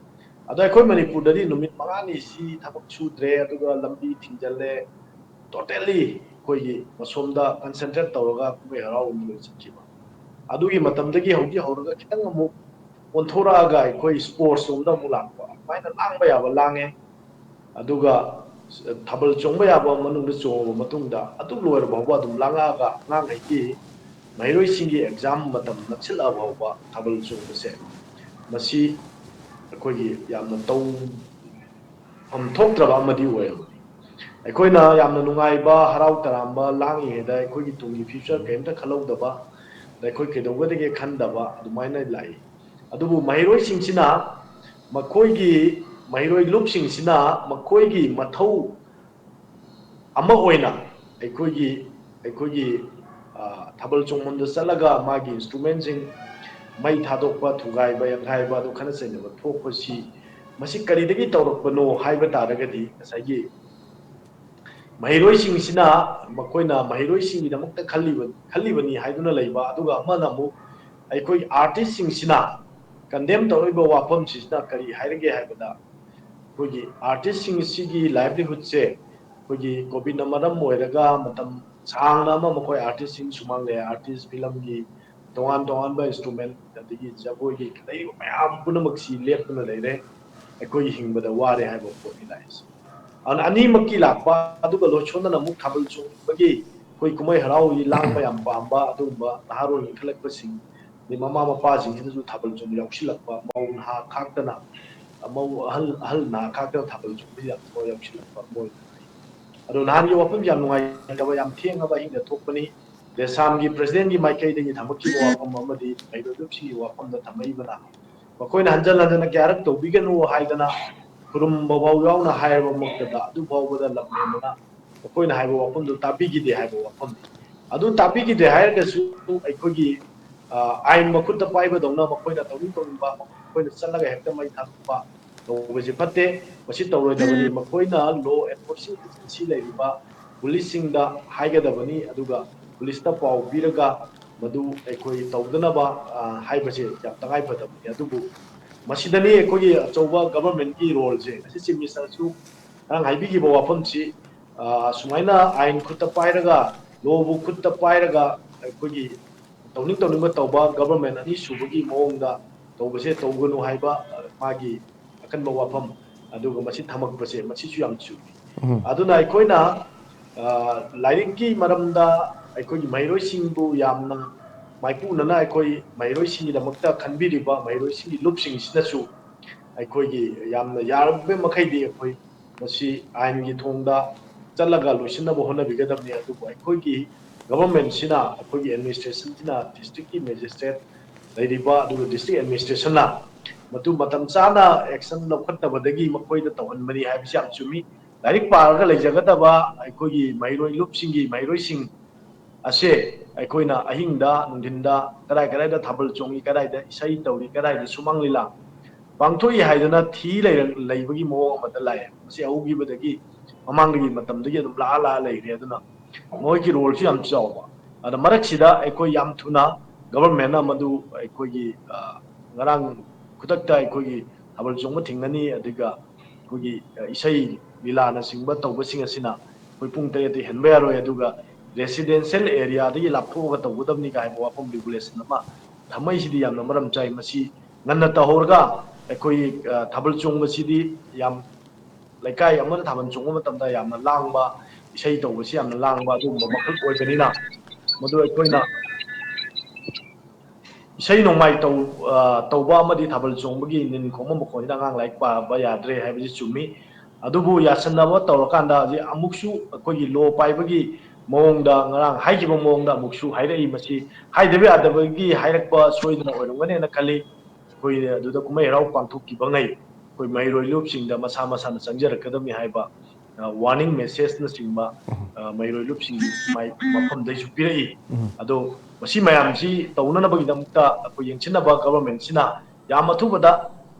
ꯑꯗꯣ ꯑꯩꯈꯣꯏ ꯃꯅꯤꯄꯨꯔꯗꯗꯤ ꯅꯨꯃꯤꯠ ꯃꯉꯥꯅꯤꯁꯤ ꯊꯕꯛ ꯁꯨꯗ꯭ꯔꯦ, ꯑꯗꯨꯒ ꯂꯝꯕꯤ ꯊꯤꯡꯖꯤꯜꯂꯦ, totally ꯑꯩꯈꯣꯏꯒꯤ ꯃꯁꯣꯝꯗ concentrate ꯇꯧꯔꯒ ꯀꯨꯝꯍꯩ ꯍꯔꯥꯎ ꯑꯃ ꯂꯣꯏ ꯆꯠꯈꯤꯕ꯫ ꯑꯗꯨꯒꯤ ꯃꯇꯝꯗꯒꯤ ꯍꯧꯖꯤꯛ ꯍꯧꯔꯒ ꯈꯤꯇꯪ ꯑꯃꯨꯛ ꯑꯣꯟꯊꯣꯔꯛꯑꯒ ꯑꯩꯈꯣꯏ sports ꯂꯣꯝꯗ ꯑꯃꯨꯛ ꯂꯥꯛꯄ, ꯑꯗꯨꯃꯥꯏꯅ ꯂꯥꯡꯕ ꯌꯥꯕ ꯂꯥꯡꯉꯦ, ꯑꯗꯨꯒ ꯊꯥꯕꯜ ꯆꯣꯡꯕ ꯌꯥꯕ ꯃꯅꯨꯡꯗ ꯆꯣꯡꯉꯕ ꯃꯇꯨꯡꯗ ꯑꯗꯨ ꯂꯣꯏꯔ ꯐꯥꯎꯕ ꯑꯗꯨꯝ ꯂꯥꯡꯉꯛꯑꯒ ꯑꯉꯥꯡꯈꯩꯒꯤ ꯃꯍꯩꯔꯣꯏꯁꯤꯡꯒꯤ exam ꯃꯇꯝ ꯅꯛꯁꯤꯜꯂꯛꯑ ꯐꯥꯎꯕ ꯊꯥꯕꯜ ꯆꯣꯡꯕꯁꯦ, ꯃꯁꯤ ꯑꯩꯈꯣꯏꯒꯤ ꯌꯥꯝꯅ ꯇꯧꯐꯝ ꯊꯣꯛꯇ꯭ꯔꯕ ꯑꯃꯗꯤ ꯑꯣꯏꯔꯕꯅꯤ꯫ ꯑꯩꯈꯣꯏꯅ ꯌꯥꯝꯅ ꯅꯨꯡꯉꯥꯏꯕ, ꯍꯔꯥꯎ ꯇꯔꯥꯝꯕ ꯂꯥꯡꯉꯤꯉꯩꯗ ꯑꯩꯈꯣꯏꯒꯤ ꯇꯨꯡꯒꯤ future ꯀꯔꯤꯝꯇ ꯈꯜꯍꯧꯗꯕ, ꯑꯗ ꯑꯩꯈꯣꯏ ꯀꯩꯗꯧꯒꯗꯒꯦ ꯈꯟꯗꯕ ꯑꯗꯨꯃꯥꯏꯅ ꯂꯥꯛꯏ꯫ ꯑꯗꯨꯕꯨ ꯃꯍꯩꯔꯣꯏꯁꯤꯡꯁꯤꯅ ꯃꯈꯣꯏꯒꯤ, ꯃꯍꯩꯔꯣꯏ ꯂꯨꯞꯁꯤꯡꯁꯤꯅ ꯃꯈꯣꯏꯒꯤ ꯃꯊꯧ ꯑꯃ ꯑꯣꯏꯅ ꯑꯩꯈꯣꯏꯒꯤ, ꯑꯩꯈꯣꯏꯒꯤ, ꯑ, ꯊꯥꯕꯜ ꯆꯣꯡꯐꯝꯗ ꯆꯠꯂꯒ ꯃꯥꯒꯤ instrumentꯁꯤꯡ ꯃꯩ ꯊꯥꯗꯣꯛꯄ, ꯊꯨꯒꯥꯏꯕ, ꯌꯥꯡꯈꯥꯏꯕ, ꯑꯗꯨ ꯈꯠꯅ ꯆꯩꯅꯕ ꯊꯣꯛꯄꯁꯤ ꯃꯁꯤ ꯀꯔꯤꯗꯒꯤ ꯇꯧꯔꯛꯄꯅꯣ ꯍꯥꯏꯕ ꯇꯥꯔꯒꯗꯤ ꯉꯁꯥꯏꯒꯤ ꯃꯍꯩꯔꯣꯏꯁꯤꯡꯁꯤꯅ ꯃꯈꯣꯏꯅ ꯃꯍꯩꯔꯣꯏꯁꯤꯡꯒꯤꯗꯃꯛꯇ ꯈꯜꯂꯤꯕ ꯈꯜꯂꯤꯕꯅꯤ ꯍꯥꯏꯗꯨꯅ ꯂꯩꯕ, ꯑꯗꯨꯒ ꯑꯃꯅ ꯑꯃꯨꯛ ꯑꯩꯈꯣꯏ ꯑꯥꯔꯇꯤꯁꯁꯤꯡꯁꯤꯅ ꯀꯟꯗꯦꯝ ꯇꯧꯔꯛꯏꯕ ꯋꯥꯐꯝꯁꯤꯁꯤꯅ ꯀꯔꯤ ꯍꯥꯏꯔꯒꯦ ꯍꯥꯏꯕꯗ, ꯑꯩꯈꯣꯏꯒꯤ ꯑꯥꯔꯇꯤꯁꯁꯤꯡꯁꯤꯒꯤ ꯂꯥꯏꯚꯂꯤꯍꯨꯗꯁꯦ ꯑꯩꯈꯣꯏꯒꯤ ꯀꯣꯚꯤꯗꯅ ꯃꯔꯝ ꯑꯣꯏꯔꯒ ꯃꯇꯝ ꯁꯥꯡꯅ ꯑꯃ ꯃꯈꯣꯏ ꯑꯥꯔꯇꯤꯁꯁꯤꯡ ꯁꯨꯃꯥꯡ ꯂꯩ, ꯑꯥꯔꯇꯤꯁ, ꯐꯤꯂꯝꯒꯤ, ꯇꯣꯉꯥꯟ ꯇꯣꯉꯥꯟꯕ ꯏꯟꯁꯇ꯭ꯔꯨꯃꯦꯟ, ꯑꯗꯒꯤ ꯖꯒꯣꯏꯒꯤ ꯂꯩꯔꯤꯕ ꯃꯌꯥꯝ ꯄꯨꯝꯅꯃꯛꯁꯤ ꯂꯦꯞꯇꯨꯅ ꯂꯩꯔꯦ꯫ ꯑꯩꯈꯣꯏꯒꯤ ꯍꯤꯡꯕꯗ ꯋꯥꯔꯦ ꯍꯥꯏꯕ ꯄꯣꯠꯅꯤ ꯂꯥꯛꯏꯁꯦ꯫ ꯑꯗꯨꯅ ꯑꯅꯤꯃꯛꯀꯤ ꯂꯥꯛꯄ, ꯑꯗꯨꯒ ꯂꯣꯏꯁꯣꯟꯗꯅ ꯑꯃꯨꯛ ꯊꯥꯕꯜ ꯆꯣꯡꯕꯒꯤ ꯑꯩꯈꯣꯏ ꯀꯨꯝꯍꯩ ꯍꯔꯥꯎꯒꯤ ꯂꯥꯡꯕ ꯌꯥꯝ ꯄꯥꯝꯕ ꯑꯗꯨꯒꯨꯝꯕ ꯅꯍꯥꯔꯣꯜ ꯏꯟꯈꯠꯂꯛꯄꯁꯤꯡ, ꯑꯗꯩ ꯃꯃꯥ ꯃꯄꯥꯁꯤꯡꯁꯤꯅꯁꯨ ꯊꯥꯕꯜ ꯆꯣꯡꯕ ꯌꯥꯎꯁꯤꯜꯂꯛꯄ, ꯃꯧ ꯅꯍꯥ ꯈꯥꯛꯇꯅ, ꯃꯧ ꯑꯍꯜ ꯑꯍꯜ ꯅꯍꯥ ꯈꯥꯛꯇꯅ ꯊꯥꯕꯜ ꯆꯣꯡꯕꯁꯤ ꯌꯥꯝ ꯊꯋꯥꯏ ꯌꯥꯎꯁꯤꯜꯂꯛꯄ ꯑꯃ ꯑꯣꯏꯅ ꯂꯩ꯫ ꯑꯗꯣ ꯅꯍꯥꯟꯒꯤ ꯋꯥꯐꯝꯁꯤ ꯌꯥꯝ ꯅꯨꯡꯉꯥꯏꯇꯕ, ꯌꯥꯝ ꯊꯦꯡꯉꯕ ꯑꯍꯤꯡꯗ ꯊꯣꯛꯄꯅꯤ꯫ ꯗꯦꯁꯥꯝꯒꯤ ꯄ꯭ꯔꯁꯤꯗꯦꯟꯒꯤ ꯃꯥꯏꯀꯩꯗꯒꯤ ꯊꯝꯃꯛꯈꯤꯕ ꯋꯥꯐꯝ ꯑꯃꯗꯤ ꯃꯍꯩꯔꯣꯏ ꯂꯨꯞꯁꯤꯡꯒꯤ ꯋꯥꯐꯝꯗ ꯊꯝꯃꯛꯏꯕꯅ, ꯃꯈꯣꯏꯅ ꯍꯟꯖꯟ ꯍꯟꯖꯟꯅ ꯀꯌꯥꯔꯛ ꯇꯧꯕꯤꯒꯅꯨ ꯍꯥꯏꯗꯅ ꯈꯨꯔꯨꯝꯕ ꯐꯥꯎ ꯌꯥꯎꯅ ꯍꯥꯏꯔꯕꯃꯛꯇꯗ, ꯑꯗꯨ ꯐꯥꯎꯕꯗ ꯂꯝꯍꯦꯟꯕꯅ ꯃꯈꯣꯏꯅ ꯍꯥꯏꯕ ꯋꯥꯐꯝꯗꯨ ꯇꯥꯕꯤꯈꯤꯗꯦ ꯍꯥꯏꯕ ꯋꯥꯐꯝꯅꯤ꯫ ꯑꯗꯨ ꯇꯥꯕꯤꯈꯤꯗꯦ ꯍꯥꯏꯔꯒꯁꯨ ꯑꯩꯈꯣꯏꯒꯤ, ꯑ, ꯑꯥꯏꯟ ꯃꯈꯨꯠꯇ ꯄꯥꯏꯕꯗꯧꯅ ꯃꯈꯣꯏꯅ ꯇꯧꯅꯤꯡ ꯇꯧꯅꯤꯡꯕ, ꯃꯈꯣꯏꯅ ꯆꯠꯂꯒ ꯍꯦꯛꯇ ꯃꯩ ꯊꯥꯗꯣꯛꯄ ꯇꯧꯕꯁꯦ ꯐꯠꯇꯦ꯫ ꯃꯁꯤ ꯇꯧꯔꯣꯏꯗꯕꯅꯤ꯫ ꯃꯈꯣꯏꯅ ꯂꯣ ꯑꯦꯟꯐꯣꯔꯁꯤꯡ ꯑꯦꯖꯦꯟꯁꯤ ꯂꯩꯔꯤꯕ ꯄꯨꯂꯤꯁꯁꯤꯡꯗ ꯍꯥꯏꯒꯗꯕꯅꯤ, ꯑꯗꯨꯒ ꯄꯨꯂꯤꯁꯇ ꯄꯥꯎ ꯄꯤꯔꯒ ꯃꯗꯨ ꯑꯩꯈꯣꯏ ꯇꯧꯗꯅꯕ, ꯑ, ꯍꯥꯏꯕꯁꯦ ꯌꯥꯝ ꯇꯉꯥꯏ ꯐꯗꯕꯅꯤ꯫ ꯑꯗꯨꯕꯨ ꯃꯁꯤꯗꯅꯤ ꯑꯩꯈꯣꯏꯒꯤ ꯑꯆꯧꯕ ꯒꯚꯔꯟꯃꯦꯟꯠꯀꯤ ꯔꯣꯜꯁꯦ꯫ ꯉꯁꯤ ꯆꯤꯐ ꯃꯤꯅꯤꯁꯇꯔꯁꯨ ꯉꯔꯥꯡ ꯍꯥꯏꯕꯤꯈꯤꯕ ꯋꯥꯐꯝꯁꯤ, ꯑ, ꯁꯨꯃꯥꯏꯅ ꯑꯥꯏꯟ ꯈꯨꯠꯇ ꯄꯥꯏꯔꯒ, ꯂꯣꯕꯨ ꯈꯨꯠꯇ ꯄꯥꯏꯔꯒ ꯑꯩꯈꯣꯏꯒꯤ ꯇꯧꯅꯤꯡ ꯇꯧꯅꯤꯡꯕ ꯇꯧꯕ ꯒꯚꯔꯟꯃꯦꯟꯠ ꯑꯅꯤ ꯁꯨꯕꯒꯤ ꯃꯑꯣꯡꯗ ꯇꯧꯕꯁꯦ ꯇꯧꯒꯅꯨ ꯍꯥꯏꯕ, ꯑ, ꯃꯥꯒꯤ ꯑꯀꯟꯕ ꯋꯥꯐꯝ, ꯑꯗꯨꯒ ꯃꯁꯤ ꯊꯝꯃꯛꯄꯁꯦ ꯃꯁꯤꯁꯨ ꯌꯥꯝ ꯆꯨꯝꯃꯤ꯫ ꯑꯗꯨꯅ ꯑꯩꯈꯣꯏꯅ, ꯑ, ꯂꯥꯏꯔꯤꯛꯀꯤ ꯃꯔꯝꯗ ꯑꯩꯈꯣꯏꯒꯤ ꯃꯍꯩꯔꯣꯏꯁꯤꯡꯕꯨ ꯌꯥꯝꯅ ꯃꯥꯏꯄꯨꯅꯅ ꯑꯩꯈꯣꯏ ꯃꯍꯩꯔꯣꯏꯁꯤꯡꯒꯤꯗꯃꯛꯇ ꯈꯟꯕꯤꯔꯤꯕ ꯃꯍꯩꯔꯣꯏꯁꯤꯡꯒꯤ ꯂꯨꯞꯁꯤꯡꯁꯤꯅꯁꯨ ꯑꯩꯈꯣꯏꯒꯤ ꯌꯥꯝꯅ ꯌꯥꯔꯤꯕ ꯃꯈꯩꯗꯤ ꯑꯩꯈꯣꯏ ꯃꯁꯤ ꯑꯥꯏꯟꯒꯤ ꯊꯣꯡꯗ ꯆꯠꯂꯒ ꯂꯣꯏꯁꯤꯟꯅꯕ ꯍꯣꯠꯅꯕꯤꯒꯗꯕꯅꯤ꯫ ꯑꯗꯨꯕꯨ ꯑꯩꯈꯣꯏꯒꯤ ꯒꯚꯔꯟꯃꯦꯟꯠꯁꯤꯅ, ꯑꯩꯈꯣꯏꯒꯤ ꯑꯦꯗꯃꯤꯅꯤꯁꯇ꯭ꯔꯦꯁꯟꯁꯤꯅ, ꯗꯤꯁꯇ꯭ꯔꯤꯛꯀꯤ ꯃꯦꯖꯤꯁꯇ꯭ꯔꯦꯠ ꯂꯩꯔꯤꯕ, ꯑꯗꯨꯒ ꯗꯤꯁꯇ꯭ꯔꯤꯛ ꯑꯦꯗꯃꯤꯅꯤꯁꯇ꯭ꯔꯦꯁꯟꯅ ꯃꯗꯨ ꯃꯇꯝ ꯆꯥꯅ ꯑꯦꯛꯁꯟ ꯂꯧꯈꯠꯇꯕꯗꯒꯤ ꯃꯈꯣꯏꯗ ꯇꯧꯍꯟꯕꯅꯤ ꯍꯥꯏꯕꯁꯤ ꯌꯥꯝ ꯆꯨꯝꯃꯤ꯫ ꯂꯥꯏꯔꯤꯛ ꯄꯥꯔꯒ ꯂꯩꯖꯒꯗꯕ ꯑꯩꯈꯣꯏꯒꯤ ꯃꯍꯩꯔꯣꯏ ꯂꯨꯞꯁꯤꯡꯒꯤ ꯃꯍꯩꯔꯣꯏꯁꯤꯡ ꯑꯁꯦ ꯑꯩꯈꯣꯏꯅ ꯑꯍꯤꯡꯗ, ꯅꯨꯡꯊꯤꯟꯗ ꯀꯗꯥꯏ ꯀꯗꯥꯏꯗ ꯊꯥꯕꯜ ꯆꯣꯡꯉꯤ, ꯀꯗꯥꯏꯗ ꯏꯁꯩ ꯇꯧꯔꯤ, ꯀꯗꯥꯏꯗ ꯁꯨꯃꯥꯡ ꯂꯤꯂꯥ ꯄꯥꯡꯊꯣꯛꯏ ꯍꯥꯏꯗꯅ ꯊꯤ ꯂꯩꯔ-, ꯂꯩꯕꯒꯤ ꯃꯑꯣꯡ ꯑꯃꯗ ꯂꯥꯛꯑꯦ꯫ ꯃꯁꯤ ꯍꯧꯈꯤꯕꯗꯒꯤ ꯃꯃꯥꯡꯗꯒꯤ ꯃꯇꯝꯗꯒꯤ ꯑꯗꯨꯝ ꯂꯥꯛꯑ ꯂꯥꯛꯑ ꯂꯩꯈ꯭ꯔꯦ꯫ ꯑꯗꯨꯅ ꯃꯣꯏꯒꯤ ꯔꯣꯜꯁꯨ ꯌꯥꯝ ꯆꯥꯎꯕ꯫ ꯑꯗ ꯃꯔꯛꯁꯤꯗ ꯑꯩꯈꯣꯏ ꯌꯥꯝ ꯊꯨꯅ ꯒꯚꯔꯟꯃꯦꯟꯅ ꯃꯗꯨ ꯑꯩꯈꯣꯏꯒꯤ, ꯑ, ꯉꯔꯥꯡ ꯈꯨꯗꯛꯇ ꯑꯩꯈꯣꯏꯒꯤ ꯊꯥꯕꯜ ꯆꯣꯡꯕ ꯊꯤꯡꯒꯅꯤ, ꯑꯗꯨꯒ ꯑꯩꯈꯣꯏꯒꯤ, ꯑ, ꯏꯁꯩ ꯂꯤꯂꯥꯅꯆꯤꯡꯕ ꯇꯧꯕꯁꯤꯡ ꯑꯁꯤꯅ ꯑꯩꯈꯣꯏ ꯄꯨꯡ ꯇꯔꯦꯠꯇꯒꯤ ꯍꯦꯟꯕ ꯌꯥꯔꯣꯏ, ꯑꯗꯨꯒ ꯔꯦꯁꯤꯗꯦꯟꯁꯤꯌꯦꯜ ꯑꯦꯔꯤꯌꯥꯗꯒꯤ ꯂꯥꯞꯊꯣꯛꯑꯒ ꯇꯧꯒꯗꯕꯅꯤ ꯀꯥꯏ ꯍꯥꯏꯕ ꯋꯥꯐꯝ, ꯔꯤꯒꯨꯂꯦꯁꯟ ꯑꯃ ꯊꯝꯃꯛꯏꯁꯤꯗꯤ ꯌꯥꯝꯅ ꯃꯔꯝ ꯆꯥꯏ꯫ ꯃꯁꯤ ꯉꯟꯅ ꯇꯧꯍꯧꯔꯒ ꯑꯩꯈꯣꯏ, ꯑ, ꯊꯥꯕꯜ ꯆꯣꯡꯕꯁꯤꯗꯤ ꯌꯥꯝ, ꯂꯩꯀꯥꯏ ꯑꯃꯗ ꯊꯥꯕꯜ ꯆꯣꯡꯕ ꯃꯇꯝꯗ ꯌꯥꯝꯅ ꯂꯥꯡꯕ, ꯏꯁꯩ ꯇꯧꯕꯁꯤ ꯌꯥꯝꯅ ꯂꯥꯡꯕ ꯑꯗꯨꯒꯨꯝꯕ ꯃꯈꯜ ꯑꯣꯏꯕꯅꯤꯅ, ꯃꯗꯨ ꯑꯩꯈꯣꯏꯅ ꯏꯁꯩ ꯅꯣꯡꯃꯥꯏ ꯇꯧ-, ꯑ, ꯇꯧꯕ ꯑꯃꯗꯤ ꯊꯥꯕꯜ ꯆꯣꯡꯕꯒꯤ ꯅꯤꯟ ꯈꯣꯡꯕ ꯃꯈꯣꯟꯁꯤꯅ ꯑꯉꯥꯡ ꯂꯥꯏꯔꯤꯛ ꯄꯥꯕ ꯌꯥꯗ꯭ꯔꯦ ꯍꯥꯏꯕꯁꯤ ꯆꯨꯝꯃꯤ꯫ ꯑꯗꯨꯕꯨ ꯌꯥꯁꯟꯅꯕ ꯇꯧꯔꯀꯥꯟꯗ ꯍꯧꯖꯤꯛ ꯑꯃꯨꯛꯁꯨ ꯑꯩꯈꯣꯏꯒꯤ ꯂꯣ ꯄꯥꯏꯕꯒꯤ ꯃꯑꯣꯡꯗ, ꯉꯔꯥꯡ ꯍꯥꯏꯈꯤꯕ ꯃꯑꯣꯡꯗ ꯑꯃꯨꯛꯁꯨ ꯍꯥꯏꯔꯛꯏ꯫ ꯃꯁꯤ ꯍꯥꯏꯗꯕ ꯌꯥꯗꯕꯒꯤ ꯍꯥꯏꯔꯛꯄ ꯁꯣꯏꯗꯅ ꯑꯣꯏꯔꯝꯒꯅꯦꯅ ꯈꯜꯂꯤ꯫ ꯑꯩꯈꯣꯏ ꯑꯗꯨꯗ ꯀꯨꯝꯍꯩ ꯍꯔꯥꯎ ꯄꯥꯡꯊꯣꯛꯈꯤꯕꯉꯩ ꯑꯩꯈꯣꯏ ꯃꯍꯩꯔꯣꯏ ꯂꯨꯞꯁꯤꯡꯗ ꯃꯁꯥ ꯃꯁꯥꯅ ꯆꯪꯖꯔꯛꯀꯗꯕꯅꯤ ꯍꯥꯏꯕ, ꯑ, ꯋꯥꯔꯅꯤꯡ ꯃꯦꯁꯦꯖꯅꯆꯤꯡꯕ, ꯑ, ꯃꯍꯩꯔꯣꯏ ꯂꯨꯞꯁꯤꯡꯒꯤ ꯃꯥꯏ ꯃꯐꯝꯗꯩꯁꯨ ꯄꯤꯔꯛꯏ꯫ ꯑꯗꯣ ꯃꯁꯤ ꯃꯌꯥꯝꯁꯤ ꯇꯧꯅꯅꯕꯒꯤꯗꯃꯛꯇ ꯑꯩꯈꯣꯏ ꯌꯦꯡꯁꯤꯟꯅꯕ ꯒꯚꯔꯟꯃꯦꯟꯠꯁꯤꯅ ꯌꯥꯝ ꯑꯊꯨꯕꯗ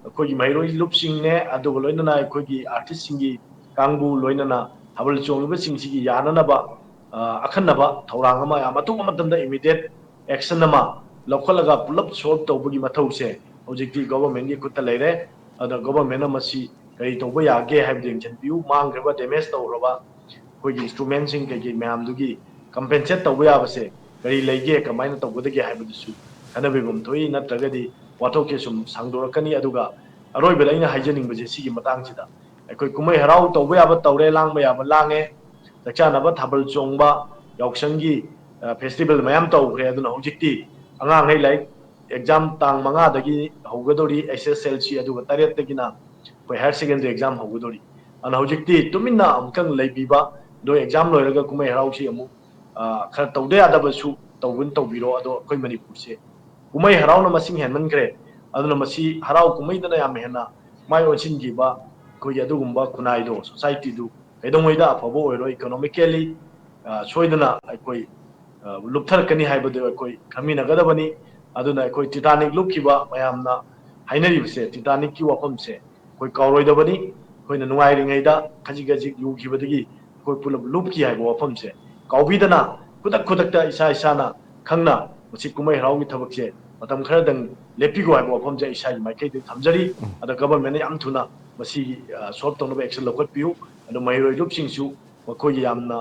ꯑꯩꯈꯣꯏꯒꯤ ꯃꯍꯩꯔꯣꯏ ꯂꯨꯞꯁꯤꯡꯅꯦ, ꯑꯗꯨꯒ ꯂꯣꯏꯅꯅ ꯑꯩꯈꯣꯏꯒꯤ ꯑꯥꯔꯇꯤꯁꯁꯤꯡꯒꯤ ꯀꯥꯡꯕꯨ, ꯂꯣꯏꯅꯅ ꯊꯥꯕꯜ ꯆꯣꯡꯂꯤꯕꯁꯤꯡꯁꯤꯒꯤ ꯌꯥꯅꯅꯕ, ꯑ, ꯑꯈꯟꯅꯕ ꯊꯧꯔꯥꯡ ꯑꯃ ꯌꯥꯝ ꯑꯊꯨꯕ ꯃꯇꯝꯗ ꯏꯃꯤꯗꯤꯌꯦꯠ ꯑꯦꯛꯁꯟ ꯑꯃ ꯂꯧꯈꯠꯂꯒ ꯄꯨꯂꯞ ꯁꯣꯜꯕ ꯇꯧꯕꯒꯤ ꯃꯊꯧꯁꯦ ꯍꯧꯖꯤꯛꯇꯤ ꯒꯣꯚꯔꯟꯃꯦꯟꯠꯀꯤ ꯈꯨꯠꯇ ꯂꯩꯔꯦ꯫ ꯑꯗ ꯒꯣꯚꯔꯟꯃꯦꯟꯠꯅ ꯃꯁꯤ ꯀꯔꯤ ꯇꯧꯕ ꯌꯥꯒꯦ ꯍꯥꯏꯕꯗꯨ ꯌꯦꯡꯁꯤꯟꯕꯤꯌꯨ꯫ ꯃꯥꯡꯈ꯭ꯔꯕ, ꯗꯦꯃꯦꯖ ꯇꯧꯈ꯭ꯔꯕ ꯑꯩꯈꯣꯏꯒꯤ ꯏꯟꯁꯇ꯭ꯔꯨꯃꯦꯟꯁꯤꯡ ꯀꯩꯀꯩ ꯃꯌꯥꯝꯗꯨꯒꯤ ꯀꯝꯄꯦꯟꯁꯦꯠ ꯇꯧꯕ ꯌꯥꯕꯁꯦ ꯀꯔꯤ ꯂꯩꯒꯦ, ꯀꯃꯥꯏꯅ ꯇꯧꯒꯗꯒꯦ ꯍꯥꯏꯕꯗꯨꯁꯨ ꯈꯟꯅꯕꯤꯐꯝ ꯊꯣꯛꯏ꯫ ꯅꯠꯇ꯭ꯔꯒꯗꯤ ꯋꯥꯊꯣꯛꯁꯦ ꯁꯨꯝ ꯁꯥꯡꯗꯣꯔꯛꯀꯅꯤ꯫ ꯑꯗꯨꯒ ꯑꯔꯣꯏꯕꯗ ꯑꯩꯅ ꯍꯥꯏꯖꯅꯤꯡꯕꯁꯦ ꯁꯤꯒꯤ ꯃꯇꯥꯡꯁꯤꯗ, ꯑꯩꯈꯣꯏ ꯀꯨꯝꯍꯩ ꯍꯔꯥꯎ ꯇꯧꯕ ꯌꯥꯕ ꯇꯧꯔꯦ, ꯂꯥꯡꯕ ꯌꯥꯕ ꯂꯥꯡꯉꯦ, ꯆꯥꯛꯆꯥꯅꯕ, ꯊꯥꯕꯜ ꯆꯣꯡꯕ, ꯌꯥꯎꯁꯪꯒꯤ, ꯑ, ꯐꯦꯁꯇꯤꯚꯦꯜ ꯃꯌꯥꯝ ꯇꯧꯈ꯭ꯔꯦ꯫ ꯑꯗꯨꯅ ꯍꯧꯖꯤꯛꯇꯤ ꯑꯉꯥꯡꯈꯩ ꯂꯥꯏꯔꯤꯛ ꯑꯦꯛꯖꯥꯝ ꯇꯥꯡ ꯃꯉꯥꯗꯒꯤ ꯍꯧꯒꯗꯧꯔꯤ, ꯑꯩꯆ ꯑꯦꯁ ꯑꯦꯜ ꯁꯤ, ꯑꯗꯨꯒ ꯇꯔꯦꯠꯇꯒꯤꯅ ꯑꯩꯈꯣꯏ ꯍꯥꯌꯔ ꯁꯦꯀꯦꯟꯗꯔꯤ ꯑꯦꯛꯖꯥꯝ ꯍꯧꯒꯗꯧꯔꯤ꯫ ꯑꯗꯨꯅ ꯍꯧꯖꯤꯛꯇꯤ ꯇꯨꯃꯤꯟꯅ ꯑꯃꯨꯛꯇꯪ ꯂꯩꯕꯤꯕ, ꯅꯣꯏ ꯑꯦꯛꯖꯥꯝ ꯂꯣꯏꯔꯒ ꯀꯨꯝꯍꯩ ꯍꯔꯥꯎꯁꯤ ꯑꯃꯨꯛ, ꯑ, ꯈꯔ ꯇꯧꯗ ꯌꯥꯗꯕꯁꯨ ꯇꯧꯕꯅ ꯇꯧꯕꯤꯔꯣ꯫ ꯑꯗꯣ ꯑꯩꯈꯣꯏ ꯃꯅꯤꯄꯨꯔꯁꯦ ꯀꯨꯝꯍꯩ ꯍꯔꯥꯎꯅ ꯃꯁꯤꯡ ꯍꯦꯟꯃꯟꯈ꯭ꯔꯦ꯫ ꯑꯗꯨꯅ ꯃꯁꯤ ꯍꯔꯥꯎ ꯀꯨꯝꯍꯩꯗꯅ ꯌꯥꯝ ꯍꯦꯟꯅ ꯃꯥꯏ ꯑꯣꯟꯁꯤꯟꯈꯤꯕ ꯑꯩꯈꯣꯏꯒꯤ ꯑꯗꯨꯒꯨꯝꯕ ꯈꯨꯟꯅꯥꯏꯗꯣ, ꯁꯣꯁꯥꯏꯇꯤꯗꯨ ꯀꯩꯗꯧꯉꯩꯗ ꯑꯐꯕ ꯑꯣꯏꯔꯣꯏ, ꯏꯀꯣꯅꯣꯃꯤꯀꯦꯜꯂꯤ, ꯑ, ꯁꯣꯏꯗꯅ ꯑꯩꯈꯣꯏ, ꯑ, ꯂꯨꯞꯊꯔꯛꯀꯅꯤ ꯍꯥꯏꯕꯗꯨ ꯑꯩꯈꯣꯏ ꯈꯪꯃꯤꯟꯅꯒꯗꯕꯅꯤ꯫ ꯑꯗꯨꯅ ꯑꯩꯈꯣꯏ ꯇꯤꯇꯥꯅꯤꯛ ꯂꯨꯞꯈꯤꯕ ꯃꯌꯥꯝꯅ ꯍꯥꯏꯅꯔꯤꯕꯁꯦ, ꯇꯤꯇꯥꯅꯤꯛꯀꯤ ꯋꯥꯐꯝꯁꯦ ꯑꯩꯈꯣꯏ ꯀꯥꯎꯔꯣꯏꯗꯕꯅꯤ꯫ ꯑꯩꯈꯣꯏꯅ ꯅꯨꯡꯉꯥꯏꯔꯤꯉꯩꯗ ꯈꯖꯤꯛ ꯈꯖꯤꯛ ꯌꯨꯈꯤꯕꯗꯒꯤ ꯑꯩꯈꯣꯏ ꯄꯨꯂꯞ ꯂꯨꯞꯈꯤ ꯍꯥꯏꯕ ꯋꯥꯐꯝꯁꯦ ꯀꯥꯎꯕꯤꯗꯅ, ꯈꯨꯗꯛ ꯈꯨꯗꯛꯇ ꯏꯁꯥ ꯏꯁꯥꯅ ꯈꯪꯅ ꯃꯁꯤ ꯀꯨꯝꯍꯩ ꯍꯔꯥꯎꯒꯤ ꯊꯕꯛꯁꯦ ꯃꯇꯝ ꯈꯔꯗꯪ ꯂꯦꯞꯄꯤꯈꯣ ꯍꯥꯏꯕ ꯋꯥꯐꯝꯁꯦ ꯑꯩ ꯏꯁꯥꯒꯤ ꯃꯥꯏꯀꯩꯗꯒꯤ ꯊꯝꯖꯔꯤ꯫ ꯑꯗꯣ government ꯅ ꯌꯥꯝ ꯊꯨꯅ ꯃꯁꯤꯒꯤ, ꯑ, solve ꯇꯧꯅꯕ action ꯂꯧꯈꯠꯄꯤꯌꯨ꯫ ꯑꯗꯣ ꯃꯍꯩꯔꯣꯏ ꯂꯨꯞꯁꯤꯡꯁꯨ ꯃꯈꯣꯏꯒꯤ ꯌꯥꯝꯅ,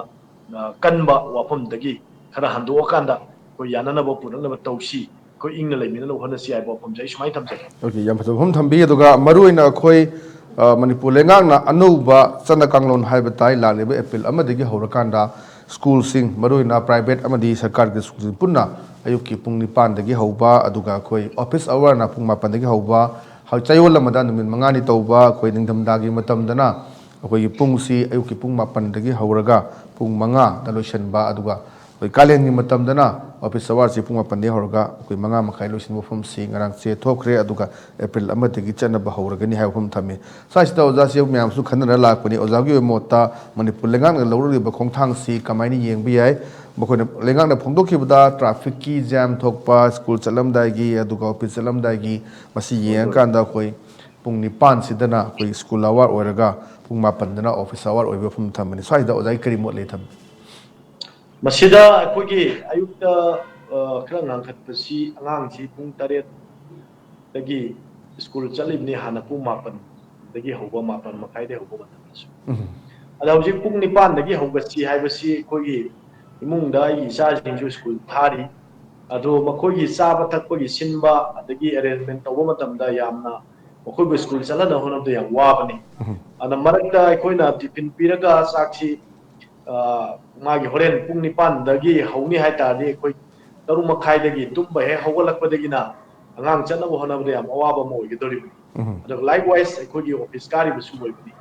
ꯑ, ꯀꯟꯕ ꯋꯥꯐꯝꯗꯒꯤ ꯈꯔ ꯍꯟꯗꯣꯛꯑꯀꯥꯟꯗ ꯑꯩꯈꯣꯏ ꯌꯥꯅꯅꯕ ꯄꯨꯔꯛꯅꯕ ꯇꯧꯁꯤ, ꯑꯩꯈꯣꯏ ꯏꯪꯅ ꯂꯩꯃꯤꯟꯅꯅꯕ ꯍꯣꯠꯅꯁꯤ ꯍꯥꯏꯕ ꯋꯥꯐꯝꯁꯦ ꯑꯩ ꯁꯨꯃꯥꯏꯅ ꯊꯝꯖꯒꯦ꯫ Okay, ꯌꯥꯝ ꯐꯖꯕ ꯋꯥꯐꯝ ꯊꯝꯕꯤ꯫ ꯑꯗꯨꯒ ꯃꯔꯨꯑꯣꯏꯅ ꯑꯩꯈꯣꯏ, ꯑ, ꯃꯅꯤꯄꯨꯔ ꯂꯩꯉꯥꯛꯅ ꯑꯅꯧꯕ ꯆꯠꯅ ꯀꯥꯡꯂꯣꯟ ꯍꯥꯏꯕ ꯇꯥꯏ, ꯂꯥꯛꯂꯤꯕ April ꯑꯃꯗꯒꯤ ꯍꯧꯔꯀꯥꯟꯗ school ꯁꯤꯡ, ꯃꯔꯨꯑꯣꯏꯅ private ꯑꯃꯗꯤ ꯁꯔꯀꯥꯔꯒꯤ school ꯁꯤꯡ ꯄꯨꯟꯅ ꯑꯌꯨꯛꯀꯤ ꯄꯨꯡ ꯅꯤꯄꯥꯟꯗꯒꯤ ꯍꯧꯕ, ꯑꯗꯨꯒ ꯑꯩꯈꯣꯏ office hour ꯅ ꯄꯨꯡ ꯃꯥꯄꯟꯗꯒꯤ ꯍꯧꯕ, ꯍꯧ-, ꯆꯌꯣꯜ ꯑꯃꯗ ꯅꯨꯃꯤꯠ ꯃꯉꯥꯅꯤ ꯇꯧꯕ, ꯑꯩꯈꯣꯏ ꯅꯤꯡꯊꯝꯊꯥꯒꯤ ꯃꯇꯝꯗꯅ ꯑꯩꯈꯣꯏꯒꯤ ꯄꯨꯡꯁꯤ ꯑꯌꯨꯛꯀꯤ ꯄꯨꯡ ꯃꯥꯄꯟꯗꯒꯤ ꯍꯧꯔꯒ ꯄꯨꯡ ꯃꯉꯥꯗ ꯂꯣꯏꯁꯤꯟꯕ, ꯑꯗꯨꯒ ꯑꯩꯈꯣꯏ ꯀꯥꯂꯦꯟꯒꯤ ꯃꯇꯝꯗꯅ office hour ꯁꯤ ꯄꯨꯡ ꯃꯥꯄꯟꯗꯒꯤ ꯍꯧꯔꯒ ꯑꯩꯈꯣꯏ ꯃꯉꯥ ꯃꯈꯥꯏ ꯂꯣꯏꯁꯤꯟꯕ ꯋꯥꯐꯝꯁꯤ ꯉꯔꯥꯡ ꯆꯦ ꯊꯣꯛꯈ꯭ꯔꯦ, ꯑꯗꯨꯒ April ꯑꯃꯗꯒꯤ ꯆꯠꯅꯕ ꯍꯧꯔꯒꯅꯤ ꯍꯥꯏꯕ ꯋꯥꯐꯝ ꯊꯝꯃꯤ꯫ ꯁ꯭ꯋꯥꯏꯁꯤꯗ ꯑꯣꯖꯥꯁꯤ ꯃꯌꯥꯝꯁꯨ ꯈꯟꯅꯔ ꯂꯥꯛꯄꯅꯤ꯫ ꯑꯣꯖꯥꯒꯤ ꯑꯣꯏꯕ ꯃꯣꯠꯇ ꯃꯅꯤꯄꯨꯔ ꯂꯩꯉꯥꯛꯅ ꯂꯧꯔꯛꯂꯤꯕ ꯈꯣꯡꯊꯥꯡꯁꯤ ꯀꯃꯥꯏꯅ ꯌꯦꯡꯕ ꯌꯥꯏ? ꯃꯈꯣꯏꯅ, ꯂꯩꯉꯥꯛꯅ ꯐꯣꯡꯗꯣꯛꯈꯤꯕꯗ traffic ꯀꯤ jam ꯊꯣꯛꯄ, school ꯆꯠꯂꯝꯗꯥꯏꯒꯤ, ꯑꯗꯨꯒ office ꯆꯠꯂꯝꯗꯥꯏꯒꯤ, ꯃꯁꯤ ꯌꯦꯡꯉꯀꯥꯟꯗ ꯑꯩꯈꯣꯏ ꯄꯨꯡ ꯅꯤꯄꯥꯟꯁꯤꯗꯅ ꯑꯩꯈꯣꯏ school hour ꯑꯣꯏꯔꯒ ꯄꯨꯡ ꯃꯥꯄꯟꯗꯅ office hour ꯑꯣꯏꯕ ꯋꯥꯐꯝ ꯊꯝꯕꯅꯤ꯫ ꯁ꯭ꯋꯥꯏꯁꯤꯗ ꯑꯣꯖꯥꯒꯤ ꯀꯔꯤ ꯃꯣꯠ ꯂꯩ ꯊꯝꯕꯤ? ꯃꯁꯤꯗ ꯑꯩꯈꯣꯏꯒꯤ ꯑꯌꯨꯛꯇ, ꯑ, ꯈꯔ ꯉꯟꯈꯠꯄꯁꯤ, ꯑꯉꯥꯡꯁꯤ ꯄꯨꯡ ꯇꯔꯦꯠꯇꯒꯤ school ꯆꯠꯂꯤꯕꯅꯤ, ꯍꯥꯟꯅ ꯄꯨꯡ ꯃꯥꯄꯟꯗꯒꯤ ꯍꯧꯕ, ꯃꯥꯄꯟ ꯃꯈꯥꯏꯗꯒꯤ ꯍꯧꯕ ꯃꯇꯝꯗꯁꯨ꯫ ꯎꯝ꯫ ꯑꯗ ꯍꯧꯖꯤꯛ ꯄꯨꯡ ꯅꯤꯄꯥꯟꯗꯒꯤ ꯍꯧꯒꯠꯁꯤ ꯍꯥꯏꯕꯁꯤ ꯑꯩꯈꯣꯏꯒꯤ ꯏꯃꯨꯡꯗ ꯑꯩꯒꯤ ꯏꯆꯥꯁꯤꯡꯁꯨ school ꯊꯥꯔꯤ, ꯑꯗꯣ ꯃꯈꯣꯏꯒꯤ ꯆꯥꯕ ꯊꯛꯄꯒꯤ ꯁꯤꯟꯕ ꯑꯗꯒꯤ arrangement ꯇꯧꯕ ꯃꯇꯝꯗ ꯌꯥꯝꯅ ꯃꯈꯣꯏꯕꯨ school ꯆꯠꯍꯟꯅꯕ ꯍꯣꯠꯅꯕꯗ ꯌꯥꯝ ꯋꯥꯕꯅꯤ꯫ ꯎꯝ꯫ ꯑꯗ ꯃꯔꯛꯇ ꯑꯩꯈꯣꯏꯅ tiffin ꯄꯤꯔꯒ ꯆꯥꯛꯁꯤ, ꯑ, ꯃꯥꯒꯤ ꯍꯣꯔꯦꯟ ꯄꯨꯡ ꯅꯤꯄꯥꯟꯗꯒꯤ ꯍꯧꯅꯤ ꯍꯥꯏ ꯇꯥꯔꯗꯤ ꯑꯩꯈꯣꯏ ꯇꯔꯨꯛ ꯃꯈꯥꯏꯗꯒꯤ ꯇꯨꯝꯕ ꯍꯦꯛ ꯍꯧꯒꯠꯂꯛꯄꯗꯒꯤꯅ ꯑꯉꯥꯡ ꯆꯠꯅꯕ ꯍꯣꯠꯅꯕꯗ ꯌꯥꯝ ꯑꯋꯥꯕ ꯑꯃ ꯑꯣꯏꯒꯗꯧꯔꯤꯕꯅꯤ꯫ ꯎꯝ꯫ ꯑꯗꯨꯒ likewise ꯑꯩꯈꯣꯏꯒꯤ office ꯀꯥꯔꯤꯕꯁꯨ ꯑꯣꯏꯕꯅꯤ꯫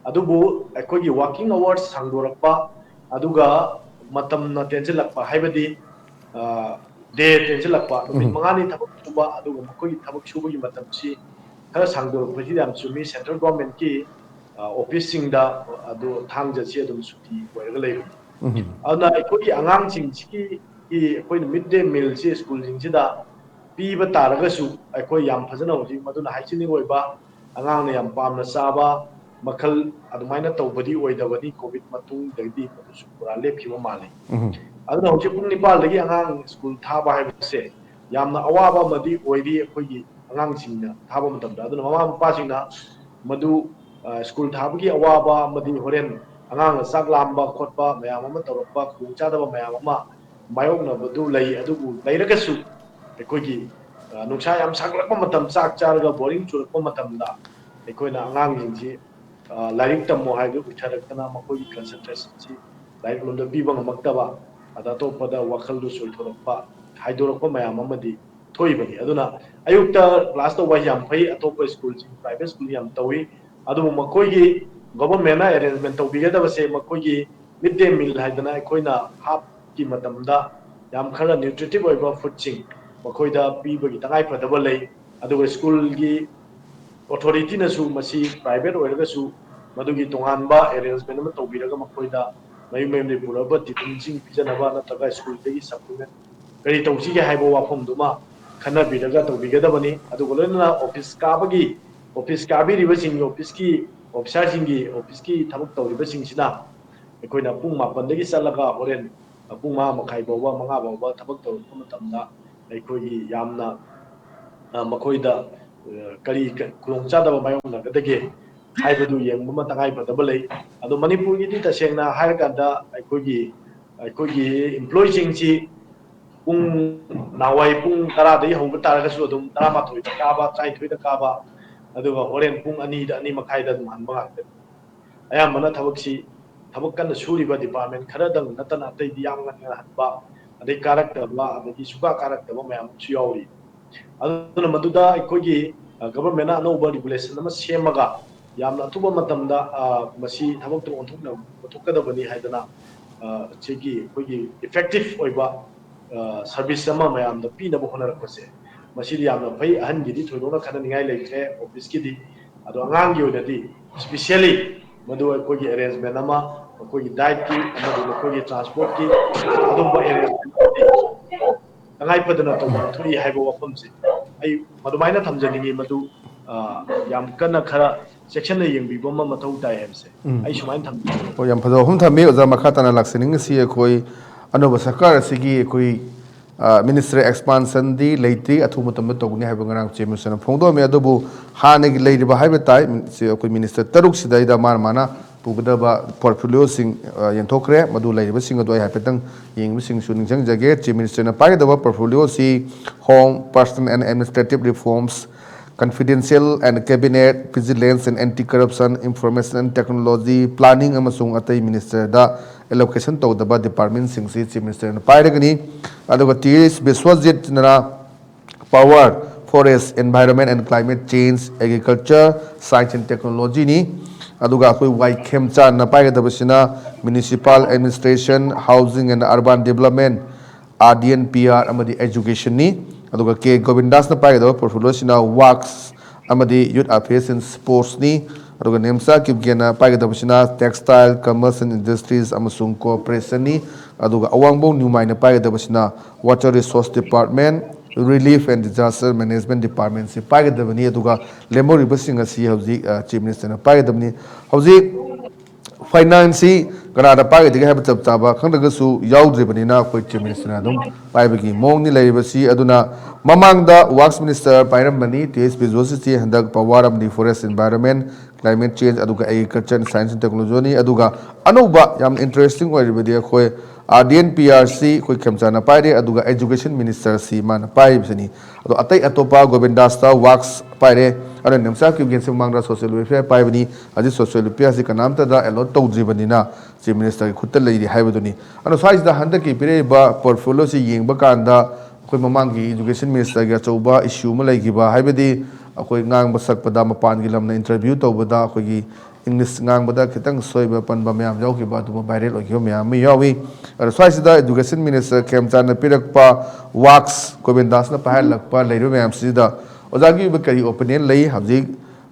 ꯑꯗꯨꯕꯨ ꯑꯩꯈꯣꯏꯒꯤ working hours ꯁꯥꯡꯗꯣꯔꯛꯄ, ꯑꯗꯨꯒ ꯃꯇꯝꯅ ꯇꯦꯟꯁꯤꯜꯂꯛꯄ, ꯍꯥꯏꯕꯗꯤ, ꯑ, day ꯇꯦꯟꯁꯤꯜꯂꯛꯄ, ꯅꯨꯃꯤꯠ ꯎꯝ꯫ ꯃꯉꯥꯅꯤ ꯊꯕꯛ ꯁꯨꯕ, ꯑꯗꯨꯒ ꯃꯈꯣꯏꯒꯤ ꯊꯕꯛ ꯁꯨꯕꯒꯤ ꯃꯇꯝꯁꯤ ꯈꯔ ꯁꯥꯡꯗꯣꯔꯛꯄꯁꯤ ꯌꯥꯝ ꯆꯨꯝꯃꯤ꯫ Central government ꯀꯤ, ꯑ, office ꯁꯤꯡꯗ ꯑꯗꯨ ꯊꯥꯡꯖꯁꯤ ꯑꯗꯨꯝ ꯁꯨꯇꯤ ꯑꯣꯏꯔꯒ ꯂꯩꯕꯅꯤ꯫ ꯎꯝ꯫ ꯑꯗꯨꯅ ꯑꯩꯈꯣꯏꯒꯤ ꯑꯉꯥꯡꯁꯤꯡꯁꯤꯒꯤ, ꯒꯤ ꯑꯩꯈꯣꯏꯅ mid day meal ꯁꯤ school ꯁꯤꯡꯁꯤꯗ ꯄꯤꯕ ꯇꯥꯔꯒꯁꯨ, ꯑꯩꯈꯣꯏ ꯌꯥꯝ ꯐꯖꯅ ꯍꯧꯖꯤꯛ ꯃꯗꯨꯅ hygienic ꯑꯣꯏꯕ, ꯑꯉꯥꯡꯅ ꯌꯥꯝ ꯄꯥꯝꯅ ꯆꯥꯕ, ꯃꯈꯜ ꯑꯗꯨꯃꯥꯏꯅ ꯇꯧꯕꯗꯤ ꯑꯣꯏꯗꯕꯅꯤ꯫ ꯀꯣꯚꯤꯗ ꯃꯇꯨꯡꯗꯒꯤꯗꯤ ꯃꯗꯨꯁꯨ ꯄꯨꯔꯥ ꯂꯦꯞꯈꯤꯕ ꯃꯥꯜꯂꯤ꯫ ꯑꯗꯨꯅ ꯍꯧꯖꯤꯛ ꯄꯨꯡ ꯅꯤꯄꯥꯜꯗꯒꯤ ꯑꯉꯥꯡ ꯁ꯭ꯀꯨꯜ ꯊꯥꯕ ꯍꯥꯏꯕꯁꯦ ꯌꯥꯝꯅ ꯑꯋꯥꯕ ꯑꯃꯗꯤ ꯑꯣꯏꯔꯤ ꯑꯩꯈꯣꯏꯒꯤ ꯑꯉꯥꯡꯁꯤꯡꯅ ꯊꯥꯕ ꯃꯇꯝꯗ꯫ ꯑꯗꯨꯅ ꯃꯃꯥ ꯃꯄꯥꯁꯤꯡꯅ ꯃꯗꯨ, ꯑ, ꯁ꯭ꯀꯨꯜ ꯊꯥꯕꯒꯤ ꯑꯋꯥꯕ ꯑꯃꯗꯤ ꯍꯣꯔꯦꯟ ꯑꯉꯥꯡꯅ ꯆꯥꯛ ꯂꯥꯝꯕ ꯈꯣꯠꯄ ꯃꯌꯥꯝ ꯑꯃ ꯇꯧꯔꯛꯄ, ꯈꯨꯗꯣꯡꯆꯥꯗꯕ ꯃꯌꯥꯝ ꯑꯃ ꯃꯥꯌꯣꯛꯅꯕꯗꯨ ꯂꯩ꯫ ꯑꯗꯨꯕꯨ ꯂꯩꯔꯒꯁꯨ ꯑꯩꯈꯣꯏꯒꯤ, ꯑ, ꯅꯨꯡꯁꯥ ꯌꯥꯝ ꯁꯥꯒꯠꯂꯛꯄ ꯃꯇꯝ, ꯆꯥꯛ ꯆꯥꯔꯒ ꯕꯣꯔꯤꯡ ꯆꯨꯔꯛꯄ ꯃꯇꯝꯗ ꯑꯩꯈꯣꯏꯅ ꯑꯉꯥꯡꯁꯤꯡꯁꯤ, ꯑ, ꯂꯥꯏꯔꯤꯛ ꯇꯝꯃꯣ ꯍꯥꯏꯕꯗꯨ ꯑꯣꯏꯊꯔꯛꯇꯅ ꯃꯈꯣꯏꯒꯤ ꯀꯟꯁꯦꯟꯇ꯭ꯔꯦꯁꯟꯁꯤ ꯂꯥꯏꯔꯤꯛ ꯂꯣꯝꯗ ꯄꯤꯕ ꯉꯝꯃꯛꯇꯕ, ꯑꯗ ꯑꯇꯣꯞꯄꯗ ꯋꯥꯈꯜꯗꯨ ꯆꯣꯏꯊꯣꯔꯛꯄ, ꯍꯥꯏꯗꯣꯔꯛꯄ ꯃꯌꯥꯝ ꯑꯃꯗꯤ ꯊꯣꯛꯏꯕꯅꯤ꯫ ꯑꯗꯨꯅ ꯑꯌꯨꯛꯇ ꯀ꯭ꯂꯥꯁ ꯇꯧꯕ ꯌꯥꯝ ꯐꯩ, ꯑꯇꯣꯞꯄ ꯁ꯭ꯀꯨꯜꯁꯤꯡ, ꯄ꯭ꯔꯥꯏꯚꯦꯠ ꯁ꯭ꯀꯨꯜ ꯌꯥꯝ ꯇꯧꯏ꯫ ꯑꯗꯨꯕꯨ ꯃꯈꯣꯏꯒꯤ ꯒꯣꯚꯔꯟꯃꯦꯟꯅ ꯑꯦꯔꯦꯟꯖꯃꯦꯟ ꯇꯧꯕꯤꯒꯗꯕꯁꯦ ꯃꯈꯣꯏꯒꯤ ꯃꯤꯗ ꯗꯦ ꯃꯤꯜ ꯍꯥꯏꯗꯅ ꯑꯩꯈꯣꯏꯅ ꯍꯥꯞꯀꯤ ꯃꯇꯝꯗ ꯌꯥꯝ ꯈꯔ ꯅ꯭ꯌꯨꯇ꯭ꯔꯤꯇꯤꯚ ꯑꯣꯏꯕ ꯐꯨꯗꯁꯤꯡ ꯃꯈꯣꯏꯗ ꯄꯤꯕꯒꯤ ꯇꯉꯥꯏ ꯐꯗꯕ ꯂꯩ꯫ ꯑꯗꯨꯒ ꯁ꯭ꯀꯨꯜꯒꯤ ꯑꯣꯊꯣꯔꯤꯇꯤꯅꯁꯨ ꯃꯁꯤ ꯄ꯭ꯔꯥꯏꯚꯦꯠ ꯑꯣꯏꯔꯒꯁꯨ ꯃꯗꯨꯒꯤ ꯇꯣꯉꯥꯟꯕ ꯑꯦꯔꯦꯟꯖꯃꯦꯟ ꯑꯃ ꯇꯧꯕꯤꯔꯒ ꯃꯈꯣꯏꯗ ꯃꯌꯨꯝ ꯃꯌꯨꯝꯗꯒꯤ ꯄꯨꯔꯛꯄ ꯇꯤꯐꯤꯟꯁꯤꯡ ꯄꯤꯖꯅꯕ ꯅꯠꯇ꯭ꯔꯒ ꯁ꯭ꯀꯨꯜꯗꯒꯤ ꯁꯄ꯭ꯂꯤꯃꯦꯟ ꯀꯔꯤ ꯇꯧꯁꯤꯒꯦ ꯍꯥꯏꯕ ꯋꯥꯐꯝꯗꯨꯃ ꯈꯟꯅꯕꯤꯔꯒ ꯇꯧꯕꯤꯒꯗꯕꯅꯤ꯫ ꯑꯗꯨꯒ ꯂꯣꯏꯅꯅ ꯑꯣꯐꯤꯁ ꯀꯥꯕꯒꯤ, ꯑꯣꯐꯤꯁ ꯀꯥꯕꯤꯔꯤꯕꯁꯤꯡꯒꯤ, ꯑꯣꯐꯤꯁꯀꯤ ꯑꯣꯐꯤꯁꯥꯔꯁꯤꯡꯒꯤ, ꯑꯣꯐꯤꯁꯀꯤ ꯊꯕꯛ ꯇꯧꯔꯤꯕꯁꯤꯡꯁꯤꯅ ꯑꯩꯈꯣꯏꯅ ꯄꯨꯡ ꯃꯥꯄꯟꯗꯒꯤ ꯆꯠꯂꯒ ꯍꯣꯔꯦꯟ ꯄꯨꯡ ꯃꯉꯥ ꯃꯈꯥꯏ ꯐꯥꯎꯕ, ꯃꯉꯥ ꯐꯥꯎꯕ ꯊꯕꯛ ꯇꯧꯔꯛꯄ ꯃꯇꯝꯗ ꯑꯩꯈꯣꯏꯒꯤ ꯌꯥꯝꯅ, ꯑ, ꯃꯈꯣꯏꯗ, ꯑ, ꯀꯔꯤ ꯀ-, ꯈꯨꯗꯣꯡꯆꯥꯗꯕ ꯃꯥꯌꯣꯛꯅꯒꯗꯒꯦ ꯍꯥꯏꯕꯗꯨ ꯌꯦꯡꯕ ꯑꯃ ꯇꯉꯥꯏ ꯐꯗꯕ ꯂꯩ꯫ ꯑꯗꯣ ꯃꯅꯤꯄꯨꯔꯒꯤꯗꯤ ꯇꯁꯦꯡꯅ ꯍꯥꯏꯔꯀꯥꯟꯗ ꯑꯩꯈꯣꯏꯒꯤ, ꯑꯩꯈꯣꯏꯒꯤ ꯏꯝꯄ꯭ꯂꯣꯌꯤꯁꯤꯡꯁꯤ ꯄꯨꯡ, ꯅꯍꯥꯟꯋꯥꯏ ꯄꯨꯡ ꯇꯔꯥꯗꯒꯤ ꯍꯧꯕ ꯇꯥꯔꯒꯁꯨ ꯑꯗꯨꯝ ꯇꯔꯥꯃꯥꯊꯣꯏꯗ ꯀꯥꯕ, ꯇꯔꯥꯅꯤꯊꯣꯏꯗ ꯀꯥꯕ, ꯑꯗꯨꯒ ꯍꯣꯔꯦꯟ ꯄꯨꯡ ꯑꯅꯤꯗ, ꯑꯅꯤ ꯃꯈꯥꯏꯗ ꯑꯗꯨꯝ ꯍꯟꯕ ꯉꯥꯛꯇꯅꯤ꯫ ꯑꯌꯥꯝꯕꯅ ꯊꯕꯛꯁꯤ, ꯊꯕꯛ ꯀꯟꯅ ꯁꯨꯔꯤꯕ ꯗꯤꯄꯥꯔꯠꯃꯦꯟ ꯈꯔꯗꯪ ꯅꯠꯇꯅ ꯑꯇꯩꯗꯤ ꯌꯥꯝ ꯉꯟꯅ ꯍꯟꯕ, ꯑꯗꯩ ꯀꯥꯔꯛꯇꯕ, ꯑꯗꯒꯤ ꯁꯨꯀꯥ ꯀꯥꯔꯛꯇꯕ ꯃꯌꯥꯝ ꯑꯃꯁꯨ ꯌꯥꯎꯔꯤ꯫ ꯑꯗꯨꯅ ꯃꯗꯨꯗ ꯑꯩꯈꯣꯏꯒꯤ, ꯑ, ꯒꯚꯔꯟꯃꯦꯟꯅ ꯑꯅꯧꯕ ꯔꯤꯒꯨꯂꯦꯁꯟ ꯑꯃ ꯁꯦꯝꯃꯒ ꯌꯥꯝꯅ ꯑꯊꯨꯕ ꯃꯇꯝꯗ, ꯑ, ꯃꯁꯤ ꯊꯕꯛꯇ ꯑꯣꯟꯊꯣꯛꯅ-, ꯑꯣꯟꯊꯣꯛꯀꯗꯕꯅꯤ ꯍꯥꯏꯗꯅ, ꯑ, ꯁꯤꯒꯤ ꯑꯩꯈꯣꯏꯒꯤ ꯏꯐꯦꯛꯇꯤꯚ ꯑꯣꯏꯕ, ꯑ, ꯁꯔꯚꯤꯁ ꯑꯃ ꯃꯌꯥꯝꯗ ꯄꯤꯅꯕ ꯍꯣꯠꯅꯔꯛꯄꯁꯦ, ꯃꯁꯤꯗꯤ ꯌꯥꯝꯅ ꯐꯩ꯫ ꯑꯍꯟꯒꯤꯗꯤ ꯊꯣꯏꯗꯣꯛꯅ ꯈꯟꯅꯅꯤꯡꯉꯥꯏ ꯂꯩꯇ꯭ꯔꯦ ꯑꯣꯐꯤꯁꯀꯤꯗꯤ꯫ ꯑꯗꯣ ꯑꯉꯥꯡꯒꯤ ꯑꯣꯏꯅꯗꯤ specially ꯃꯗꯨ ꯑꯩꯈꯣꯏꯒꯤ ꯑꯦꯔꯦꯟꯖꯃꯦꯟ ꯑꯃ, ꯃꯈꯣꯏꯒꯤ ꯗꯥꯏꯠꯀꯤ ꯑꯃꯗꯤ ꯃꯈꯣꯏꯒꯤ ꯇ꯭ꯔꯥꯟꯁꯄꯣꯔꯠꯀꯤ ꯑꯗꯨꯝꯕ ꯑꯦꯔꯦꯟꯖꯃꯦꯟ ꯇꯉꯥꯏ ꯐꯗꯅ ꯇꯧꯐꯝ ꯊꯣꯛꯏ ꯍꯥꯏꯕ ꯋꯥꯐꯝꯁꯦ ꯑꯩ ꯃꯗꯨꯃꯥꯏꯅ ꯊꯝꯖꯅꯤꯡꯉꯤ꯫ ꯃꯗꯨ, ꯑ, ꯌꯥꯝ ꯀꯟꯅ ꯈꯔ ꯆꯦꯛꯁꯤꯟꯅ ꯌꯦꯡꯕꯤꯕ ꯑꯃ ꯃꯊꯧ ꯇꯥꯏ ꯍꯥꯏꯕꯁꯦ ꯑꯩ ꯁꯨꯃꯥꯏꯅ ꯊꯝꯖꯒꯦ꯫ ꯍꯣꯏ, ꯌꯥꯝ ꯐꯖꯕ ꯋꯥꯐꯝ ꯊꯝꯕꯤ ꯑꯣꯖꯥ꯫ ꯃꯈꯥ ꯇꯥꯅ ꯂꯥꯛꯆꯅꯤꯡꯉꯤꯁꯤ ꯑꯩꯈꯣꯏ ꯑꯅꯧꯕ ꯁꯔꯀꯥꯔ ꯑꯁꯤꯒꯤ ꯑꯩꯈꯣꯏ ꯃꯤꯅꯤꯁꯇ꯭ꯔꯤ ꯑꯦꯛꯁꯄꯥꯟꯁꯟꯗꯤ ꯂꯩꯇ꯭ꯔꯤ, ꯑꯊꯨꯕ ꯃꯇꯝꯗ ꯇꯧꯒꯅꯤ ꯍꯥꯏꯕ ꯉꯔꯥꯡ ꯆꯤꯐ ꯃꯤꯅꯤꯁꯇꯔꯅ ꯐꯣꯡꯗꯣꯛꯑꯝꯃꯤ꯫ ꯑꯗꯨꯕꯨ ꯍꯥꯟꯅꯒꯤ ꯂꯩꯔꯤꯕ ꯍꯥꯏꯕ ꯇꯥꯏ, ꯁꯤ ꯑꯩꯈꯣꯏ ꯃꯤꯅꯤꯁꯇꯔ ꯇꯔꯨꯛꯁꯤꯗꯩꯗ ꯃꯥꯅ ꯃꯥꯅ ꯄꯨꯒꯗꯕ ꯄꯣꯔꯠꯐꯣꯂꯤꯑꯣꯁꯤꯡ ꯌꯦꯟꯊꯣꯛꯈ꯭ꯔꯦ꯫ ꯃꯗꯨ ꯂꯩꯔꯤꯕꯁꯤꯡ ꯑꯗꯨ ꯑꯩ ꯍꯥꯏꯐꯦꯠꯇꯪ ꯌꯦꯡꯕꯁꯤꯡꯁꯨ ꯅꯤꯡꯁꯤꯡꯖꯒꯦ꯫ ꯆꯤꯐ ꯃꯤꯅꯤꯁꯇꯔꯅ ꯄꯥꯏꯒꯗꯕ ꯄꯣꯔꯠꯐꯣꯂꯤꯑꯣꯁꯤ Home, Personnel and Administrative Reforms, Confidential and Cabinet, Vigilance and Anti-Corruption, Information and Technology, Planning ꯑꯃꯁꯨꯡ ꯑꯇꯩ ꯃꯤꯅꯤꯁꯇꯔꯗ ꯑꯦꯂꯣꯀꯦꯁꯟ ꯇꯧꯗꯕ ꯗꯤꯄꯥꯔꯠꯃꯦꯟꯁꯤꯡꯁꯤ ꯆꯤꯐ ꯃꯤꯅꯤꯁꯇꯔꯅ ꯄꯥꯏꯔꯒꯅꯤ꯫ ꯑꯗꯨꯒ ꯇꯤ ꯑꯦꯁ ꯕꯤꯁ꯭ꯋꯖꯤꯠꯅ Power, Forest, Environment and Climate Change, Agriculture, Science and Technologyꯅꯤ꯫ ꯑꯗꯨꯒ ꯑꯩꯈꯣꯏ ꯋꯥꯏ ꯈꯦꯝꯆꯥꯟꯅ ꯄꯥꯏꯒꯗꯕꯁꯤꯅ Municipal Administration, Housing and Urban Development, R D and P R ꯑꯃꯗꯤ Educationꯅꯤ꯫ ꯑꯗꯨꯒ ꯀꯦ ꯒꯣꯕꯤꯟꯗꯥꯁꯅ ꯄꯥꯏꯒꯗꯕ ꯄꯣꯔꯠꯐꯣꯂꯤꯑꯣꯁꯤꯅ Works ꯑꯃꯗꯤ Youth Affairs and Sportsꯅꯤ꯫ ꯑꯗꯨꯒ Nemcha ꯀꯤꯞꯒꯦꯟꯅ ꯄꯥꯏꯒꯗꯕꯁꯤꯅ Textile, Commerce and Industries ꯑꯃꯁꯨꯡ Cooperationꯅꯤ꯫ ꯑꯗꯨꯒ ꯑꯋꯥꯡꯕꯧ ꯅ꯭ꯌꯨꯃꯥꯏꯅ ꯄꯥꯏꯒꯗꯕꯁꯤꯅ Water Resource Department, Relief and Disaster Management Departmentꯁꯤ ꯄꯥꯏꯒꯗꯕꯅꯤ꯫ ꯑꯗꯨꯒ ꯂꯦꯝꯍꯧꯔꯤꯕꯁꯤꯡ ꯑꯁꯤ ꯍꯧꯖꯤꯛ ꯆꯤꯐ ꯃꯤꯅꯤꯁꯇꯔꯅ ꯄꯥꯏꯒꯗꯕꯅꯤ꯫ ꯍꯧꯖꯤꯛ ꯐꯥꯏꯅꯥꯟꯁꯁꯤ ꯀꯅꯥꯗ ꯄꯥꯏꯒꯗꯒꯦ ꯍꯥꯏꯕ ꯆꯞ ꯆꯥꯕ ꯈꯪꯗ꯭ꯔꯒꯁꯨ, ꯌꯥꯎꯗ꯭ꯔꯤꯕꯅꯤꯅ ꯑꯩꯈꯣꯏ ꯆꯤꯐ ꯃꯤꯅꯤꯁꯇꯔꯅ ꯑꯗꯨꯝ ꯄꯥꯏꯕꯒꯤ ꯃꯑꯣꯡꯅꯤ ꯂꯩꯔꯤꯕꯁꯤ꯫ ꯑꯗꯨꯅ ꯃꯃꯥꯡꯗ ꯋꯥꯛꯁ ꯃꯤꯅꯤꯁꯇꯔ ꯄꯥꯏꯔꯝꯕꯅꯤ ꯇꯤ ꯑꯦꯁ ꯕꯤꯖꯣꯁꯤꯁꯤ, ꯍꯟꯗꯛ ꯄꯋꯥꯔ ꯑꯃꯗꯤ Forest, Environment, Climate Change, ꯑꯗꯨꯒ Agriculture, Science and Technologyꯅꯤ꯫ ꯑꯗꯨꯒ ꯑꯅꯧꯕ ꯌꯥꯝ ꯏꯟꯇꯔꯦꯁꯇꯤꯡ ꯑꯣꯏꯔꯤꯕꯗꯤ ꯑꯩꯈꯣꯏ ꯑꯥꯔ ꯗꯤ ꯑꯦꯟ ꯄꯤ ꯑꯥꯔꯁꯤ ꯑꯩꯈꯣꯏ ꯈꯦꯝꯆꯥꯅ ꯄꯥꯏꯔꯦ, ꯑꯗꯨꯒ ꯑꯦꯖꯨꯀꯦꯁꯟ ꯃꯤꯅꯤꯁꯇꯔꯁꯤ ꯃꯥꯅ ꯄꯥꯏꯔꯤꯕꯁꯤꯅꯤ꯫ ꯑꯗꯣ ꯑꯇꯩ ꯑꯇꯣꯞꯄ ꯒꯣꯕꯤꯟꯗꯥꯁꯇ ꯋꯥꯛꯁ ꯄꯥꯏꯔꯦ, ꯑꯗꯨꯅ ꯅꯦꯝꯆꯥ ꯀꯤꯞꯒꯦꯟꯁꯤ ꯃꯃꯥꯡꯗ ꯁꯣꯁꯤꯌꯦꯜ ꯋꯦꯜꯐꯤꯌꯔ ꯄꯥꯏꯕꯅꯤ꯫ ꯍꯧꯖꯤꯛ ꯁꯣꯁꯤꯌꯦꯜ ꯋꯦꯜꯐꯤꯌꯔꯁꯤ ꯀꯅꯥꯝꯇꯗ ꯑꯦꯂꯣꯠ ꯇꯧꯗ꯭ꯔꯤꯕꯅꯤꯅ ꯆꯤꯐ ꯃꯤꯅꯤꯁꯇꯔꯒꯤ ꯈꯨꯠꯇ ꯂꯩꯔꯤ ꯍꯥꯏꯕꯗꯨꯅꯤ꯫ ꯑꯗꯣ ꯁ꯭ꯋꯥꯏꯁꯤꯗ ꯍꯟꯗꯛꯀꯤ ꯄꯤꯔꯛꯏꯕ ꯄꯣꯔꯠꯐꯣꯂꯤꯑꯣꯁꯤ ꯌꯦꯡꯕ ꯀꯥꯟꯗ ꯑꯩꯈꯣꯏ ꯃꯃꯥꯡꯒꯤ ꯏꯖꯨꯀꯦꯁꯟ ꯃꯤꯅꯤꯁꯇꯔꯒꯤ ꯑꯆꯧꯕ ꯏꯁꯨ ꯑꯃ ꯂꯩꯈꯤꯕ, ꯍꯥꯏꯕꯗꯤ ꯑꯩꯈꯣꯏ ꯉꯥꯡꯕ ꯁꯛꯄꯗ ꯃꯄꯥꯟꯒꯤ ꯂꯝꯅ ꯏꯟꯇꯔꯚ꯭ꯌꯨ ꯇꯧꯕꯗ ꯑꯩꯈꯣꯏꯒꯤ ꯏꯪꯂꯤꯁ ꯉꯥꯡꯕꯗ ꯈꯤꯇꯪ ꯁꯣꯏꯕ ꯄꯟꯕ ꯃꯌꯥꯝ ꯌꯥꯎꯈꯤꯕ, ꯑꯗꯨꯒꯨꯝꯕ ꯚꯥꯏꯔꯦꯜ ꯑꯣꯏꯈꯤꯕ ꯃꯌꯥꯝ ꯑꯃ ꯌꯥꯎꯏ꯫ ꯑꯗꯣ ꯁ꯭ꯋꯥꯏꯁꯤꯗ ꯏꯖꯨꯀꯦꯁꯟ ꯃꯤꯅꯤꯁꯇꯔ ꯈꯦꯝꯆꯥꯟꯅ ꯄꯤꯔꯛꯄ ꯋꯥꯛꯁ ꯒꯣꯕꯤꯟꯗꯥꯁꯅ ꯄꯥꯏꯍꯜꯂꯛꯄ ꯂꯩꯔꯤꯕ ꯃꯌꯥꯝꯁꯤꯗ ꯑꯣꯖꯥꯒꯤ ꯑꯣꯏꯕ ꯀꯔꯤ ꯑꯣꯄꯤꯅꯤꯌꯟ ꯂꯩ? ꯍꯧꯖꯤꯛ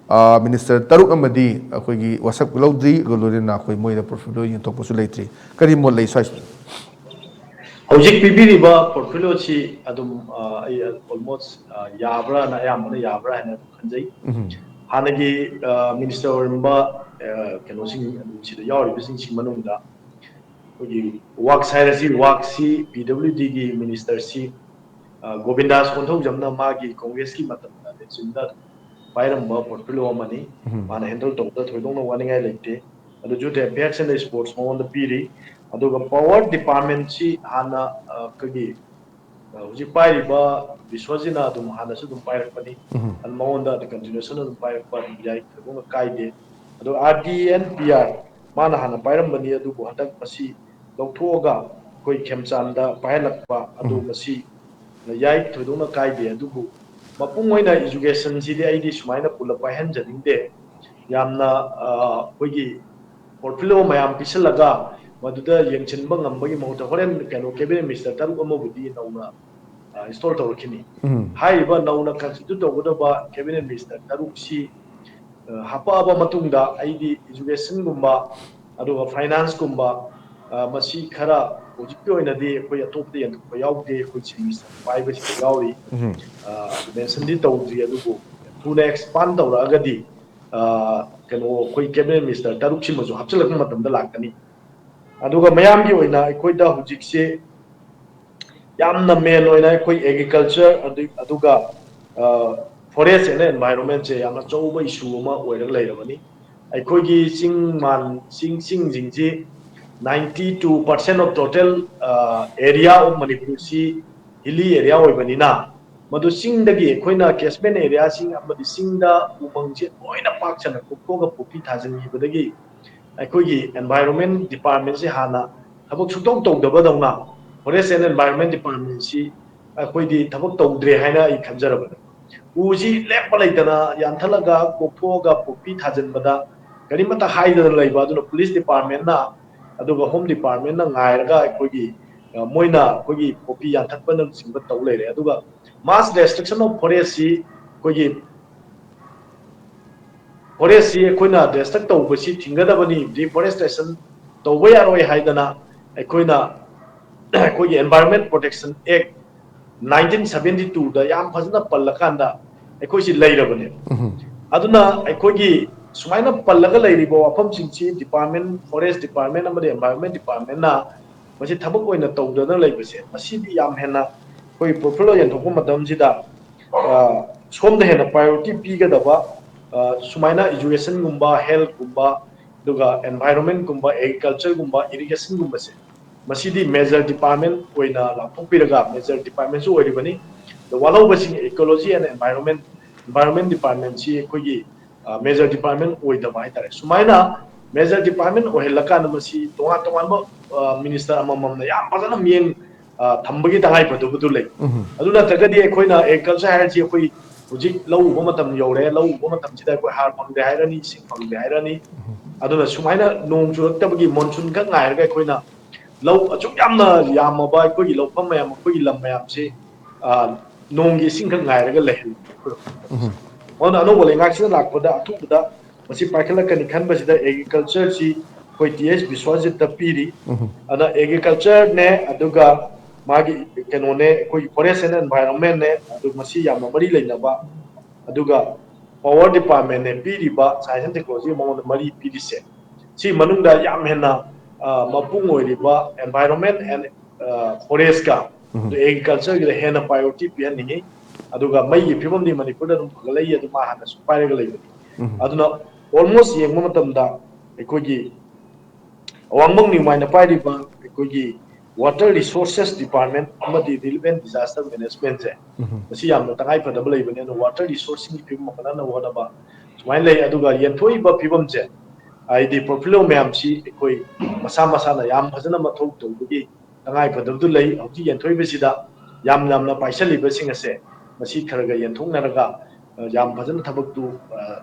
ꯃꯤꯅꯤꯁꯇꯔ ꯇꯔꯨꯛ ꯑꯃꯗꯤ ꯑꯩꯈꯣꯏꯒꯤ ꯋꯥꯁꯛ ꯂꯧꯗ꯭ꯔꯤ, ꯑꯗꯨꯒ ꯂꯣꯏꯅꯅ ꯑꯩꯈꯣꯏ ꯃꯣꯏꯗ ꯄꯣꯔꯠꯐꯣꯂꯤꯑꯣ ꯌꯦꯟꯊꯣꯛꯄꯁꯨ ꯂꯩꯇ꯭ꯔꯤ꯫ ꯀꯔꯤ ꯃꯣꯠ ꯂꯩ ꯁ꯭ꯋꯥꯏꯁꯤꯗ? ꯍꯧꯖꯤꯛ ꯄꯤꯕꯤꯔꯤꯕ ꯄꯣꯔꯠꯐꯣꯂꯤꯑꯣꯁꯤ ꯑꯗꯨꯝ ꯑ, ꯑꯩ ꯑꯣꯜꯃꯣꯁ ꯌꯥꯕ꯭ꯔꯥꯅ, ꯑꯌꯥꯝꯕꯅ ꯌꯥꯕ꯭ꯔꯥ ꯍꯥꯏꯅ ꯑꯗꯨꯝ ꯈꯟꯖꯩ꯫ ꯍꯥꯟꯅꯒꯤ ꯃꯤꯅꯤꯁꯇꯔ ꯑꯣꯏꯔꯝꯕ ꯀꯩꯅꯣꯁꯤꯡ, ꯑꯗꯨꯝ ꯁꯤꯗ ꯌꯥꯎꯔꯤꯕꯁꯤꯡꯁꯤ ꯃꯅꯨꯡꯗ ꯑꯩꯈꯣꯏꯒꯤ ꯋꯥꯛꯁ ꯍꯥꯏꯔꯁꯤ, ꯋꯥꯛꯁꯤ ꯄꯤ ꯗꯕ꯭ꯂꯤꯎ ꯗꯤꯒꯤ ꯃꯤꯅꯤꯁꯇꯔꯁꯤ ꯒꯣꯕꯤꯟꯗꯥꯁ ꯀꯣꯟꯊꯧꯖꯝꯅ ꯃꯥꯒꯤ ꯀꯣꯡꯒ꯭ꯔꯦꯁꯀꯤ ꯃꯇꯝꯗ ꯂꯦꯡꯁꯤꯟꯗ ꯄꯥꯏꯔꯝꯕ ꯄꯣꯔꯠꯐꯣꯂꯤꯑꯣ ꯑꯃꯅꯤ꯫ ꯃꯥꯅ ꯍꯦꯟꯗꯜ ꯇꯧꯕꯗ ꯊꯣꯏꯗꯣꯛꯅ ꯋꯥꯅꯤꯡꯉꯥꯏ ꯂꯩꯇꯦ꯫ ꯑꯗꯨ ꯌꯨꯠ ꯑꯦꯐꯤꯌꯔꯁ ꯑꯦꯟ ꯏꯁꯄꯣꯔꯠꯁ ꯃꯉꯣꯟꯗ ꯄꯤꯔꯤ꯫ ꯑꯗꯨꯒ ꯄꯥꯋꯔ ꯗꯤꯄꯥꯔꯠꯃꯦꯟꯁꯤ ꯍꯥꯟꯅ ꯑꯩꯈꯣꯏꯒꯤ ꯍꯧꯖꯤꯛ ꯄꯥꯏꯔꯤꯕ ꯕꯤꯁ꯭ꯋꯖꯤꯠꯅ ꯑꯗꯨꯝ ꯍꯥꯟꯅꯁꯨ ꯑꯗꯨꯝ ꯄꯥꯏꯔꯛꯄꯅꯤ꯫ ꯑꯗꯨ ꯃꯉꯣꯟꯗ ꯑꯗꯨ ꯀꯟꯇꯤꯅ꯭ꯌꯨꯁꯟ ꯑꯗꯨꯝ ꯄꯥꯏꯔꯛꯄ ꯑꯗꯨꯝ ꯌꯥꯏ, ꯊꯣꯏꯗꯣꯛꯅ ꯀꯥꯏꯗꯦ꯫ ꯑꯗꯣ R D N P R ꯃꯥꯅ ꯍꯥꯟꯅ ꯄꯥꯏꯔꯝꯕꯅꯤ, ꯑꯗꯨꯕꯨ ꯍꯟꯗꯛ ꯃꯁꯤ ꯂꯧꯊꯣꯛꯑꯒ ꯑꯩꯈꯣꯏ ꯈꯦꯝꯆꯥꯟꯗ ꯄꯥꯏꯍꯜꯂꯛꯄ ꯑꯗꯨ ꯃꯁꯤ ꯌꯥꯏ, ꯊꯣꯏꯗꯣꯛꯅ ꯀꯥꯏꯗꯦ꯫ ꯑꯗꯨꯕꯨ ꯃꯄꯨꯡ ꯑꯣꯏꯅ ꯏꯖꯨꯀꯦꯁꯟꯁꯤꯗꯤ ꯑꯩꯗꯤ ꯁꯨꯃꯥꯏꯅ ꯄꯨꯂꯞ ꯄꯥꯏꯍꯟꯖꯅꯤꯡꯗꯦ꯫ ꯌꯥꯝꯅ ꯑꯩꯈꯣꯏꯒꯤ ꯄꯣꯔꯠꯐꯣꯂꯤꯑꯣ ꯃꯌꯥꯝ ꯄꯤꯁꯤꯜꯂꯒ ꯃꯗꯨꯗ ꯌꯦꯡꯁꯤꯟꯕ ꯉꯝꯕꯒꯤ ꯃꯍꯨꯠꯇ ꯍꯣꯔꯦꯟ ꯀꯩꯅꯣ ꯀꯦꯕꯤꯅꯦꯠ ꯃꯤꯅꯤꯁꯇꯔ ꯇꯔꯨꯛ ꯑꯃꯕꯨꯗꯤ ꯅꯧꯅ ꯏꯟꯁꯇꯣꯜ ꯇꯧꯔꯛꯈꯤꯅꯤ꯫ ꯍꯥꯏꯔꯤꯕ ꯅꯧꯅ ꯀꯟꯁꯇꯤꯇ꯭ꯌꯨꯠ ꯇꯧꯒꯗꯕ ꯀꯦꯕꯤꯅꯦꯠ ꯃꯤꯅꯤꯁꯇꯔ ꯇꯔꯨꯛꯁꯤ ꯍꯥꯄꯛꯑꯕ ꯃꯇꯨꯡꯗ ꯑꯩꯗꯤ ꯏꯖꯨꯀꯦꯁꯟꯒꯨꯝꯕ ꯑꯗꯨꯒ ꯐꯥꯏꯅꯥꯟꯁꯀꯨꯝꯕ ꯃꯁꯤ ꯈꯔ ꯍꯧꯖꯤꯛꯀꯤ ꯑꯣꯏꯅꯗꯤ ꯑꯩꯈꯣꯏ ꯑꯇꯣꯞꯄꯗ ꯌꯦꯟꯊꯣꯛꯄ ꯌꯥꯎꯗꯦ꯫ ꯑꯩꯈꯣꯏ ꯆꯤꯐ ꯃꯤꯅꯤꯁꯇꯔ ꯄꯥꯏꯕꯁꯤꯗ ꯌꯥꯎꯔꯤ꯫ ꯃꯦꯟꯁꯟꯗꯤ ꯇꯧꯗ꯭ꯔꯤ, ꯑꯗꯨꯕꯨ ꯊꯨꯅ ꯑꯦꯛꯁꯄꯥꯟ ꯇꯧꯔꯛꯑꯒꯗꯤ ꯀꯩꯅꯣ ꯑꯩꯈꯣꯏ ꯀꯦꯕꯤꯅꯦꯠ ꯃꯤꯅꯤꯁꯇꯔ ꯇꯔꯨꯛꯁꯤꯃꯁꯨ ꯍꯥꯞꯆꯤꯜꯂꯛꯄ ꯃꯇꯝꯗ ꯂꯥꯛꯀꯅꯤ꯫ ꯑꯗꯨꯒ ꯃꯌꯥꯝꯒꯤ ꯑꯣꯏꯅ ꯑꯩꯈꯣꯏꯗ ꯍꯧꯖꯤꯛꯁꯤ ꯌꯥꯝꯅ ꯃꯦꯟ ꯑꯣꯏꯅ ꯑꯩꯈꯣꯏ ꯑꯦꯒ꯭ꯔꯤꯀꯜꯆꯔ ꯑꯗꯨꯒ ꯐꯣꯔꯦꯁ ꯑꯦꯟ ꯑꯦꯟꯚꯥꯏꯔꯣꯟꯃꯦꯟꯁꯦ ꯌꯥꯝꯅ ꯑꯆꯧꯕ ꯏꯁꯨ ꯑꯃ ꯑꯣꯏꯔꯒ ꯂꯩꯔꯕꯅꯤ꯫ ꯑꯩꯈꯣꯏꯒꯤ ꯆꯤꯡ ꯃꯥꯟ ꯆꯤꯡ ꯆꯤꯡꯁꯤꯡꯁꯤ ninety two percent of total area of ꯃꯅꯤꯄꯨꯔꯁꯤ ꯍꯤꯂꯤ ꯑꯦꯔꯤꯌꯥ ꯑꯣꯏꯕꯅꯤꯅ ꯃꯗꯨ ꯆꯤꯡꯗꯒꯤ ꯑꯩꯈꯣꯏꯅ ꯀꯦꯁꯃꯦꯟ ꯑꯦꯔꯤꯌꯥꯁꯤꯡ ꯑꯃꯗꯤ ꯆꯤꯡꯗ ꯎꯃꯪꯁꯦ ꯂꯣꯏꯅ ꯄꯥꯛ ꯁꯟꯅ ꯀꯣꯛꯊꯣꯛꯑꯒ ꯄꯣꯄꯤ ꯊꯥꯖꯤꯟꯈꯤꯕꯗꯒꯤ ꯑꯩꯈꯣꯏꯒꯤ ꯑꯦꯟꯚꯥꯏꯔꯣꯟꯃꯦꯟ ꯗꯤꯄꯥꯔꯠꯃꯦꯟꯁꯤ ꯍꯥꯟꯅ ꯊꯕꯛ ꯁꯨꯡꯇꯧ ꯇꯧꯗꯕꯗꯧꯅ ꯐꯣꯔꯦꯁ ꯑꯦꯟ ꯑꯦꯟꯚꯥꯏꯔꯣꯟꯃꯦꯟ ꯗꯤꯄꯥꯔꯠꯃꯦꯟꯁꯤ ꯑꯩꯈꯣꯏꯗꯤ ꯊꯕꯛ ꯇꯧꯗ꯭ꯔꯦ ꯍꯥꯏꯅ ꯑꯩ ꯈꯟꯖꯔꯕꯅꯤ꯫ ꯎꯁꯤ ꯂꯦꯞꯄ ꯂꯩꯇꯅ ꯌꯥꯟꯊꯠꯂꯒ ꯀꯣꯛꯊꯣꯛꯑꯒ ꯄꯣꯄꯤ ꯊꯥꯖꯤꯟꯕꯗ ꯀꯔꯤꯃꯠꯇ ꯍꯥꯏꯗꯅ ꯂꯩꯕ ꯑꯗꯨꯅ ꯄꯨꯂꯤꯁ ꯗꯤꯄꯥꯔꯠꯃꯦꯟꯅ ꯑꯗꯨꯒ ꯍꯣꯝ ꯗꯤꯄꯥꯔꯠꯃꯦꯟꯅ ꯉꯥꯏꯔꯒ ꯑꯩꯈꯣꯏꯒꯤ ꯃꯣꯏꯅ ꯑꯩꯈꯣꯏꯒꯤ ꯄꯣꯄꯤ ꯌꯥꯟꯊꯠꯄꯅꯆꯤꯡꯕ ꯇꯧ ꯂꯩꯔꯦ꯫ ꯑꯗꯨꯒ mass destruction of forest ꯁꯤ ꯑꯩꯈꯣꯏꯒꯤ ꯐꯣꯔꯦꯁꯁꯤ ꯑꯩꯈꯣꯏꯅ ꯗꯦꯁꯇ꯭ꯔꯛ ꯇꯧꯕꯁꯤ ꯊꯤꯡꯒꯗꯕꯅꯤ, ꯗꯤꯐꯣꯔꯦꯁꯇꯦꯁꯟ ꯇꯧꯕ ꯌꯥꯔꯣꯏ ꯍꯥꯏꯗꯅ ꯑꯩꯈꯣꯏꯅ ꯑꯩꯈꯣꯏꯒꯤ Environment Protection Act nineteen seventy two ꯗ ꯌꯥꯝ ꯐꯖꯅ ꯄꯜꯂꯀꯥꯟꯗ ꯑꯩꯈꯣꯏꯁꯤ ꯂꯩꯔꯕꯅꯦꯕ꯫ ꯑꯗꯨꯅ ꯑꯩꯈꯣꯏꯒꯤ ꯁꯨꯃꯥꯏꯅ ꯄꯜꯂꯒ ꯂꯩꯔꯤꯕ ꯋꯥꯐꯝꯁꯤꯡꯁꯤ department, forest department ꯑꯃꯗꯤ environment departmentꯅ ꯃꯁꯤ ꯊꯕꯛ ꯑꯣꯏꯅ ꯇꯧꯗꯅ ꯂꯩꯕꯁꯦ, ꯃꯁꯤꯗꯤ ꯌꯥꯝ ꯍꯦꯟꯅ ꯑꯩꯈꯣꯏ portfolio ꯌꯦꯟꯊꯣꯛꯄ ꯃꯇꯝꯁꯤꯗ, ꯑ, ꯁꯣꯝꯗ ꯍꯦꯟꯅ priority ꯄꯤꯒꯗꯕ, ꯑ, ꯁꯨꯃꯥꯏꯅ educationꯒꯨꯝꯕ, healthꯀꯨꯝꯕ, ꯑꯗꯨꯒ environmentꯀꯨꯝꯕ, agricultureꯒꯨꯝꯕ, irrigationꯒꯨꯝꯕꯁꯦ, ꯃꯁꯤꯗꯤ major department ꯑꯣꯏꯅ ꯂꯥꯎꯊꯣꯛꯄꯤꯔꯒ, major departmentꯁꯨ ꯑꯣꯏꯔꯤꯕꯅꯤ꯫ ꯑꯗꯣ ꯋꯥꯠꯍꯧꯕꯁꯤꯡ ecology and environment, environment departmentꯁꯤ ꯑꯩꯈꯣꯏꯒꯤ, ꯑ, major department ꯑꯣꯏꯗꯕ ꯍꯥꯏꯇꯥꯔꯦ꯫ ꯁꯨꯃꯥꯏꯅ major department ꯑꯣꯏꯍꯜꯂꯀꯥꯟꯗ ꯃꯁꯤ ꯇꯣꯉꯥꯟ ꯇꯣꯉꯥꯟꯕ, ꯑ, minister ꯑꯃꯃꯝꯅ ꯌꯥꯝ ꯐꯖꯅ ꯃꯤꯠꯌꯦꯡ, ꯑ, ꯊꯝꯕꯒꯤ ꯇꯉꯥꯏ ꯐꯗꯕꯗꯨ ꯂꯩ꯫ ꯑꯗꯨ ꯅꯠꯇ꯭ꯔꯒꯗꯤ ꯑꯩꯈꯣꯏꯅ agriculture ꯍꯥꯏꯔꯤꯁꯤ ꯑꯩꯈꯣꯏ ꯍꯧꯖꯤꯛ ꯂꯧ ꯎꯕ ꯃꯇꯝ ꯌꯧꯔꯦ, ꯂꯧ ꯎꯕ ꯃꯇꯝꯁꯤꯗ ꯑꯩꯈꯣꯏ ꯍꯥꯔ ꯐꯪꯗꯦ ꯍꯥꯏꯔꯅꯤ, ꯏꯁꯤꯡ ꯐꯪꯗꯦ ꯍꯥꯏꯔꯅꯤ꯫ ꯑꯗꯨꯅ ꯁꯨꯃꯥꯏꯅ ꯅꯣꯡ ꯆꯨꯔꯛꯇꯕꯒꯤ monsoon ꯈꯛ ꯉꯥꯏꯔꯒ ꯑꯩꯈꯣꯏꯅ ꯂꯧ ꯑꯁꯨꯛ ꯌꯥꯝꯅ ꯌꯥꯝꯃꯕ ꯑꯩꯈꯣꯏꯒꯤ ꯂꯧꯐꯝ ꯃꯌꯥꯝ, ꯑꯩꯈꯣꯏꯒꯤ ꯂꯝ ꯃꯌꯥꯝꯁꯤ, ꯑ, ꯅꯣꯡꯒꯤ ꯏꯁꯤꯡ ꯈꯛ ꯉꯥꯏꯔꯒ ꯂꯩꯍꯜꯂꯤ ꯑꯩꯈꯣꯏ꯫ ꯑꯗꯨꯅ ꯑꯅꯧꯕ ꯂꯩꯉꯥꯛꯁꯤꯅ ꯂꯥꯛꯄꯗ ꯑꯊꯨꯕꯗ ꯃꯁꯤ ꯄꯥꯏꯈꯠꯂꯛꯀꯅꯤ ꯈꯟꯕꯁꯤꯗ agricultureꯁꯤ ꯑꯩꯈꯣꯏ ꯇꯤ ꯑꯦꯁ ꯕꯤꯁ꯭ꯋꯖꯤꯠꯇ ꯄꯤꯔꯤ꯫ ꯑꯗ agricultureꯅꯦ, ꯑꯗꯨꯒ ꯃꯥꯒꯤ ꯀꯩꯅꯣꯅꯦ, ꯑꯩꯈꯣꯏꯒꯤ forest and environmentꯅꯦ, ꯑꯗꯨ ꯃꯁꯤ ꯌꯥꯝꯅ ꯃꯔꯤ ꯂꯩꯅꯕ, ꯑꯗꯨꯒ power departmentꯅꯦ ꯄꯤꯔꯤꯕ, science and technology ꯃꯉꯣꯟꯗ ꯃꯔꯤ ꯄꯤꯔꯤꯁꯦ꯫ ꯁꯤ ꯃꯅꯨꯡꯗ ꯌꯥꯝ ꯍꯦꯟꯅ, ꯑ, ꯃꯄꯨꯡ ꯑꯣꯏꯔꯤꯕ environment and, ꯑ, forestꯀ ꯑꯗꯨ agricultureꯒꯤꯗ ꯍꯦꯟꯅ priority ꯄꯤꯍꯟꯅꯤꯡꯉꯤ꯫ ꯑꯗꯨꯒ ꯃꯩꯒꯤ ꯐꯤꯕꯝꯗꯤ ꯃꯅꯤꯄꯨꯔꯗ ꯑꯗꯨꯝ ꯐꯒꯠꯂꯛꯏ, ꯑꯗꯨ ꯃꯥ ꯍꯥꯟꯅꯁꯨ ꯄꯥꯏꯔꯒ ꯂꯩꯕꯅꯤ꯫ ꯑꯗꯨꯅ almost ꯌꯦꯡꯕ ꯃꯇꯝꯗ ꯑꯩꯈꯣꯏꯒꯤ ꯑꯋꯥꯡꯕꯪ ꯅꯤꯡꯃꯥꯏꯅ ꯄꯥꯏꯔꯤꯕ ꯑꯩꯈꯣꯏꯒꯤ water resources department ꯑꯃꯗꯤ relevant disaster managementꯁꯦ, ꯃꯁꯤ ꯌꯥꯝꯅ ꯇꯉꯥꯏ ꯐꯗꯕ ꯂꯩꯕꯅꯤ꯫ ꯑꯗꯣ water resourcingꯒꯤ ꯐꯤꯕꯝ ꯐꯒꯠꯅꯅꯕ ꯍꯣꯠꯅꯕ ꯁꯨꯃꯥꯏꯅ ꯂꯩ꯫ ꯑꯗꯨꯒ ꯌꯦꯟꯊꯣꯛꯏꯕ ꯐꯤꯕꯝꯁꯦ, ꯍꯥꯏꯗꯤ portfolio ꯃꯌꯥꯝꯁꯤ ꯑꯩꯈꯣꯏ ꯃꯁꯥ ꯃꯁꯥꯅ ꯌꯥꯝ ꯐꯖꯅ ꯃꯊꯧ ꯇꯧꯕꯒꯤ ꯇꯉꯥꯏ ꯐꯗꯕꯗꯨ ꯂꯩ꯫ ꯍꯧꯖꯤꯛ ꯌꯦꯟꯊꯣꯛꯏꯕꯁꯤꯗ ꯌꯥꯝ ꯌꯥꯝꯅ ꯄꯥꯏꯁꯜꯂꯤꯕꯁꯤꯡ ꯑꯁꯦ ꯃꯁꯤ ꯈꯔ ꯈꯔ ꯌꯦꯟꯊꯣꯛꯅꯔꯒ, ꯑ, ꯌꯥꯝ ꯐꯖꯅ ꯊꯕꯛꯇꯨ, ꯑ,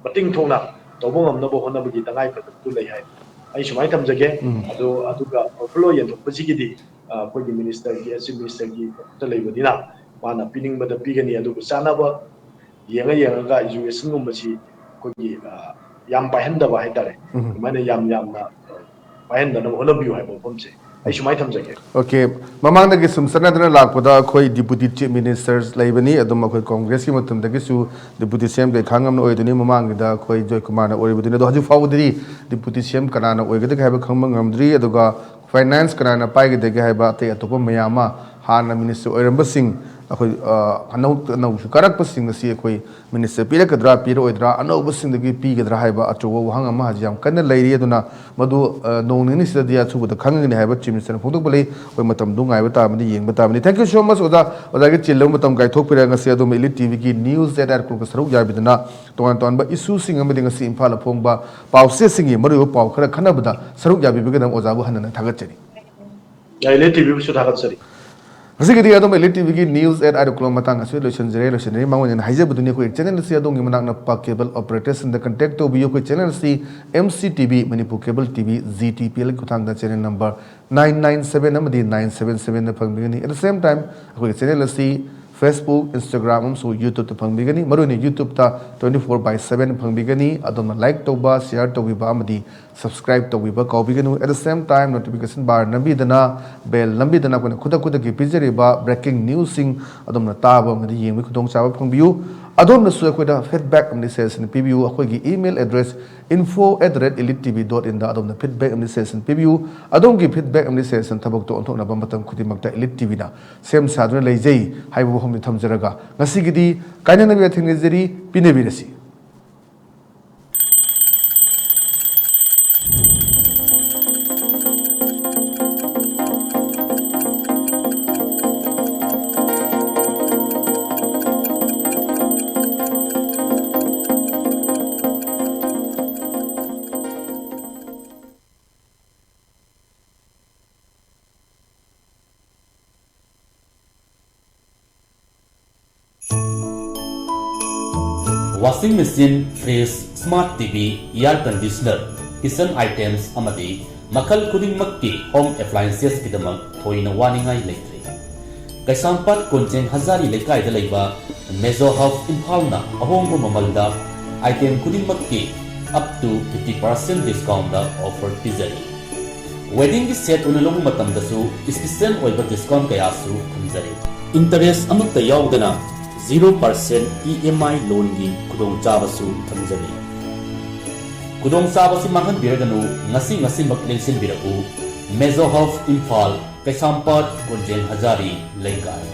ꯃꯇꯤꯡ ꯊꯣꯛꯅ ꯇꯧꯕ ꯉꯝꯅꯕ ꯍꯣꯠꯅꯕꯒꯤ ꯇꯉꯥꯏ ꯐꯗꯕꯗꯨ ꯂꯩ ꯍꯥꯏ꯫ ꯑꯩ ꯁꯨꯃꯥꯏꯅ ꯊꯝꯖꯒꯦ꯫ ꯑꯗꯣ ꯑꯗꯨꯒ portfolio ꯌꯦꯟꯊꯣꯛꯄꯁꯤꯒꯤꯗꯤ, ꯑ, ꯑꯩꯈꯣꯏꯒꯤ ministerꯒꯤ, chief ministerꯒꯤ ꯈꯨꯠꯇ ꯂꯩꯕꯅꯤꯅ ꯃꯥꯅ ꯄꯤꯅꯤꯡꯕꯗ ꯄꯤꯒꯅꯤ꯫ ꯑꯗꯨꯕꯨ ꯆꯥꯅꯕ ꯌꯦꯡꯉ ꯌꯦꯡꯉꯒ educationꯒꯨꯝꯕꯁꯤ ꯑꯩꯈꯣꯏꯒꯤ, ꯑ, ꯌꯥꯝ ꯄꯥꯏꯍꯟꯗꯕ ꯍꯥꯏꯇꯥꯔꯦ꯫ ꯑꯗꯨꯃꯥꯏꯅ ꯌꯥꯝ ꯌꯥꯝꯅ ꯄꯥꯏꯍꯟꯗꯅꯕ ꯍꯣꯠꯅꯕꯤꯌꯨ ꯍꯥꯏꯕ ꯋꯥꯐꯝꯁꯦ ꯑꯩ ꯁꯨꯃꯥꯏꯅ ꯊꯝꯖꯒꯦ꯫ ꯑꯣꯀꯦ, ꯃꯃꯥꯡꯗꯒꯤ ꯁꯨꯝ ꯆꯠꯅꯗꯨꯅ ꯂꯥꯛꯄꯗ ꯑꯩꯈꯣꯏ ꯗꯤꯄꯨꯇꯤ ꯆꯤꯐ ꯃꯤꯅꯤꯁꯇꯔꯁ ꯂꯩꯕꯅꯤ, ꯑꯗꯨꯝ ꯑꯩꯈꯣꯏ ꯀꯣꯡꯒ꯭ꯔꯦꯁꯀꯤ ꯃꯇꯝꯗꯒꯤꯁꯨ ꯗꯤꯄꯨꯇꯤ ꯁꯤ ꯑꯦꯝ ꯀꯩꯈꯥ ꯉꯝꯅ ꯑꯣꯏꯗꯣꯏꯅꯤ, ꯃꯃꯥꯡꯒꯤꯗ ꯑꯩꯈꯣꯏ ꯖꯣꯏꯀꯨꯃꯥꯔꯅ ꯑꯣꯏꯔꯤꯕꯗꯨꯅꯤ꯫ ꯑꯗꯣ ꯍꯧꯖꯤꯛ ꯐꯥꯎꯕꯗꯗꯤ ꯗꯤꯄꯨꯇꯤ ꯁꯤ ꯑꯦꯝ ꯀꯅꯥꯅ ꯑꯣꯏꯒꯗꯒꯦ ꯍꯥꯏꯕ ꯈꯪꯕ ꯉꯝꯗ꯭ꯔꯤ꯫ ꯑꯗꯨꯒ ꯐꯥꯏꯅꯥꯟꯁ ꯀꯅꯥꯅ ꯄꯥꯏꯒꯗꯒꯦ ꯍꯥꯏꯕ ꯑꯇꯩ ꯑꯇꯣꯞꯄ ꯃꯌꯥꯝ ꯑꯃ ꯍꯥꯟꯅ ꯃꯤꯅꯤꯁꯇꯔ ꯑꯣꯏꯔꯝꯕꯁꯤꯡ, ꯑꯩꯈꯣꯏ ꯑ, ꯑꯅꯧ ꯑꯅꯧꯕꯁꯨ ꯀꯥꯔꯛꯄꯁꯤꯡ ꯑꯁꯤ ꯑꯩꯈꯣꯏ ꯃꯤꯅꯤꯁꯇꯔ ꯄꯤꯔꯛꯀꯗ꯭ꯔꯥ ꯄꯤꯔꯛꯑꯣꯏꯗ꯭ꯔꯥ, ꯑꯅꯧꯕꯁꯤꯡꯗꯒꯤ ꯄꯤꯒꯗ꯭ꯔꯥ ꯍꯥꯏꯕ ꯑꯆꯧꯕ ꯋꯥꯍꯪ ꯑꯃ ꯍꯧꯖꯤꯛ ꯌꯥꯝ ꯀꯟꯅ ꯂꯩꯔꯤ꯫ ꯑꯗꯨꯅ ꯃꯗꯨ ꯑ, ꯅꯣꯡ ꯅꯤꯅꯤꯁꯤꯗꯗꯤ ꯑꯊꯨꯕꯗ ꯈꯪꯒꯅꯤ ꯍꯥꯏꯕ ꯆꯤꯐ ꯃꯤꯅꯤꯁꯇꯔꯅ ꯐꯣꯡꯗꯣꯛꯄ ꯂꯩ꯫ ꯑꯩꯈꯣꯏ ꯃꯇꯝꯗꯨ ꯉꯥꯏꯕ ꯇꯥꯕꯅꯤ, ꯌꯦꯡꯕ ꯇꯥꯕꯅꯤ꯫ Thank you so much ꯑꯣꯖꯥ, ꯑꯣꯖꯥꯒꯤ ꯆꯤꯜꯂꯕ ꯃꯇꯝ ꯀꯥꯏꯊꯣꯛꯄꯤꯔꯒ ꯉꯁꯤ ꯑꯗꯣꯝ ꯏꯂꯤꯠ ꯇꯤꯚꯤꯒꯤ ꯅ꯭ꯌꯨꯁ ꯑꯦꯠ ꯑꯥꯏꯠ ꯀ꯭ꯂꯣꯛꯇ ꯁꯔꯨꯛ ꯌꯥꯕꯤꯗꯨꯅ ꯇꯣꯉꯥꯟ ꯇꯣꯉꯥꯟꯕ ꯏꯁꯨꯁꯤꯡ ꯑꯃꯗꯤ ꯉꯁꯤ ꯏꯝꯐꯥꯜꯗ ꯐꯣꯡꯕ ꯄꯥꯎꯆꯦꯁꯤꯡꯒꯤ ꯃꯔꯨꯑꯣꯏꯕ ꯄꯥꯎ ꯈꯔ ꯈꯟꯅꯕꯗ ꯁꯔꯨꯛ ꯌꯥꯕꯤꯕꯒꯤꯗꯃꯛ ꯑꯣꯖꯥꯕꯨ ꯍꯟꯅ ꯍꯟꯅ ꯊꯥꯒꯠꯆꯔꯤ꯫ ꯏꯂꯤꯠ ꯇꯤꯚꯤꯕꯨꯁꯨ ꯊꯥꯒꯠꯆꯔꯤ꯫ ꯉꯁꯤꯒꯤꯗꯤ ꯑꯗꯣꯝ ꯏꯂꯤꯠ ꯇꯤꯚꯤꯒꯤ ꯅ꯭ꯌꯨꯁ ꯑꯦꯠ ꯑꯥꯏꯠ ꯀ꯭ꯂꯣꯛ ꯃꯇꯥꯡ ꯑꯁꯤ ꯂꯣꯏꯁꯤꯟꯖꯔꯦ꯫ ꯂꯣꯏꯁꯤꯟꯗ꯭ꯔꯤꯉꯩ ꯃꯃꯥꯡ ꯑꯣꯏꯅ ꯍꯥꯏꯖꯕꯗꯨꯅꯤ, ꯑꯩꯈꯣꯏ ꯆꯦꯅꯦꯜ ꯑꯁꯤ ꯑꯗꯣꯝꯒꯤ ꯃꯅꯥꯛ ꯅꯛꯄ ꯀꯦꯕꯜ ꯑꯣꯄꯔꯦꯇꯔꯁꯤꯡꯗ ꯀꯟꯇꯦꯛ ꯇꯧꯕꯤꯌꯨ꯫ ꯑꯩꯈꯣꯏ ꯆꯦꯅꯦꯜ ꯑꯁꯤ M C T V, Manipur cable T V, G T P ꯑꯦꯜꯒꯤ ꯈꯨꯠꯊꯥꯡꯗ channel number nine nine seven ꯑꯃꯗꯤ ꯅꯥꯏꯟ ꯁꯕꯦꯟ ꯁꯕꯦꯟꯗ ꯐꯪꯕꯤꯒꯅꯤ꯫ At the same time, ꯑꯩꯈꯣꯏꯒꯤ ꯆꯦꯅꯦꯜ ꯑꯁꯤ Facebook, Instagram ꯑꯃꯁꯨꯡ YouTubeꯇ ꯐꯪꯕꯤꯒꯅꯤ꯫ ꯃꯔꯨꯑꯣꯏꯅ YouTubeꯇ twenty four by seven ꯐꯪꯕꯤꯒꯅꯤ꯫ ꯑꯗꯣꯝꯅ ꯂꯥꯏꯛ ꯇꯧꯕ, ꯁꯤꯌꯥꯔ ꯇꯧꯕꯤꯕ ꯑꯃꯗꯤ ꯁꯕꯁꯀ꯭ꯔꯥꯏꯕ ꯇꯧꯕꯤꯕ ꯀꯥꯎꯕꯤꯒꯅꯨ꯫ At the same time, notification bar ꯅꯝꯕꯤꯗꯅ, ꯕꯦꯜ ꯅꯝꯕꯤꯗꯅ ꯑꯩꯈꯣꯏꯅ ꯈꯨꯗꯛ ꯈꯨꯗꯛꯀꯤ ꯄꯤꯖꯔꯤꯕ ꯕ꯭ꯔꯦꯀꯤꯡ ꯅ꯭ꯌꯨꯁꯁꯤꯡ ꯑꯗꯣꯝꯅ ꯇꯥꯕ ꯑꯃꯗꯤ ꯌꯦꯡꯕꯒꯤ ꯈꯨꯗꯣꯡꯆꯥꯕ ꯐꯪꯕꯤꯌꯨ꯫ ꯑꯗꯣꯝꯅꯁꯨ ꯑꯩꯈꯣꯏꯗ ꯐꯤꯗꯕꯦꯛ ꯑꯃꯗꯤ ꯁꯖꯦꯁꯟ ꯄꯤꯕꯤꯌꯨ꯫ ꯑꯩꯈꯣꯏꯒꯤ email address info at the rate elite T V dot inꯗ ꯑꯗꯣꯝꯅ ꯐꯤꯗꯕꯦꯛ ꯑꯃꯗꯤ ꯁꯖꯦꯁꯟ ꯄꯤꯕꯤꯌꯨ꯫ ꯑꯗꯣꯝꯒꯤ ꯐꯤꯗꯕꯦꯛ ꯑꯃꯗꯤ ꯁꯖꯦꯁꯟ ꯊꯕꯛꯇꯣ ꯑꯣꯟꯊꯣꯛꯅꯕ ꯃꯇꯝ ꯈꯨꯗꯤꯡꯃꯛꯇ ꯏꯂꯤꯠ ꯇꯤꯚꯤꯅ ꯁꯦꯝ ꯁꯥꯗꯨꯅ ꯂꯩꯖꯩ ꯍꯥꯏꯕ ꯋꯥꯐꯝꯗꯤ ꯊꯝꯖꯔꯒ, ꯉꯁꯤꯒꯤꯗꯤ ꯀꯥꯏꯅꯅꯕ ꯌꯥꯊꯪ ꯅꯤꯖꯔꯤ꯫ ꯄꯤꯅꯕꯤꯔꯁꯤ꯫ Washing machine, fridge, smart T V, air conditioner, kitchen items ꯑꯃꯗꯤ ꯃꯈꯜ ꯈꯨꯗꯤꯡꯃꯛꯀꯤ home appliancesꯀꯤꯗꯃꯛ ꯊꯣꯏꯅ ꯋꯥꯅꯤꯡꯉꯥꯏ ꯂꯩꯇ꯭ꯔꯦ꯫ ꯀꯩꯁꯥꯝꯄꯥꯠ ꯀꯣꯟꯖꯦꯡ ꯍꯖꯥꯔꯤ ꯂꯩꯀꯥꯏꯗ ꯂꯩꯕ Mezo Hub ꯏꯝꯐꯥꯜꯅ ꯑꯍꯣꯡꯕ ꯃꯃꯜꯗ item ꯈꯨꯗꯤꯡꯃꯛꯀꯤ up to fifty percent discountꯗ offer ꯄꯤꯖꯔꯤ꯫ Weddingꯒꯤ set ꯑꯣꯏꯅ ꯂꯧꯕ ꯃꯇꯝꯗꯁꯨ special ꯑꯣꯏꯕ discount ꯀꯌꯥꯁꯨ ꯊꯝꯖꯔꯤ꯫ Interest ꯑꯃꯠꯇ ꯌꯥꯎꯗꯅ zero percent E M I loanꯒꯤ ꯈꯨꯗꯣꯡꯆꯥꯕꯁꯨ ꯊꯝꯖꯔꯤ꯫ ꯈꯨꯗꯣꯡꯆꯥꯕꯁꯤ ꯃꯥꯡꯍꯟꯕꯤꯔꯒꯅꯨ, ꯉꯁꯤ ꯉꯁꯤꯃꯛ ꯂꯦꯡꯁꯤꯟꯕꯤꯔꯛꯎ꯫ Mezo House, ꯏꯝꯐꯥꯜ, ꯀꯩꯁꯥꯝꯄꯥꯠ, ꯀꯣꯟꯖꯦꯡ ꯍꯖꯥꯔꯤ ꯂꯩꯀꯥꯏ꯫